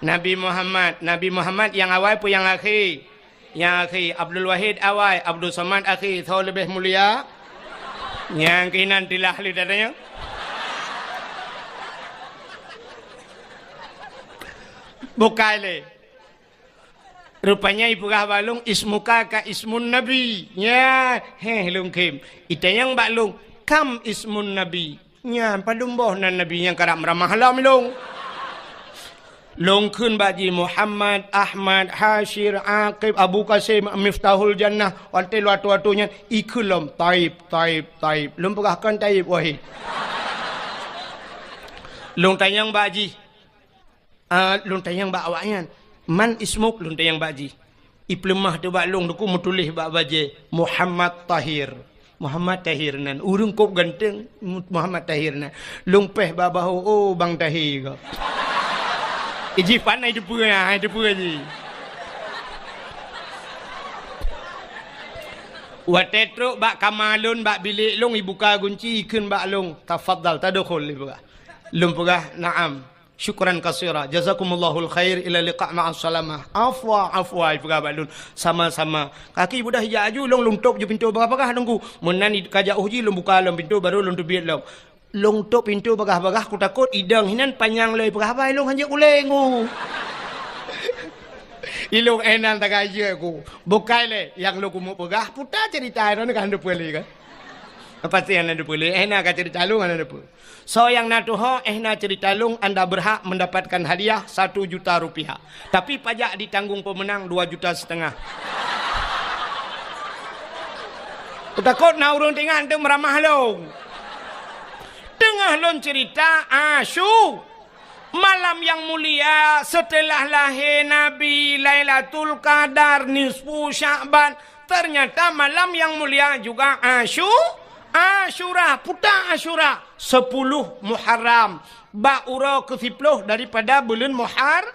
Nabi Muhammad. Nabi Muhammad nyang awai peue nyang akhé? Nyang akhé. Abdul Wahid awai, Abdul Somad akhé. Soe leubeh mulia? Nyang keunan tilah lé datanya. Bukai lé. Rupanya ipeugah bak lôn, "Ismuka ka ismun Nabi." Nya, heh lôn khém. Itanyong bak lôn, "Kam ismun Nabi?" Nyan padum boh nan nabi nyang karab meuramah lom ilong. Lôn kheun bak jih Muhammad, Ahmad, Hasyir, Aqib, Abu Qasim, Miftahul Jannah, watée lôn atoe-atoe nyan ikheun lom Taib, Taib, Taib. Lôn peugah kon Taib, wahé. Lôn tanyong bak jih, Ah, lôn tanyong bak awaknyan, "Man ismuk?" Lôn tanyong bak jih. Ipeuleumah teuh bak lôn, teungku meutuléh bak bajée, "Muhammad Tahir." Muhammad Tahir nan. Ureuëng kôb ganteng, Mu-, Muhammad Tahir nan. Lôn péh bak bahô, "Oh, Bang Tahir ka." Iji pan ai teupeue, ai teupeue jih. Watée trok bak kama lôn, bak bilék lôn, ibuka gunci, ikheun bak lôn, "Tafadhal, tadkhul," ipeugah. Lôn peugah, "Na'am." Syukran katsira. Jazakumullahu khair, ila liqa ma'as salamah. Afwa, afwa, ipeugah bak lôn. Sama-sama. Kaki budah ijak aju, lôn, lôn tôp ju pintoe bagah-bagah, teungku. Meunan i-, ka jauh jih, lôn buka lom pintoe, baru lôn teubiet lom. Lôn tôp pintoe bagah-bagah, kutakot idong hinan panyang lé ipeugah, "Bai lôn hanjeuet ulée ngu." Ilong éh nan tagajeuet ku. Bukai lé, nyang lôn keumeung peugah, puta cerita droeneuh ka han teupeue lé kan? Pasti han teupeue lé, éh na ka cerita lôn han teupeue. Soe nyang na tuho, éh na cerita lôn, anda berhak mendapatkan hadiah satu juta rupiah. Tapi pajak ditanggung pemenang dua juta setengah. Kutakot na ureuëng teuingat teuh meuramah lôn. Teungoh lôn cerita, asu. Malam yang mulia setelah lahé Nabi, Lailatul Qadar, nisfu Sya'ban. Ternyata malam yang mulia juga Asyu-, Asyura, puta Asyura, sepuluh Muharram. Bak uroe keusiploh daripada buleuen Muhar-,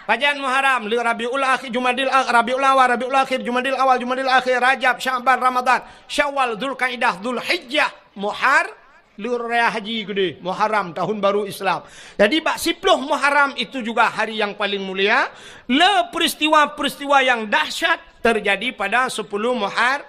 pajan Muharram, le Rabiul Akhir, Jumadil A-, Rabiul Awal, Rabiul Akhir, Jumadil Awal, Jumadil Akhir, Rajab, Sya'ban, Ramadan, Syawal, Zulkaidah, Zulhijjah, Muhar-, Lheueh raya haji keudeh, Muharram, tahun baru Islam. Jadi, bak siploh Muharram itu juga hari yang paling mulia. Le peristiwa-peristiwa yang dahsyat terjadi pada sepuluh Muhar-,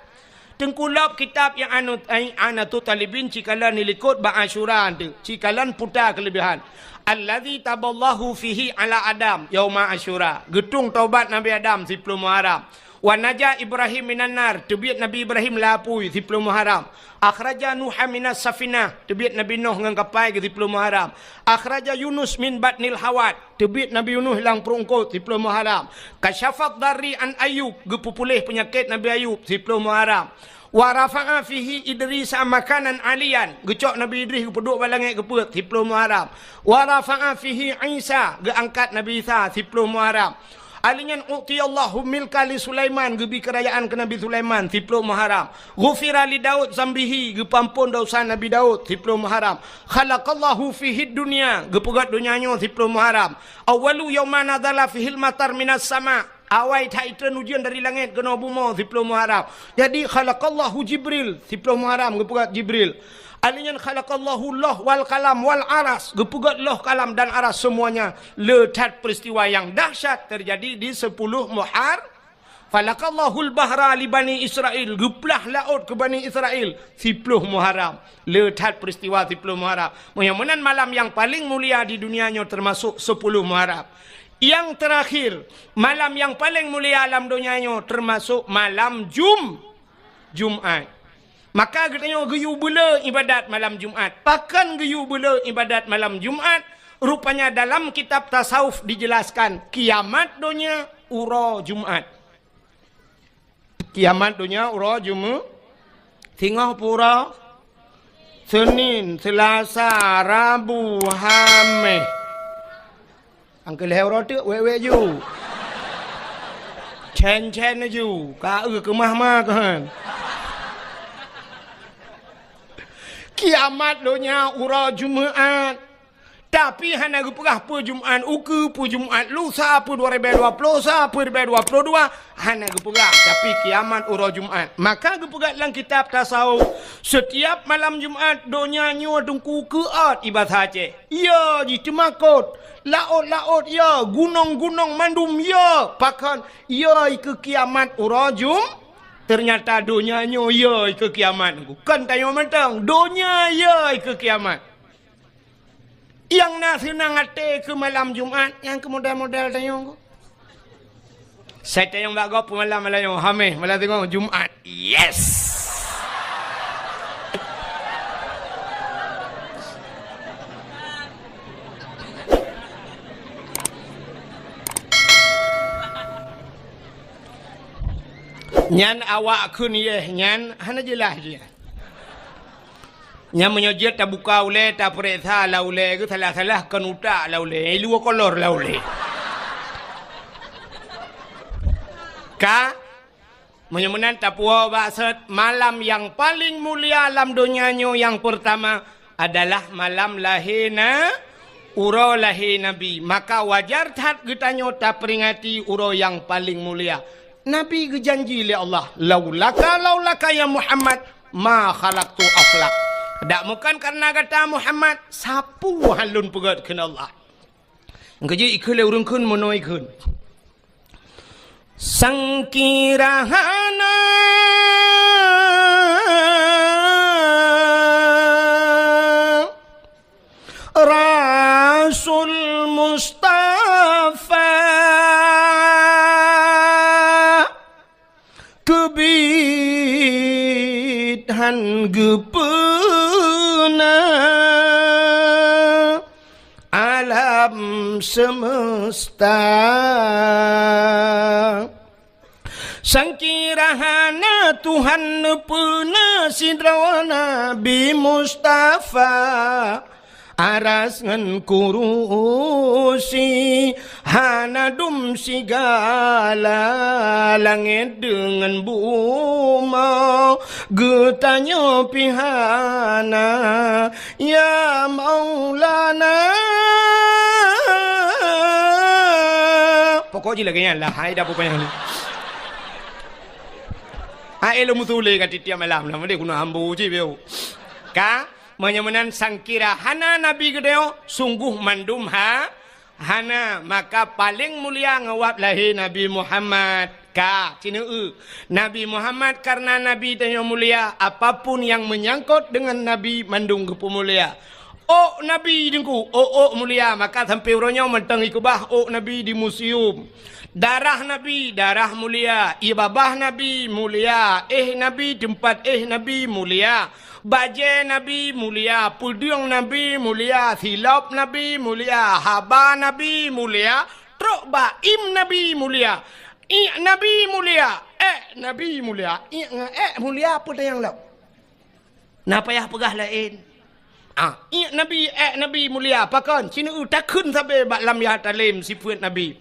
Teungku, lom kitab I'anut-, I'anatut Talibin cikalon ilikot bak Asyura tu, cikalon puta keulebihan. Allazi taballahu fihi ala Adam yauma Asyura. Geutung taubat Nabi Adam siploh Muharram. Wa naja Ibrahim minan nar, teubiet Nabi Ibrahim lam apui, siploh Muharram. Akhraja Nuha minas safinah, teubiet Nabi Nuh ngon kapai, siploh Muharram. Akhraja Yunus min batnil hawat, teubiet Nabi Yunus lam pruet eungkot, siploh Muharram. Kasyafad darri an Ayub, geupeupuléh peunyakét Nabi Ayub, siploh Muharram. Wa rafa'a fihi Idrisa makanan aliyan, geucok Nabi Idris geupeuduek bak langét geupeuet, siploh Muharram. Wa rafa'a fihi Isa, geuangkat Nabi Isa, siploh Muharram. Alheuh nyan, "U'tiyallahu milka li Sulaiman," geubi keurajaan keu Nabi Sulaiman, siploh Muharram. "Ghufira li Daud zambihi," geupeuampon desya Nabi Daud, siploh Muharram. "Khalaqallahu fihid dunya," geupeugét donya nyoe, siploh Muharram. "Awwalu yauma nazala fihil matar minas sama," awai that itreun ujeuen dari langét keunoe bumoe, siploh Muharram. Jadi, "Khalaqallahu Jibril," siploh Muharram, geupeugét Jibril. Alheuh nyan, "Khalaqallahu loh wal kalam wal aras," geupeugét loh, kalam dan aras semuanya. Le that peristiwa yang dahsyat terjadi di sepuluh Muhar-, "Falaqallahul bahra li Bani Israil," geuplah laôt keu Bani Israil, siploh Muharram. Le that peristiwa siploh Muharram. Meunyoe meunan malam yang paling mulia di dunia nyoe termasuk sepuluh Muharram. Yang terakhir, malam yang paling mulia lam donya nyoe termasuk malam Jum-, Jumat. Maka geutanyoe geuyue beule ibadat malam Jumat. Pakon geuyue beule ibadat malam Jumat? Rupanya dalam kitab tasawuf dijelaskan, kiamat donya uroe Jumat. Kiamat donya uroe Jumaat. Singoh pue uroe? Senin, Selasa, Rabu, Haméh. Angkeu lhèe uroe teuk wèk-wèk ju. Cen-cen ju, ka eu keumah ma keuhan. Kiamat donya uroe Jumaat. Tapi hana geupeugah peue Jumaat ukeue, peue Jumaat lusa, peue dua ribèe dua ploh sa, peue ribèe dua ploh dua, hana geupeugah. Tapi kiamat uroe Jumaat. Maka geupeugah lam kitab tasawuf, setiap malam Jumaat donya nyoe teungku keuôt, i basa Aceh. Yo jiteumakot, laôt-laôt yo, gunong-gunong mandum yo, pakon yo ikeue kiamat uroe Jum-, ternyata donya nyoe yo ikeue kiamat. Kon tanyoe mantong, donya yo ikeue kiamat. Nyang na seunang até keu malam Jumaat, nyang keu model-model tanyoe. Sai tanyong bak gob peumalam malam nyoe, Haméh, malam singoh, Jumaat. Yes! Nyan awak kheun yeh nyan hana jeulaih jih. Nyan meunyoe jeuet tabuka ulèe, tapeuriksa lam ulèe, geusalah-salah kon utak lam ulèe, i luwa kolor lam ulèe. Ka, meunyoe meunan tapuwoe bak sot, malam nyang paleng mulia lam donya nyoe nyang peurtama adalah malam lahé na-, uroe lahé Nabi. Maka wajar that geutanyoe taperingati uroe nyang paleng mulia. Nabi geujanji lé Allah, "Laulaka, laulaka ya Muhammad, ma khalaqtu aflak." Dak meukan kareuna gata Muhammad, sapeue han lôn peugèt kheun Allah. Engkajih ikheun lé ureueng kheun meunoe ikheun. Sangkira hana Rasul Mustafa keubiet han geupeuna alam semesta. Sangkira hana Tuhan neupeuna sidroe Nabi Mustafa, aras ngon kurusi, hana dum sigala langét deungon bumoe. Geutanyoe pih hana, ya Maulana. Pokok jih lagèe nyan lah, hai dah pupayah ni. Hai lôn meusulé ka tiep-tiep malam lah, meudeh guna ambo cit beu. Ka, meunyoe meunan sangkira hana Nabi geutanyoe, sungguh mandum ha, hana, maka paleng mulia ngon wab lahé Nabi Muhammad. Ka, sineu eu. Nabi Muhammad kareuna Nabi tanyoe mulia, apapun nyang meunyangkot deungon Nabi mandum geupeumulia. Ôk Nabi teungku, ôk-ôk mulia, maka sampoe uroe nyoe mantong ikeubah ôk Nabi di museum. Darah Nabi, darah mulia. Ie babah Nabi mulia. Éh Nabi, teumpat éh Nabi mulia. Bajèe Nabi mulia, peudeueng Nabi mulia, silop Nabi mulia, haba Nabi mulia, trok bak im Nabi mulia. Iek Nabi mulia, èk Nabi mulia. Iek ngon èk mulia peue tanyong lom. Na payah peugah laén. Ah, iek Nabi, èk Nabi mulia. Pakon? Sineu eu takheun sabé bak lam ya talem sifeuet Nabi.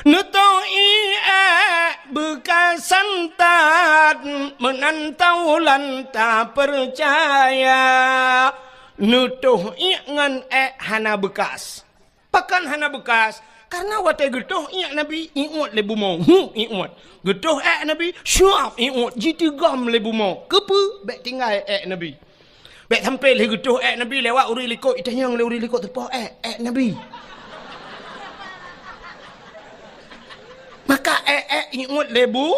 Neutoh iek èk beukasan that, meunan taulan tapeucaya. Neutoh iek ngon èk hana beukas. Pakon hana beukas? Kareuna watèe geutoh iek Nabi, iek lé bumoe. Hu, iek. Geutoh èk Nabi, syuap, iek, jiteugom lé bumoe. Keupeue? Bèk tinggai èk Nabi. Bèk sampoe lheueh geutoh èk Nabi lewat ureueng likot, itanyong lé ureueng likot, "Soe po èk?" "Èk Nabi." Maka èk-èk ingat lé bu,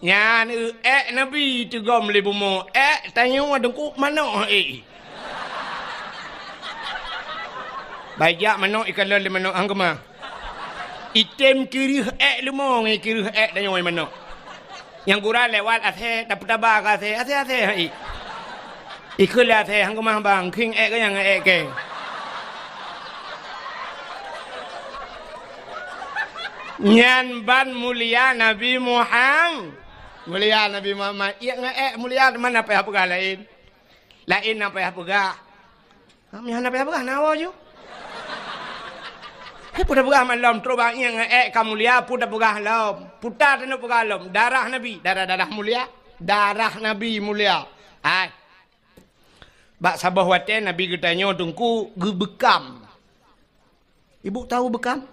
nyan eu èk Nabi teugom lé bumoe, èk tanyoe teungku manok, eh. Bak jak manok ikalon lé manok, han keumah. Item kireuh èk leumo ngon kireuh èk tanyoe manok. Nyang gura lewat asèe, tapeutaba keu asèe, asèe-asèe hai. Ikheun lé asèe, han keumah bang, khieng èk keu nyang èk kèe. Nyan ban mulia Nabi Muham-, Mulia Nabi Muhammad, iék ngon ék mulia, teuma na payah peugah laén. Laén na payah peugah. Ha, meuhan na payah peugah, na woe ju. Hai, peue tapeugah malom, trok bak iék ngon ék ka mulia, peue tapeugah lom. Peue taneuk peugah lom, darah Nabi, darah-darah mulia, darah Nabi mulia. Hai. Bak saboh watée Nabi geutanyoe Teungku geubeukam. Ibu tahu beukam?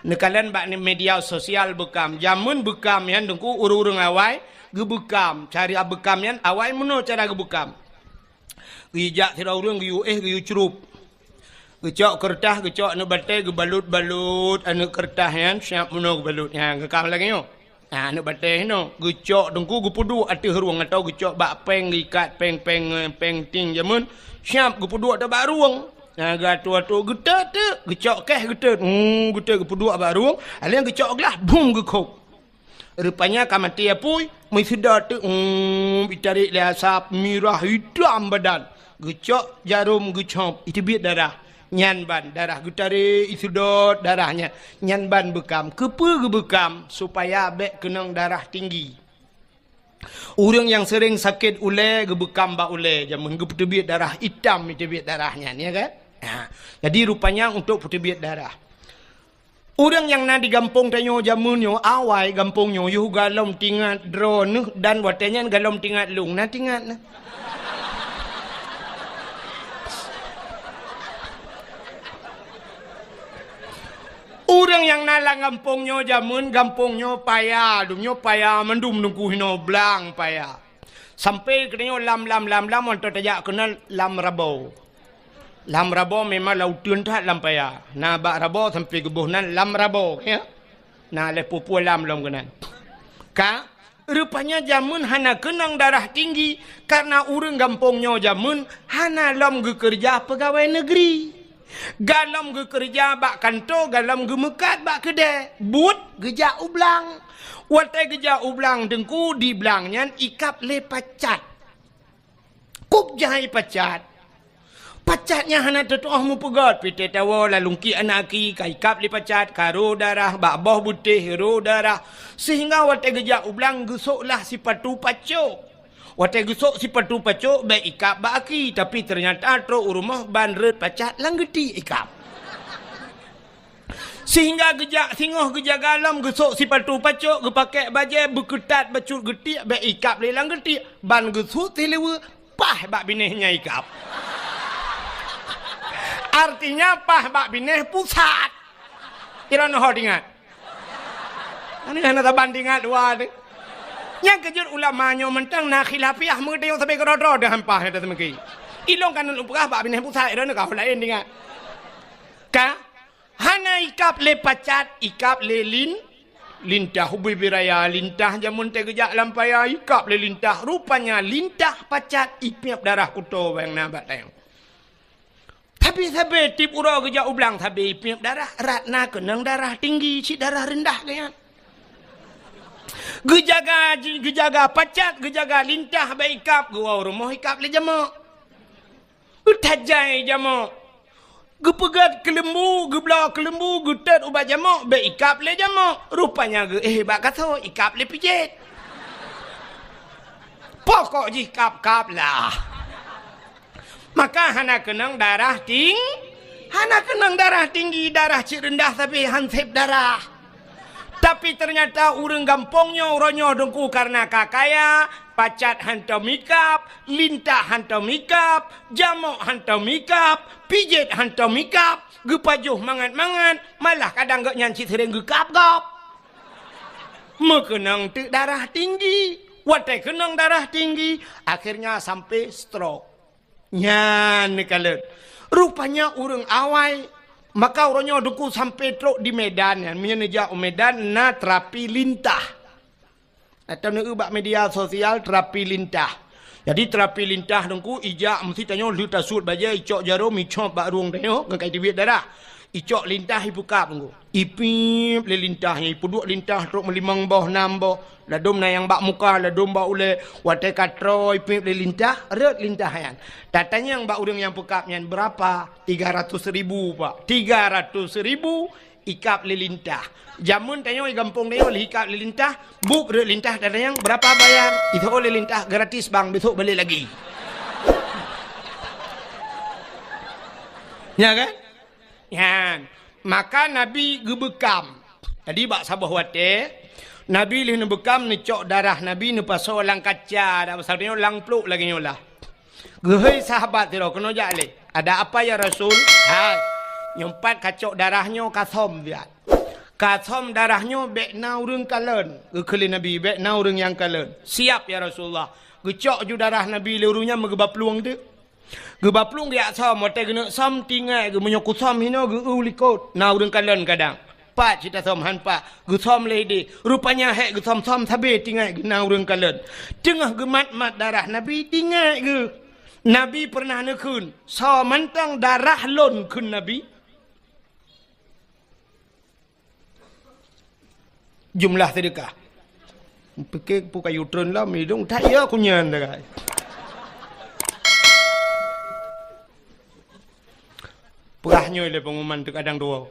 Neukalon bak media sosial beukam. Jameun beukam nyan Teungku ureuëng-ureuëng awai geubeukam. Cara beukam nyan awai meunoe cara geubeukam. Geujak sidroe ureuëng geuyue éh geuyue crup. Geucok keureutah, geucok aneuëk batée, geubalot-balot aneuëk keureutah nyan, siab meunoe geubalot nyan. Geukam lagée nyoe. Nah, aneuëk batée hinoe, geucok Teungku geupeuduek ateueh rueng atau geucok bak péng geuikat, péng-péng, eh, péng ting jameun, siab geupeuduek ateueh bak rueng. Nah, geuatoe-atoe geutot teuk, geucok keh geutot. Hmm, geutot geupeuduek bak rueng, aleng geucok glah, bum geukhop. Rupanya ka maté apui, meuseudot teuk, hmm, itarek lé asap, mirah itam badan. Geucok jarôm geucop, iteubiet darah. Nyan ban darah geutarek, iseudot darah nyan. Nyan ban beukam. Keupeue geubeukam? Supaya bék keunong darah tinggi. Ureuëng nyang seuréng sakét ulée geubeukam bak ulée, jameun geupeuteubiet darah itam, iteubiet darah nyan, ya kan? Ha. Jadi rupanya untuk peuteubiet darah. Ureuëng nyang na di gampông tanyoe jameun nyoe, awai gampông nyoe, yoh galom tingat droeneuh dan watée nyan galom tingat lôn, na tingat na. Ureuëng nyang na lam gampông nyoe jameun, gampông nyoe paya, dum nyoe paya, mandum Teungku hinoe blang paya. Sampai keunoe lam, lam, lam, lam, mantong tajak keunan lam Rabo. Lam Rabo memang lam uteuen that lam paya. Na bak Rabo sampai geuboh nan lam Rabo, ya. Na lhée peue-peue lam lom keunan. Ka, rupanya jameun hana keunong darah tinggi, karena ureuëng gampông nyoe jameun hana lom geukeureuja peugawée neugri. Galom geukeureuja bak kanto, galom geumeukat bak keudée, buet geujak u blang. Watée geujak u blang Teungku, di blang nyan ikab lé pacat. Kub jai pacat. Pacat nyan hana teutuoh meupeugét, pih teuh tawoe lalungki aneuk aki ka ikab lé pacat, ka rô darah, bak boh beutéh rô darah, sehingga watée geujak u blang geusoklah sipatu pacok. Watée geusok sipatu pacok bék ikab bak aki, tapi teunyata trok u rumoh ban rot pacat lam geuti ikab. Sehingga geujak singoh geujaga lom geusok sipatu pacok, geupakée bajée beukeutat bacut geutiek bék ikab lé lam geutiek, ban geusut sileue paih bak binéh nyan ikab. Artinya paih bak binéh pusat. Droeneuh ho teuingat. Aneuëk hana saban teuingat dua teuh. Nyang keujeuet ulama nyoe mantong na khilafiah meudeh sabe keudroe-droe deuh hampah nyang teumeuki. Ilong ka neupeugah bak binéh pusat, droeneuh ka ho laén teuingat. Ka hana ikab lé pacat, ikab lé lin, lintah ubé biraya, lintah jameun teuh geujak lam paya, ikab lé lintah. Rupanya lintah pacat ipiep darah kuto bang na bak tayong. Tapi sabe tieb uroe geujak u blang sabe ipiep darah, rot na keunong darah tinggi, cit darah reundah geuyan. Geujaga, geujaga pacat, geujaga lintah bék ikab, geuwoe u rumoh ikab lé jamok. Geutajai jamok. Geupeugét keuleumbu, geubloe keuleumbu, geutot ubak jamok, bék ikab lé jamok. Rupanya geuéh bak kaso, ikab lé pijet. Pokok jih kab-kab lah. Maka hana keunong darah ting-, hana keunong darah tinggi, darah cit reundah sabe han sép darah. Tapi teunyata ureuëng gampông nyoe, uroe nyoe Teungku, kareuna ka kaya, pacat hantom ikab, lintah hantom ikab, jamok hantom ikab, pijet hantom ikab, geupajoh mangat-mangat, malah kadang gobnyan cit seuréng geukab gob. Meukeunong teuk darah tinggi. Watée keunong darah tinggi, akhirnya sampai stroke. Nyan neukalon. Rupanya ureuëng awai, maka uroe nyoe Teungku sampai trok di Medan nyan. Meunyoe neujak u Medan na terapi lintah. Atau neueu bak media sosial terapi lintah. Jadi terapi lintah Teungku ijak meusti tanyoe lheueh tasuet bajée, icok jarôm, icop bak rueng tanyoe, ngon ka iteubiet darah. Icok lintah ipeukab Teungku. Ipiep lé lintah nyan, ipeuduek lintah trok meulimong boh, nam boh. Ladôm na nyang bak muka, ladôm bak ulée. Watée ka troe ipiep lé lintah, rot lintah nyan. Tatanyong bak ureuëng nyang peukab nyan, "Beurapa?" "Tiga ratus ribu, Pak." "Tiga ratus ribu?" Ikab lé lintah. Jameun tanyoe di gampông tanyoe lheuh ikab lé lintah, buet rot lintah, tanyong, "Berapa bayar?" Jiteu'oh lé lintah, "Gratis, Bang, besok balik lagi." Ya kan? Nyan. Maka Nabi geubeukam. Jadi bak saboh watée, Nabi lheuh neubeukam, neucok darah Nabi neupasoe lam kaca, dak pasal nyoe lam plôk lagée nyoe lah. Geuhôi sahabat sidroe, "Keunoe jak lé." "Ada apa ya Rasul?" "Hai, nyoe pat kacok darah nyoe kasöm siat. Kasöm darah nyoe bék na ureuëng kalon." Geukheun lé Nabi, "Bék na ureuëng nyang kalon." "Siap ya Rasulullah." Geucok ju darah Nabi lé ureuëng nyan, meugeubaplueng teuk. Geubaplueng geujak söm, watée geuneuk söm, tingai geuh meunyoe kusöm hinoe geu-eu likot, na ureuëng kalon kadang. "Pat cit tasöm?" "Han pat." Geusöm lé idéh. Rupanya hék geusöm-söm sabé tingai geuh na ureuëng kalon. Teungoh geumat-mat darah Nabi, tingai geuh. Nabi peureunah neukheun, "Soe mantong darah lôn?" kheun Nabi. Jumlah seudeukah. Pike peue kayu treun lom, idong that ya kunyan dagai. Peugah nyoe lé pengumuman teuh kadang dua.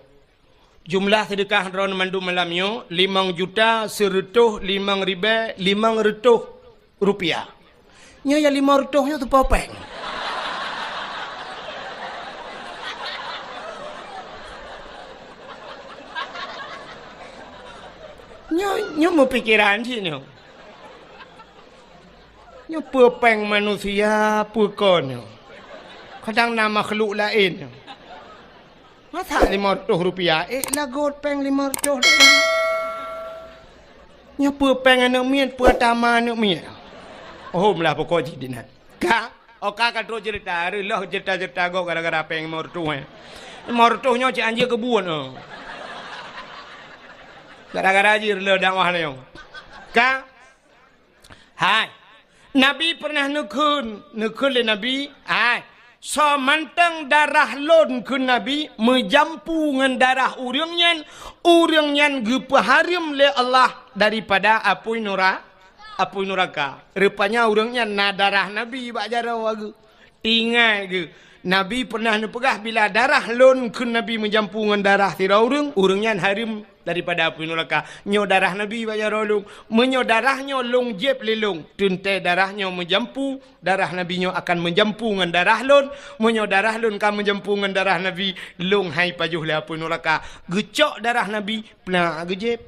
Jumlah seudeukah droeneuh mandum malam nyoe, limong juta seureutôh limong ribée limong reutôh rupiah. Nyoe nyang limong reutôh nyoe teupeu péng. Nyoe, nyoe meupikeran cit nyoe. Nyoe peue péng manusia, peue kon nyoe. Kadang na makhluk laén nyoe. Masa limong reutôh rupiah, ék lagot péng limong reutôh rupiah. Nyoe peue péng aneuk miet, peue tama aneuk miet. Oh, meulah pokok jih dinan. Ka, oh, ka, ka trok cerita, reuloh cerita-cerita gob gara-gara péng limong reutôh, eh. Limong reutôh nyoe cit anjing keubuet, oh. Gara-gara jih reuloh dakwah nyoe. Ka, Hai, Nabi peureunah neukheun, neukheun lé Nabi, "Hai, soe mantong darah lôn," kheun Nabi, "meujampu ngon darah ureuëng nyan, ureuëng nyan geupeuhareuem lé Allah daripada apui nura-, apui nuraka." Rupanya ureuëng nyan na darah Nabi bak jaroe geuh. Ingat geuh, Nabi peureunah neupeugah, "Bila darah lôn," kheun Nabi, "meujampu ngon darah sidroe ureuëng, ureuëng nyan hareuem daripada apui nuraka." Nyoe darah Nabi bak jaroe lôn. Meunyoe darah nyoe lôn jieb lé lôn, teuntée darah nyoe meujampu, darah Nabi nyoe akan meujampu ngon darah lôn. Meunyoe darah lôn ka meujampu ngon darah Nabi, lôn hai pajoh lé apui nuraka. Geucok darah Nabi, plak geujieb.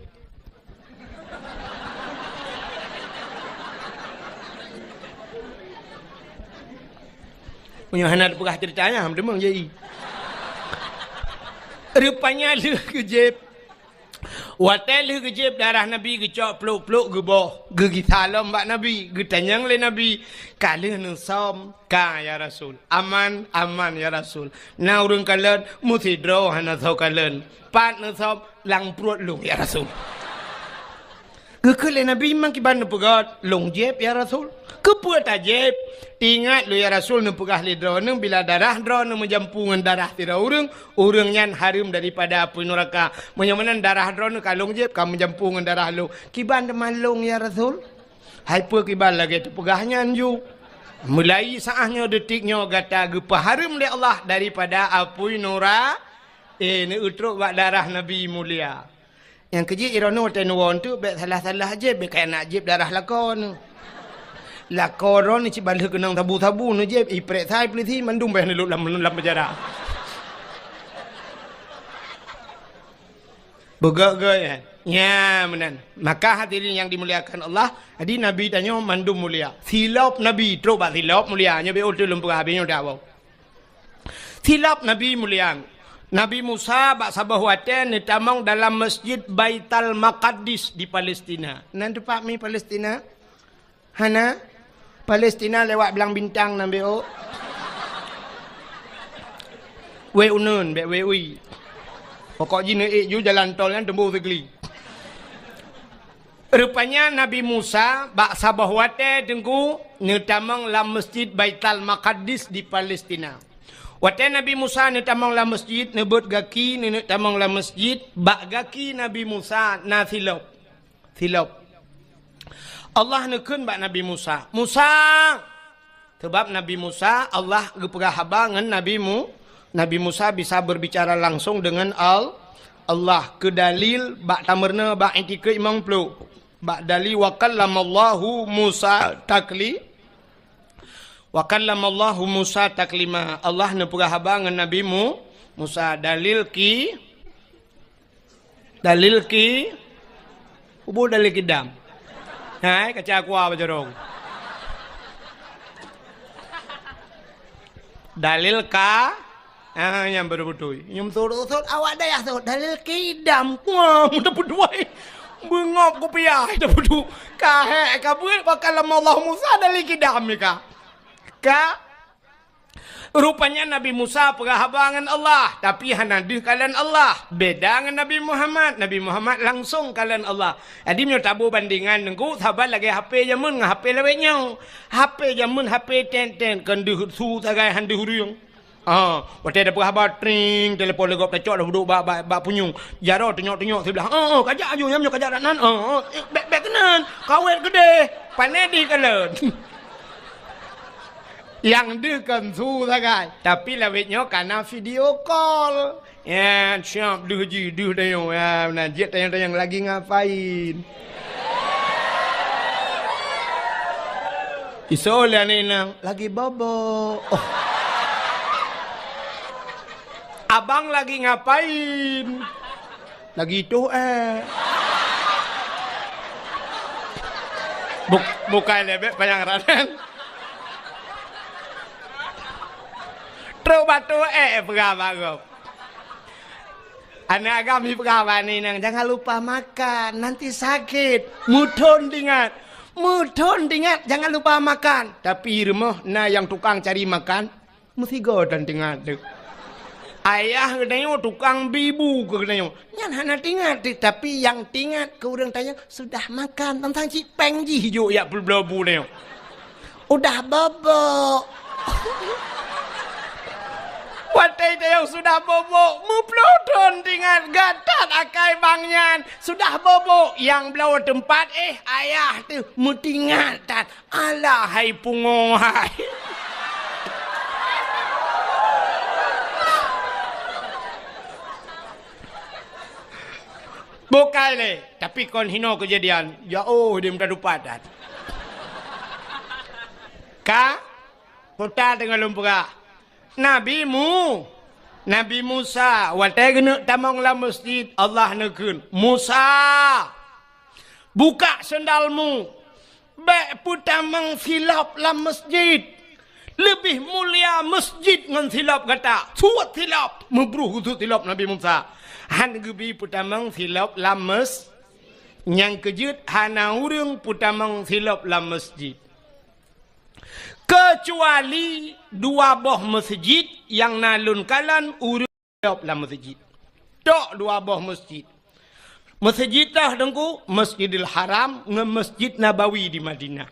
Meunyoe hana teupeugah ceurita nyan, han meudeungoe jai. Rupanya lheueh geujieb. Watée lheueh geujieb darah Nabi geucok plôk-plôk geuboh, geugisa lom bak Nabi, geutanyong lé Nabi, "Ka lheueh neusöm?" "Ka, ya Rasul." "Aman?" "Aman, ya Rasul." "Na ureuëng kalon?" "Meusidroe hana soe kalon." "Pat neusöm?" "Lam pruet lôn, ya Rasul." Geukheun lé Nabi, "Memang kiban neupeugot?" "Lôn jieb, ya Rasul." "Keupeue tajieb?" "Ingat lôn, ya Rasul, neupeugah lé droeneuh, bila darah droeneuh meujampu ngon darah sidroe ureuëng, ureuëng nyan hareuem daripada apui nuraka. Meunyoe meunan darah droeneuh ka lôn jieb, ka meujampu ngon darah lôn, kiban teuma lôn, ya Rasul?" Hai peue kiban lagée teupeugah nyan ju. Mulai saát nyoe, detik nyoe gata geupeuhareuem lé Allah daripada apui nura-, eh, neutrok bak darah Nabi mulia. Nyang keujeuet droeneuh watée neuwoe teuk bék salah-salah jieb, bék kaya nak jieb darah lakoe neuh. Lakoe droeneuh cit ban lheueh keunong sabu-sabu neujieb, iprek sai peulisi mandum bék neulok lam, lam penjara. Beugöt-göt, eh. Nya, meunan. Maka hadirin yang dimuliakan Allah, jadi Nabi tanyoe mandum mulia. Silop Nabi, trok bak silop mulia. Nyoe beu ulôn peugah habéh nyoe dak bau. Silop Nabi mulia. Nabi Musa bak saboh watée neutamong dalam Masjid Baital Maqaddis di Palestina. Nan teumpat mi Palestina? Hana? Palestina lewat Blang Bintang nan bék ôk. Wék uneun, bék wék ui. Pokok jih neuék ju jalan tol nyan teumbôh sigli. Rupanya Nabi Musa bak saboh watée teungku neutamong lam Masjid Baital Maqaddis di Palestina. Watée Nabi Musa neutamong lam masjid, neubeuet gaki, neuneuk tamong lam masjid, bak gaki Nabi Musa na silop. Silop. Allah neukheun bak Nabi Musa, "Musa!" Sabab Nabi Musa, Allah geupeugah haba ngon Nabi Mu-, Nabi Musa bisa berbicara langsung dengan Al-, Allah keu dalil bak tameureuna bak itikeuet limong ploh. Bak dalil, "Wa kallamallahu Musa takli-, wa kallamallahu Musa taklima." Allah neupeugah haba ngon Nabi Mu-, Musa. Dalil ki-, dalil ki-, ubu dalil kidam. Hai, kaca kuah bajarong. Dalil ka-, Ah, nyang beutôi-beutôi. Nyum sot-sot awak dayah sot. Dalil kidam. Wah, muda beudua. Beungop kupiah, dah beudua. Ka hék, ka beuet, wa kallamallahu Musa dalil kidam ni ka. Ka. Rupanya Nabi Musa peugah haba ngon Allah, tapi hana deuh kalon Allah. Beda ngon Nabi Muhammad. Nabi Muhammad langsong kalon Allah. Jadi, meunyoe tabu bandingan nengku, saban lagée H P jameun ngon H P lawét nyoe. H P jameun, H P tet-tet, kon deuh su sagai han deuh ureuëng. Ah, watée tapeugah haba, tring, telepon lé gob tacok, dah duek bak, bak, bak punyueng. Jaroe tunyok-tunyok siblah. "Oh, oh, kajak aju, nyam nyoe kajak dak nan. Oh, oh, eh, bék, bék keunan. Kawét keudeh. Pané di kalon." Nyang deuh kon su sagai. Tapi lawét nyoe kana video call. Ya, siap deuh jih, deuh tanyoe. Ya, na jeuet tanyong-tanyong lagi ngapain. Isoe lé aneuk inong, lagi bobo. Oh. Abang lagi ngapain? Lagi toh, eh. Buk-, bukai lebek panyang ranan. Trok batu, eh, peugah bak gob. Aneuk agam jipeugah bak aneuk inong, "Jangan lupa makan, nanti sakit." Meuthon teuingat. Meuthon teuingat, "Jangan lupa makan." Tapi rumoh na nyang tukang cari makan, meusigoe tan teuingat teuk. Ayah geutanyoe tukang bi bu keu geutanyoe. Nyan hana teuingat teuk, tapi nyang teuingat keu ureuëng tanyoe sudah makan, teuntang cit péng jih jok jak peubloe bu tanyoe. Udah bobok. Watée tayong sudah bobok, meuploh thon teuingat, gatat akai bang nyan. Sudah bobok, nyang bloe teumpat, eh, ayah teuh meuteuingat that. Alah hai pungo hai. Bukai lé, tapi kon hinoe keujadian. Ya oh, dia minta dupat that. Ka? Kota teungoh lôn peugah. Nabi Mu-, Nabi Musa, watée geuneuk tamong lam meuseujid, Allah neukheun, "Musa, buka seundalmu, bék peutamong silop lam meuseujid. Leubeh mulia meuseujid ngon silop gata. Suet silop!" Meubruh geusuet silop Nabi Musa. Han geubi peutamong silop lam meus-, nyang keujeuet hana ureuëng peutamong silop lam meuseujid. Keucuali dua boh meuseujid nyang na lôn kalon ureuëng silop lam meuseujid. Tok dua boh meuseujid. Meuseujid toh teungku, Masjidil Haram ngon Masjid Nabawi di Madinah.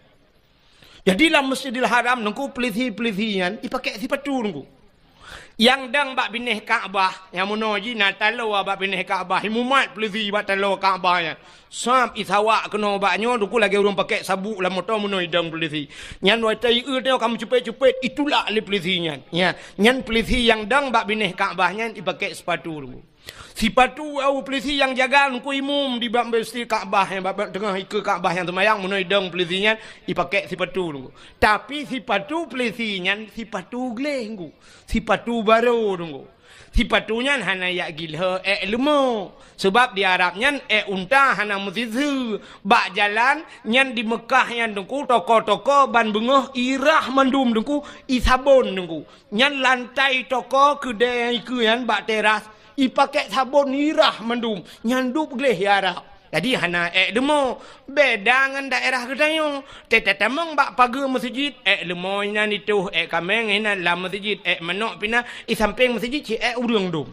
Jadi lam Masjidil Haram teungku, peulisi-peulisi nyan jipakék sipatu teungku. Nyang dong bak binéh Ka'bah, nyang meunoe jih na taloe bak binéh Ka'bah, jimumat peulisi bak taloe Ka'bah nyan. Sab jisawak keunoe bak nyoe, teungku lagée ureuëng pakék sabuk lam moto meunoe jidong peulisi. Nyan watée jieu tanyoe ka meucupet-cupet, jitulak lé peulisi nyan. Nya, nyan peulisi nyang dong bak binéh Ka'bah nyan jipakék sipatu teungku. Sipatu awak peulisi nyang jaga teungku imum di bak Masjid Ka'bah, nyang bak, bak teungoh ikeue Ka'bah nyang seumayang meunoe jidong peulisi nyan jipakék sipatu teungku. Tapi sipatu peulisi nyan sipatu gleh teungku. Sipatu barô teungku. Sipatu nyan hana jak gilhô ék leumo. Seubab di Arab nyan ék unta hana meusiseue. Bak jalan nyan di Meukah nyan teungku, toko-toko ban beungoh irah mandum teungku, jisabon teungku. Nyan lantai toko keudée nyang ikeue nyan bak teras, jipakék sabon irah mandum. Nyan dub gleh di Arab. Jadi hana ék leumo. Beda ngon daerah geutanyoe. Teutamong bak pageue meuseujid, ék leumo inan jitoh, ék kaméng inan lam meuseujid, ék manok pih na, di sampéng meuseujid cit ék ureuëng dum.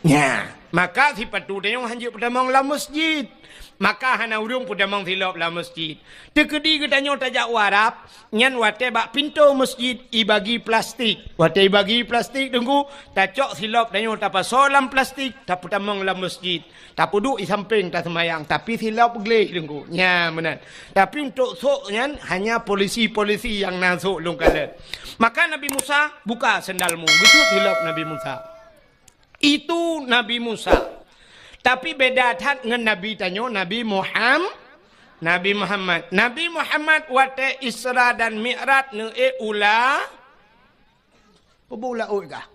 Nya, maka sipatu tanyoe hanjeuet peutamong lam meuseujid. Maka hana ureuëng peutamong silop lam meuseujid. Teukeudi geutanyoe tajak u Arab, nyan watée bak pintoe meuseujid jibagi plastik. Watée jibagi plastik teungku, tacok silop tanyoe tapasoe lam plastik, tapeutamong lam meuseujid. Tapeuduek di sampéng taseumayang, tapi silop gleh teungku. Nya meunan. Tapi untuk sôk nyan hanya polisi-polisi nyang na sôk lôn kalon. Maka Nabi Musa, "Buka seundalmu." Geusuet silop Nabi Musa. Itu Nabi Musa. Tapi beda that ngon Nabi tanyoe, Nabi Muham-, Nabi Muhammad. Nabi Muhammad watée Isra dan Mi'raj neuék u la-, Peue beu laôt kah?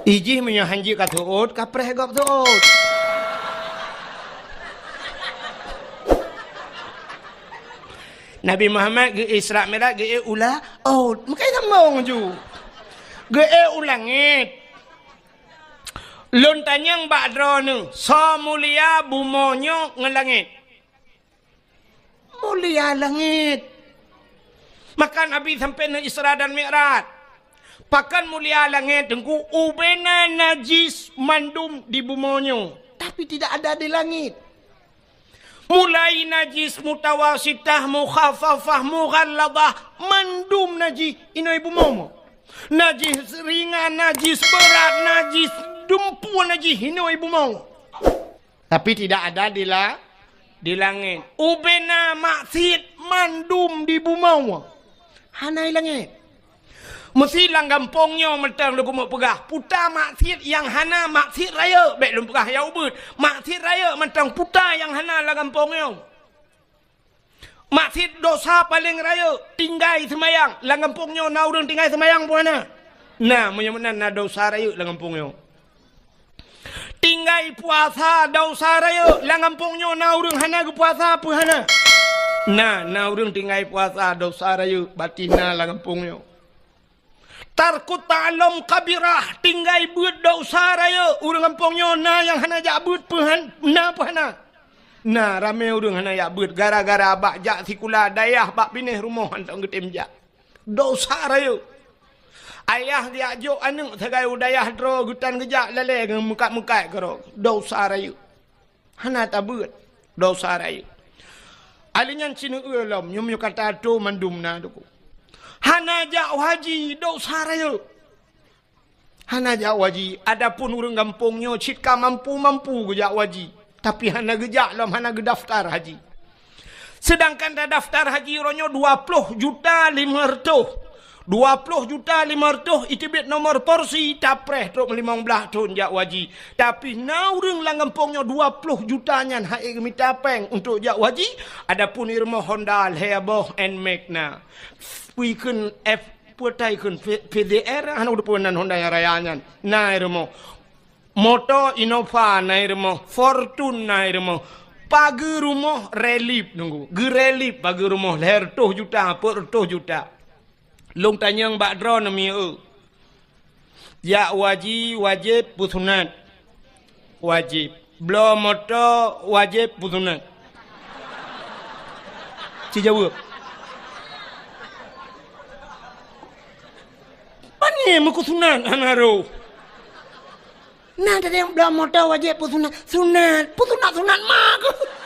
Ijih meunyoe hanjeuet ka seuôt, ka preh gob seuôt. Nabi Muhammad geu Isra Mi'raj geu u laôt, meukai sambong ju. Geu u langét. Lôn tanyong bak droeneuh, soe mulia bumoe nyoe ngon langét? Mulia langét. Maka Nabi sampai neu Isra dan Mi'raj. Pakon mulia langét, Teungku? Ubena najis mandum di bumoe nyoe, tapi tidak ada di langét. Mulai najis mutawasitah, mukhaffafah, mughalladhah, mandum najis inoe bumoe. Najis ringan, najis beurat, najis dumpeue, najis inoe bumoe. Tapi tidak ada di la-, di langét. Ubena maksiet mandum di bumoe. Hana i langét. Meusi lam gampông nyoe mantong lôn keumeung peugah, puta maksiet nyang hana maksiet rayeuk, bék lôn peugah nyang ubit. Maksiet rayeuk mantong puta nyang hana lam gampông nyoe. Maksiet dosa paleng rayeuk, tinggai seumayang. Lam gampông nyoe na ureuëng tinggai seumayang peue hana? Na, meunyoe meunan na dosa rayeuk lam gampông nyoe. Tinggai puasa dosa rayeuk, lam gampông nyoe na ureuëng hana geupuasa peue hana? Na, na ureuëng tinggai puasa dosa rayeuk, batin na lam gampông nyoe. Tarkut ta'allum kabirah, tinggai beuet dosa rayeuk. Ureuëng gampông nyoe na nyang hana jak beuet peue han-, na peue hana? Na, ramé ureuëng hana jak beuet gara-gara bak jak sikula dayah bak binéh rumoh hana geutem jak. Dosa rayeuk. Ayah jak jok aneuëk sagai u dayah droe geutan geujak lalée ngon meukat-meukat keudroe. Dosa rayeuk. Hana tabeuet, dosa rayeuk. Alèh nyan sineuk eu lom, nyoe meunyoe ka tato mandum na Teungku. Hana jak haji, dosa rayeuk. Hana jak haji, adapun ureuëng gampông nyoe cit ka mampu-mampu geujak haji, tapi hana geujak lom, hana geudaftar haji. Seudangkan tadaftar haji uroe nyoe dua ploh juta limong reutôh. Dua ploh juta limong reutôh iteubiet nomor porsi, tapreh trok limong blaih thon jak haji. Tapi na ureuëng lam gampông nyoe dua ploh juta nyan han ék geumita péng untuk jak haji, adapun i rumoh Honda lhée boh Nmax na. Peue kheun F, peue tai kheun V-, V D R, hana peue nan Honda nyang raya nyan. Na i rumoh. Moto Innova na i rumoh, Fortuner na i rumoh. Pageue rumoh relief Teungku. Geurelief pageue rumoh lhée reutôh juta, peuet reutôh juta. Lôn tanyong bak droeneuh mieu. Jak haji wajéb peusunat? Wajéb. Bloe moto wajéb peusunat? Ci jaweueb. Pane meukeusunat hana roh? Na tadi nyang bloe moto wajéb peusunat. Sunat. Peusunat-sunat ma keuh.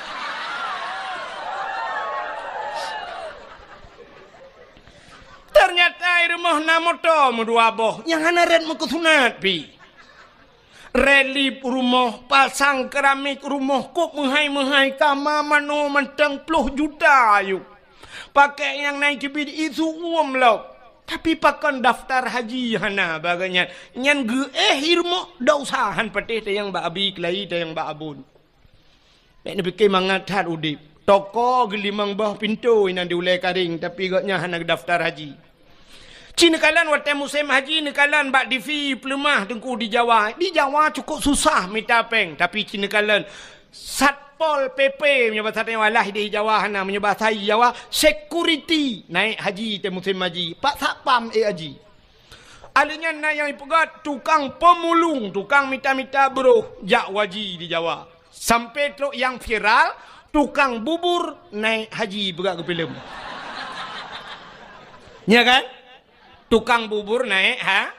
Teunyata i rumoh na moto meudua boh nyang hana rot meukeusunat pih. Relief rumoh, pasang keramik rumoh, kôp meuhai-meuhai, kama manoe mantong ploh juta ayue. Pakèk nyang na i teubiet isu uem lom. Tapi pakon daftar haji hana bagai nyan. Nyan geuéh i rumoh, dosa han patéh tayang bak abi keulayi tayang bak abon. Bék neupike mangat that udeb. Toko geulimong boh pintoe inan di ulée Karéng, tapi gobnyan hana geudaftar haji. Ci neukalon watée musém haji neukalon bak D V peuleumah Teungku di Jawa. Di Jawa cukôp susah mita péng, tapi ci neukalon Satpol P P meunyoe basa tanyoe alah di Jawa hana, meunyoe basa Jawa security naik haji tée musém haji. Pak satpam ék haji. Alèh nyan na nyang ipeugah tukang peumulung, tukang mita-mita broh jak haji di Jawa. Sampai trok nyang viral, tukang bubur naik haji peugah keu filem. Nya kan? Tukang bubur naik ha?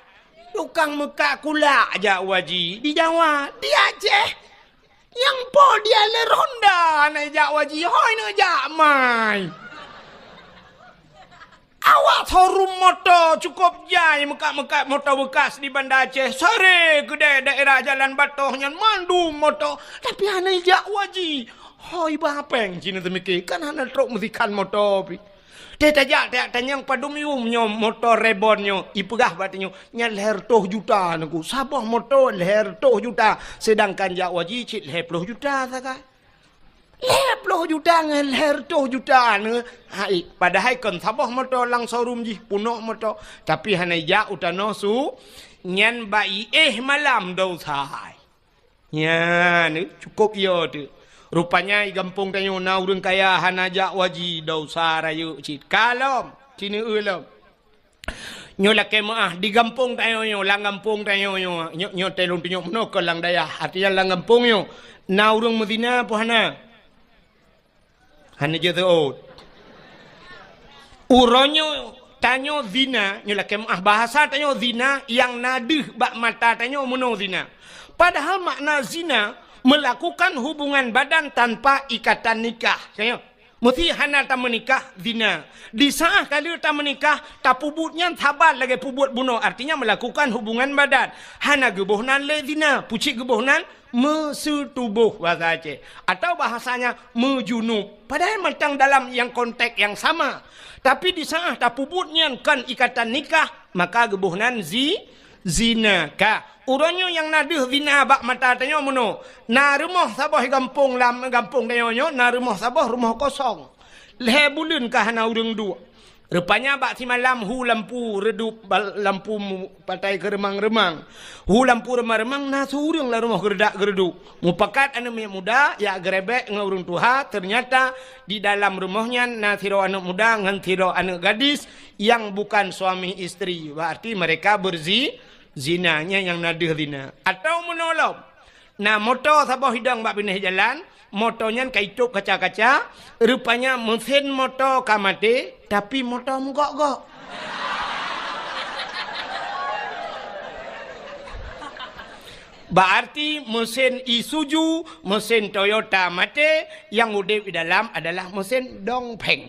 Tukang meukat kulak jak haji di Jawa, di Aceh. Nyang po dia lé ronda na jak haji, hôi na jak mai. Awak showroom moto cukôp jai meukat-meukat moto beukas di Banda Aceh. Sare keudéh daerah Jalan Batoh nyan mandum moto, tapi hana jak haji. Hôi bah péng cina teumike, kan hana trok meusikan moto pih. Teuh tajak, tajak tanyong padum yum nyoe moto reborn nyoe, ipeugah bak tanyoe, nyan lhèe reutôh juta Teungku. Saboh moto lhèe reutôh juta, seudangkan jak haji cit lhèe ploh juta sagai. Lhèe ploh juta ngon lhèe reutôh juta nyoe, hai, padahai kon saboh moto lam showroom jih, peunoh moto, tapi hana jak u tanoh su, nyan bak iéh malam desya. Nyan, cukôp yo teuk. Rupanya di gampông tanyoe na ureuëng kaya hana jak haji, desya rayeuk cit. Ka lom, ci neueu lom. Nyoe lakée meuáh di gampông tanyoe nyoe, lam gampông tanyoe nyoe, nyoe, nyoe teuh lôn tunyok meunoe keu lam dayah. Artinya lam gampông nyoe na ureuëng meuzina peue hana? Hana jeuet seuôt. Uroe nyoe tanyoe zina, nyoe lakée meuáh bahasa tanyoe zina nyang na deuh bak mata tanyoe meunoe zina. Padahai makna zina melakukan hubungan badan tanpa ikatan nikah. Tanyoe, meusi hana tameunikah zina. Di saát ka lheueh tameunikah, tapeubuet nyan saban lagée peubuet bunoe, artinya melakukan hubungan badan. Hana geuboh nan lé zina, peue cit geuboh nan meuseutuboh bahasa Aceh, atau bahasanya meujunub. Padahai mantong dalam nyang konteks nyang sama. Tapi di saát tapeubuet nyan kon ikatan nikah, maka geuboh nan zi-, zina. Ka, uroe nyoe nyang na deuh zina bak mata tanyoe meunoe. Na rumoh saboh di gampông, lam gampông tanyoe nyoe na rumoh saboh, rumoh kosong. Lhèe buleuen ka hana ureuëng duek. Rupanya bak simalam hu lampu redup bal-, lampu mu-, patai keureumang-reumang. Hu lampu reumang-reumang na siureuëng lam rumoh geuredak-geureuduk. Mupakat aneuëk miet muda jak geurebek ngon ureuëng tuha, ternyata di dalam rumoh nyan na sidroe aneuëk muda ngon sidroe aneuëk gadis nyang bukan suami istri. Berarti mereka berzi-, zina, nyan nyang na deuh zina. Atau meunoe lom, na moto saboh hidong bak binéh jalan, moto nyan ka itôb kaca-kaca, rupanya meusén moto ka maté, tapi moto meugok-gok. Berarti meusén Isuzu, meusén Toyota maté, nyang udeb di dalam adalah meusén Dongfeng.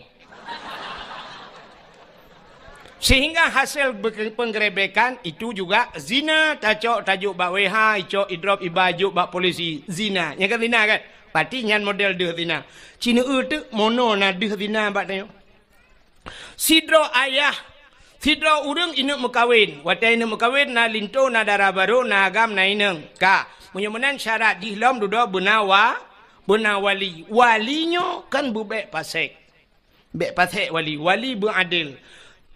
Sehingga hasil be-, penggerebekan itu juga zina, tacok tajok bak W H, icok idrop iba jok bak polisi, zina. Nyan kan zina kan? Berarti nyan model deuh zina. Ci neueu teuk meunoe na deuh zina bak tanyoe. Sidroe ayah, sidroe ureuëng ineuëk meukawen. Watée ineuëk meukawen na linto, na dara barô, na agam, na inong. Ka, meunyoe meunan syarat jih lom dudoe beuna wa-, beuna wali. Wali nyoe kan beubek pasék. Bék pasék wali, wali beuadil.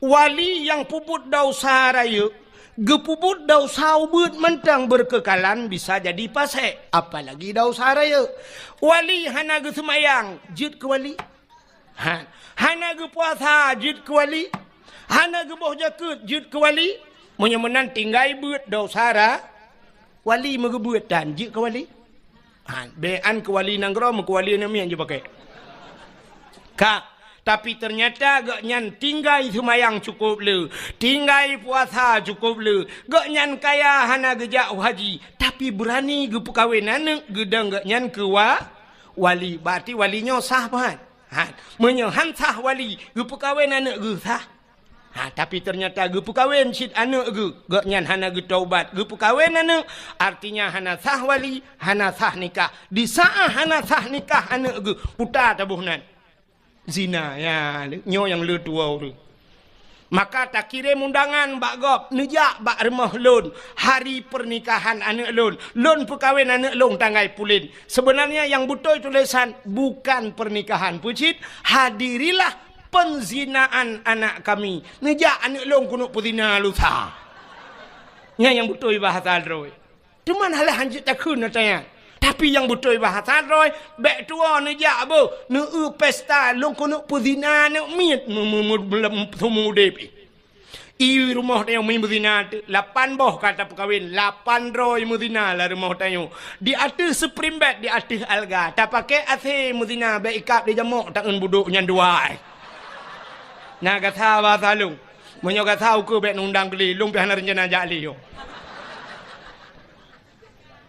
Wali nyang peubuet desya rayeuk, geupeubuet desya ubeuet mantong beureukeukhalan bisa jadi pasék, apalagi desya rayeuk. Wali hana geuseumayang, jeuet keu wali. Ha, hana geupuasa, jeuet keu wali. Hana geuboh jakeuet, jeuet keu wali. Meunyoe meunan tinggai beuet desya ra-, wali meugeubeuet tan jeuet keu wali. Ha, bék an keu wali nanggroe, meukeu wali aneuëk miet jipakai. Ka, tapi ternyata gobnyan tinggai seumayang cukôp le, tinggai puasa cukôp le, gobnyan kaya hana geujak haji, tapi beurani geupeukawen aneuëk geudong gobnyan keu wa-, wali. Berarti wali nyoe sah ban. Ha, meunyoe han sah wali, geupeukawen aneuëk geuh sah. Ha, tapi ternyata geupeukawen cit aneuëk geuh, gobnyan hana geutaubat, geupeukawen aneuëk, artinya hana sah wali, hana sah nikah. Di saát hana sah nikah aneuëk geuh, puta taboh nan. Zina, ya, nyoe nyang le tuwoe tu. Maka takirém undangan bak gob, neujak bak rumoh lôn, hari pernikahan aneuëk lôn. Lôn peukawen aneuëk lôn tanggai pulen. Sebenarnya nyang beutôi tulésan bukan pernikahan. Peue cit, hadirilah penzinaan anak kami. Neujak aneuëk lôn keuneuk peuzina lusa. Nyan nyang beutôi bahasa droe. Teuma alah hanjeuet takheun ata nyan. Tapi nyang beutôi bahasa droe, bék tuwoe neujak beuh, neueu pesta lôn keuneuk peuzina aneuëk miet meu-, meu-, meu-, meu-, seumeu udeb. I rumoh tanyoe meubeuzina teuk, lapan boh ka tapeukawen, lapan droe meuzina lam rumoh tanyoe. Di ateueh spring bed, di ateueh alga, tapaké A C meuzina, bék ikab di jamok taeun budok nyan dua ai. Na gata ba salong. Meunyoe gata ukeue bék nundang geuli, lôn pih hana reuncana jak lé yo.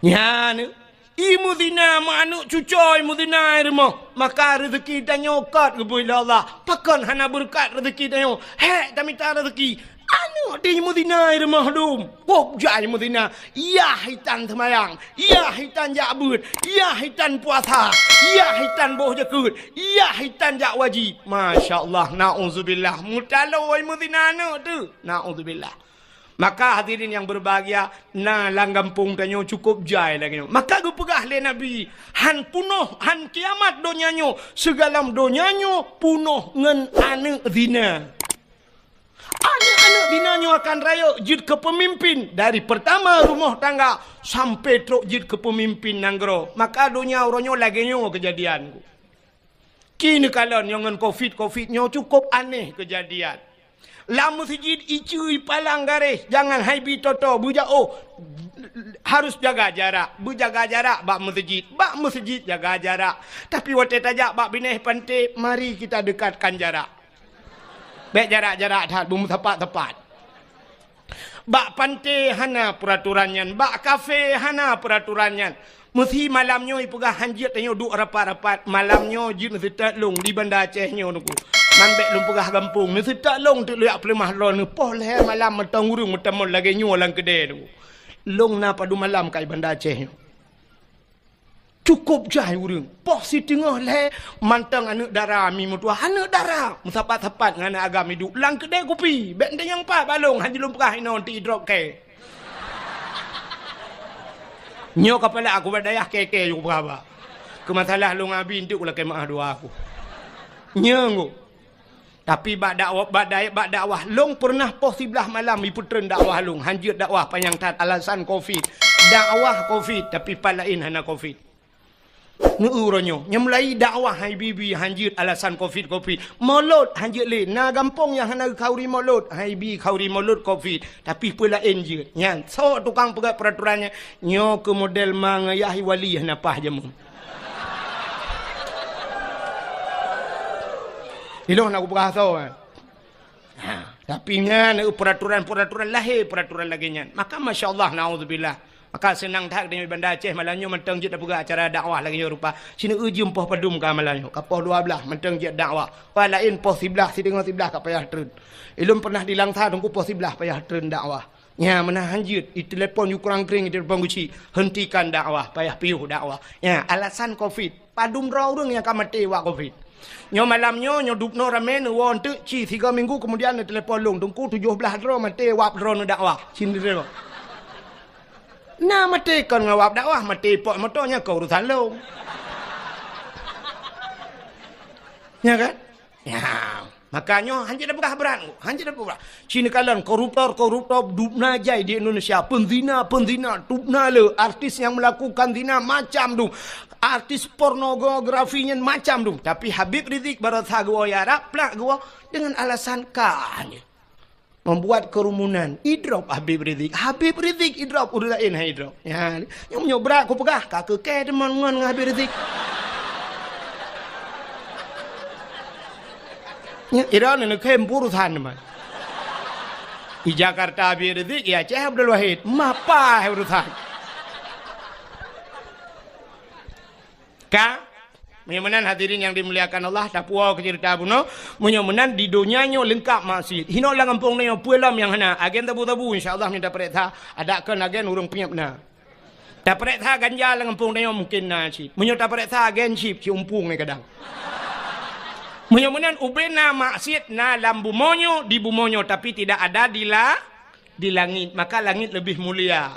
Nyan, i meuzina meu aneuëk cucoe meuzina i rumoh, maka reuzeuki tanyoe kot geubri lé Allah. Pakon hana beureukat reuzeuki tanyoe? Hék tamita reuzeuki. Aneuëk Arti nyoe meuzina i rumoh dum. Boh jai meuzina. Yah itan seumayang. Yah itan jak beuet. Yah itan puasa. Yah itan boh jakeuet. Yah itan jak wajib. Masya Allah. Nauzubillah. Meutaloe meuzina aneuk teuh. Nauzubillah. Maka hadirin yang berbahagia, na lam gampông tanyoe cukup jai lagée nyoe. Maka geupeugah lé Nabi, "Han punoh, han kiamat donya nyoe, sigohlom donya nyoe punoh ngon aneuk zina." Aneuk-aneuk zina nyoe akan rayeuk jeuet keu peumimpin, dari peurtama rumoh tangga sampai trok jeuet keu peumimpin nanggroe. Maka donya uroe nyoe lagée nyoe keujadian. Kini kalon nyoe ngon covid, covid nyoe cukup aneh keujadian. Lam meuseujid iceue ipalang garéh, jangan hai bi toto, beujak, oh, harus jaga jarak, beujaga jarak bak meuseujid, bak meuseujid jaga jarak. Tapi watée tajak bak binéh panté, mari kita dekatkan jarak. Bék jarak-jarak that, beumeusapat-sapat. Bak panté hana peuraturan nyan, bak kafé hana peuraturan nyan. Meusi malam nyoe ipeugah han jeuet tanyoe duek rapat-rapat, malam nyoe jeuet neuseutôt lôn di Banda Aceh nyoe Teungku. Man bék lôn peugah gampông, neuseutôt lôn teuk lôn jak peuleumah droeneuh, poh lhée malam mantong ureuëng meutamong lagée nyoe lam keudée Teungku. Lôn na padum malam ka i Banda Aceh nyoe. Cukup jai ureuëng. Poh siteungoh lhée mantong aneuëk dara mi meutuah. Aneuëk dara meusapat-sapat ngon aneuëk agam iduek lam keudée kupi. Bék teunyang pat bak lôn, han jeuet lôn peugah inoe ti idrop kée. Nyoe kapala aku bak dayah kée-kée yue peugah ba. Keu masalah lôn abi enteuk ulakée meuah dua aku. Nyoe ngu. Tapi bak dakwah, bak dai-, bak dakwah lôn peureunah poh siblaih malam ipeutreun dakwah lôn, han jeuet dakwah panyang that alasan covid. Dakwah covid, tapi pat laén hana covid. Neu uroe nyoe, nyang mulai dakwah hai bi-bi han jeuet alasan covid, covid. Molot han jeuet lé, na gampông nyang hana geukhauri molot, hai bi khauri molot covid, tapi peue laén jeuet. Nyan, soe tukang peugah peuraturan nyan, nyoe keu model ma ngon yah wali hana paih jameun. Ilôn na kupeugah soe, eh. Ha, tapi nyan, eh, peuraturan-peuraturan lahé, peuraturan lagée nyan. Maka masya Allah, naudzubillah. Maka seunang that deungon Banda Aceh malam nyoe mantong jeuet tapeugah acara dakwah lagée nyoe rupa. Sineuk jeuem poh padum ka malam nyoe, ka poh dua blaih mantong jeuet dakwah. Wah laén poh siblaih, siteungoh siblaih ka payah treun. Ilôn pernah di Langsa Teungku poh siblaih payah treun dakwah. Nya, meunan han jeuet, itelepon yue kurang kring, itelepon geuchik, hentikan dakwah, payah piôh dakwah. Nya, alasan covid, padum droe ureuëng nyang ka maté bak covid. Nyoe malam nyoe, nyoe dubnoe ramé neuwoe enteuk, ci sigoe minggu keumudian neutelepon lôn, Teungku tujoh blaih droe maté wab droeneuh dakwah. Cit neutelepon. Na maté kon ngon wab dakwah, maté pok moto nyan kon urusan lôn. Nya kan? Nya. Maka nyoe han jeuet tapeugah brat, han jeuet tapeugah brat. Ci neukalon koruptor-koruptor dubna jai di Indonesia, peuzina-peuzina dubna le, artis nyang melakukan zina macam dum, artis pornografi nyan macam dum. Tapi Habib Rizik baroesa geuwoe Arab, plak geuwoe dengan alasan ka nyan. Membuat kerumunan. Idrop Habib Rizik. Habib Rizik idrop, ureuëng laén han idrop. Ya, nyoe meunyoe brat kupeugah, ka keu kée teuma ngon, ngon Habib Rizik. Nya, ira neuneuk khem urusan teuma. Di Jakarta Habib Rizik, ya Syekh Abdul Wahid. Mapa urusan. Ka? Meunyoe meunan hadirin nyang dimuliakan Allah, tapuwoe keu ceurita bunoe. Meunyoe meunan di donya nyoe leungkap maksiet. Hinoe lam gampông nyoe peue lom nyang hana. Agen sabu-sabu insya Allah meunyoe tapareksa, adak kon agen ureuëng peunyeb na. Tapareksa ganja lam gampông tanyoe mungkin na cit. Meunyoe tapareksa agen cit, ci umpung nyan kadang. Meunyoe meunan ubena maksiet na lam bumoe nyoe, di bumoe nyoe, tapi tidak ada di la-, di langit. Maka langit lebih mulia.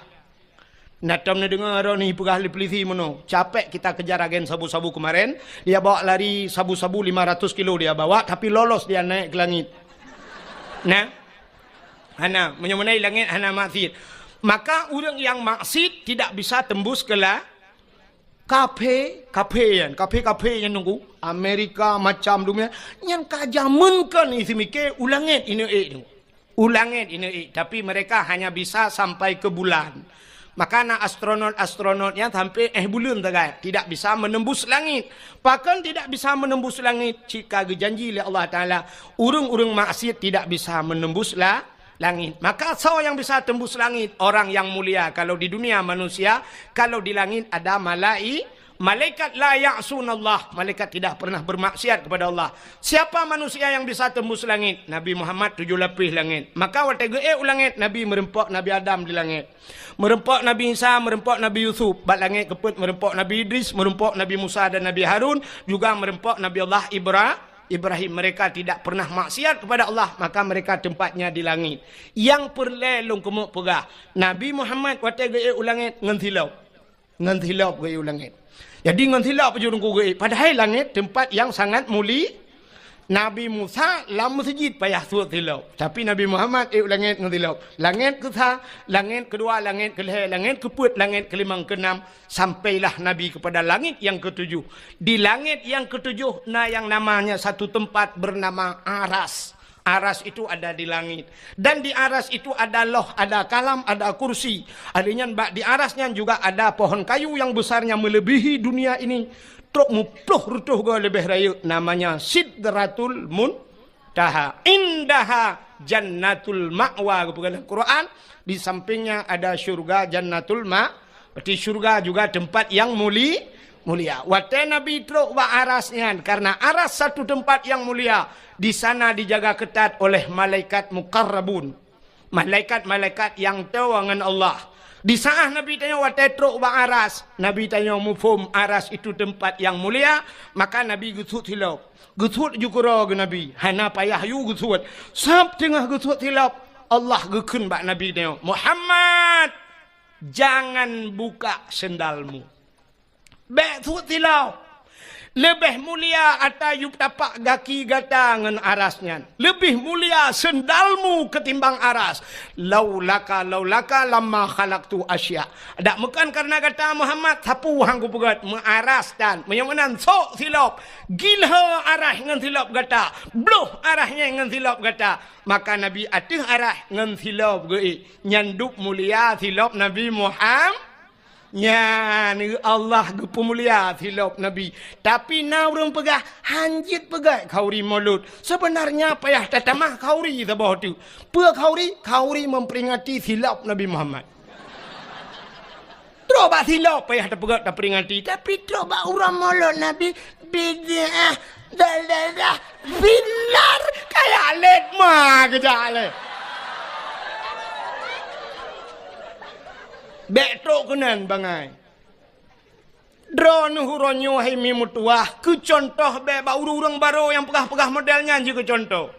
Na tom neudeungoe droeneuh peugah lé polisi meunoe, capek kita kejar agen sabu-sabu kemarin, dia bawa lari sabu-sabu lima ratus kilo dia bawa, tapi lolos dia naik ke langit. Nah, Hana, meunyoe meunan langét hana maksiet. Maka ureuëng nyang maksiet tidak bisa tembus ke la-, kafé, kafé nyan, kafé-kafé nyan Teungku, Amerika macam dunia, nyan ka jameun kon isi miké u langét ineuk ék Teungku. U langét ineuk ék, tapi mereka hanya bisa sampai ke bulan. Maka na astronot-astronot nyan sampai éh buleuen sagai, tidak bisa menembus langit. Pakon tidak bisa menembus langit? Cit ka geujanji lé Allah Taala, ureuëng-ureuëng maksiet tidak bisa menembus la-, langit. Maka soe nyang bisa tembus langit? Orang yang mulia. Kalau di dunia manusia, kalau di langit ada malai-, Malaikat la ya'sunallah, malaikat tidak pernah bermaksiat kepada Allah. Siapa manusia yang bisa tembus langit? Nabi Muhammad tujoh lapéh langit. Maka watée geuék u langit, Nabi meureumpok Nabi Adam di langit. Meureumpok Nabi Isa, meureumpok Nabi Yusuf. Bak langit keupeuet meureumpok Nabi Idris, meureumpok Nabi Musa dan Nabi Harun, juga meureumpok Nabi Allah Ibra-, Ibrahim. Mereka tidak pernah maksiat kepada Allah, maka mereka tempatnya di langit. Nyang peureulée lôn keumeuk peugah, Nabi Muhammad watée geuék u langit ngon silop. Ngon silop geuék u langit. Jadi ngon silop ju Teungku geuék. Padahai langit tempat yang sangat muli-, Nabi Musa lam meuseujid payah suet silop. Tapi Nabi Muhammad ék u langit ngon silop. Langit keusa, langit keudua, langit keulhée, langit keupeuet, langit keulimong, keunam, sampailah Nabi kepada langit yang ketujuh. Di langit yang ketujuh na yang namanya satu tempat bernama Aras. Aras itu ada di langit. Dan di Aras itu ada Loh, ada Kalam, ada Kursi. Artinya bak di Aras nyan juga ada pohon kayu yang besarnya melebihi dunia ini. Trok muploh reutôh goe leubeh rayeuk, namanya Sidratul Muntaha. Indaha Jannatul Ma'wa, geupeugah lam Quran. Di sampingnya ada syurga Jannatul Ma-, berarti syurga juga tempat yang muli-, mulia. Watée Nabi trok bak Aras nyan, karena Aras satu tempat yang mulia, di sana dijaga ketat oleh malaikat muqarrabun. Malaikat-malaikat nyang toe ngon Allah. Di saat Nabi tanyoe watée trok bak Aras, Nabi tanyoe muphom Aras itu tempat yang mulia, maka Nabi geusuet silop. Geusuet ju keudroe geuh Nabi, hana payah yue geusuet. Sab teungoh geusuet silop, Allah geukheun bak Nabi tanyoe, "Muhammad, jangan buka sendalmu." Bék suet silop. Leubeh mulia ata yub tapak gaki gata ngon Aras nyan. Leubeh mulia sendalmu ketimbang Aras. Laulaka, laulaka lamma khalaqtu asya. Dak meukan kareuna gata Muhammad, sapeue han kupeugét, meu Aras tan. Meunyoe meunan sok silop, gilho Aras ngon silop gata, bloh Aras nyan ngon silop gata. Maka Nabi ateueh Aras ngon silop geuék, nyan dub mulia silop Nabi Muham-, Nyan, Allah geupeumulia silop Nabi. Tapi na ureuëng peugah, "Han jeuet peugét khauri mulod." Seubeunarnya payah tatamah khauri saboh teuk. Peue khauri? Khauri memperingati silop Nabi Muhammad. Trok bak silop payah tapeugét taperingati, tapi trok bak uroe mulod Nabi, bid'ah, dalalah, finnar, kaya lét ma keujak lé. Bék trok keunan bangai. Droeneuh uroe nyoe hai mi meutuwah, keu cuntoh bék bak ureuëng-ureuëng barô nyang peugah-peugah model nyan jikeu cuntoh.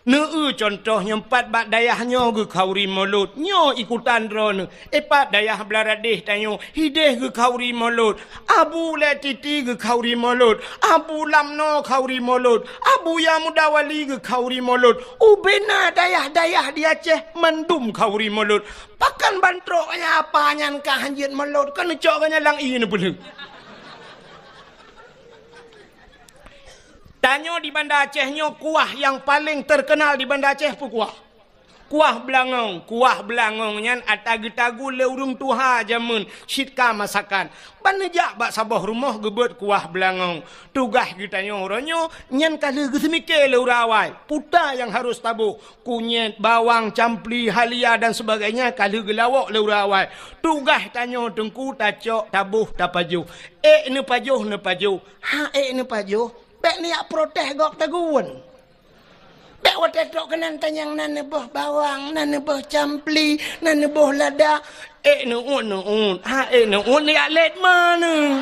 Neu-eu cuntoh nyang pat bak dayah nyoe geukhauri mulod, nyoe ikutan droeneuh. Ipat dayah Blaradeh tanyoe, hideh geukhauri mulod. Abu Lé Titi geukhauri mulod, Abu Lamno khauri mulod, Abuya Mudawali geukhauri mulod. Ubena dayah-dayah di Aceh mandum khauri mulod. Pakon ban trok nyan apa nyan ka han jeuet mulod, keuneuk cok geuh nyan lam ié neupeulheueh. Tanyoe di Banda Aceh nyoe kuah nyang paleng teukeunal di Banda Aceh peue kuah? Kuah beulangong. Kuah beulangong nyan ata geutagun lé ureuëng tuha jameun cit ka masakan. Ban neujak bak saboh rumoh geubeuet kuah beulangong. Tugaih geutanyoe uroe nyoe nyan ka lheueh geuseumike lé ureuëng awai. Peue nyang harôh taboh? Kunyét, bawang, campli, halia dan sebagainya ka lheueh geulawok lé ureuëng awai. Tugaih tanyoe teungku tacok, taboh, tapajoh. Ék neupajoh, neupajoh. Han ék neupajoh, bék neujak protes gob tagun. Bék watée trok keunan tanyong na neuboh bawang, na neuboh campli, na neuboh lada. Ék neuôt, neuôt. Han ék neuôt, neujak lét ma neuh.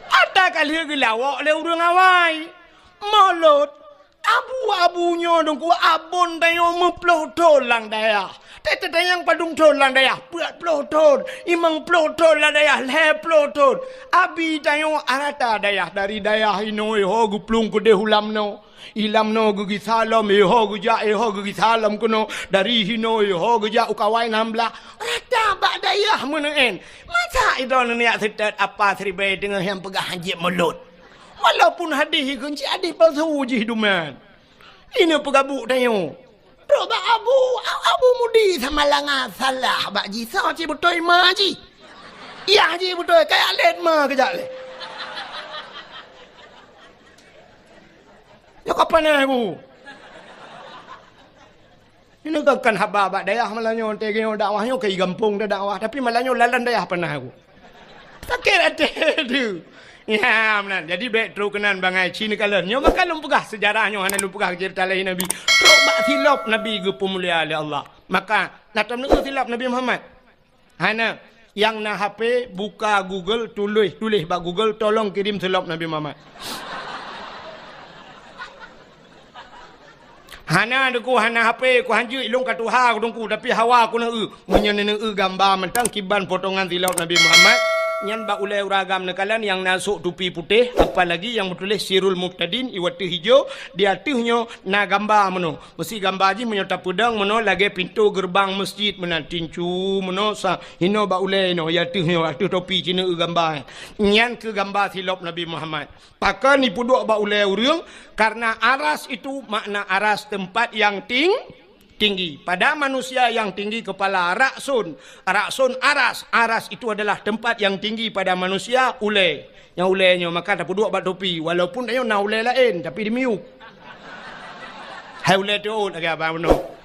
Ata ka lheueh geulawok lé ureuëng awai. Mulod. Abu-abu nyoe teungku, abon tanyoe meuploh thon lam dayah. Teuh-teuh nyang padum thon lam dayah, peuet ploh thon, limong ploh thon lam dayah, lhée ploh thon. Abi tanyoe rata dayah, dari dayah inoe ho geuplueng keudeh u Lamno. I Lamno geugisa lom, iho geujak, iho geugisa lom keunoe. Dari hinoe iho geujak u Kawai Nam Blah. Rata bak dayah meuneuen. Masa idroeneuh neujak seutôt apa siribée teungoh nyang peugah han jeuet mulod? Walaupun hadih ikheun cit hadih palsu jih duman. Ineuk peugabuk tanyoe. Trok bak abu, a-, abu mudi sama langa salah bak jih. Soe cit beutôi ma jih? Yah jih beutôi, kaya lét ma keujak lé. Nyoe ka panéh ku. Ini kan, kan haba bak dayah malam nyoe, teuh nyoe dakwah nyoe keu gampông dah dakwah, tapi malam nyoe lalan dayah pernah aku. Sakét até tu. Ya, meunan. Jadi, bék trok keunan bangai ci neukalon. Nyoe maka lôn peugah seujarah nyoe, hana lôn peugah ceurita lahé Nabi. Trok bak silop Nabi geupeumulia lé Allah. Maka, na tom neueu silop Nabi Muhammad? Hana. Nyang na H P, buka Google, tuléh, tuléh bak Google, "Tolong kirim silop Nabi Muhammad." Hana, Teungku, hana H P, ku hanjeuet, ilôn ka tuha, ku Teungku, tapi hawa ku neueu. Meunyoe neueu gamba mantong kiban potongan silop Nabi Muhammad, nyan bak ulée ureueng agam neukalon nyang na sôk tupi putéh, apalagi nyang meutuléh Sirul Mubtadin, iwateuh ijo, di ateueh nyoe na gamba meunoe. Meusi gamba jih meunyoe tapeudong meunoe lagée pintoe geureubang meuseujid meunan, tincu meunoe sa, inoe bak ulée inoe, ya ateueh nyoe, ateueh topi cit neueu gamba. Nyan keuh gamba silop Nabi Muhammad. Pakon ipeuduek bak ulée ureueng? Karena aras itu makna aras tempat yang ting-, tinggi. Pada manusia yang tinggi kepala, ra'sun. Ra'sun aras. Aras itu adalah tempat yang tinggi pada manusia, ulée. Nyang ulée nyoe maka tapeuduek bak topi. Walaupun tanyoe na ulée laén, tapi dimiyueb. Hai ulée teuôt lagée abang bunoe.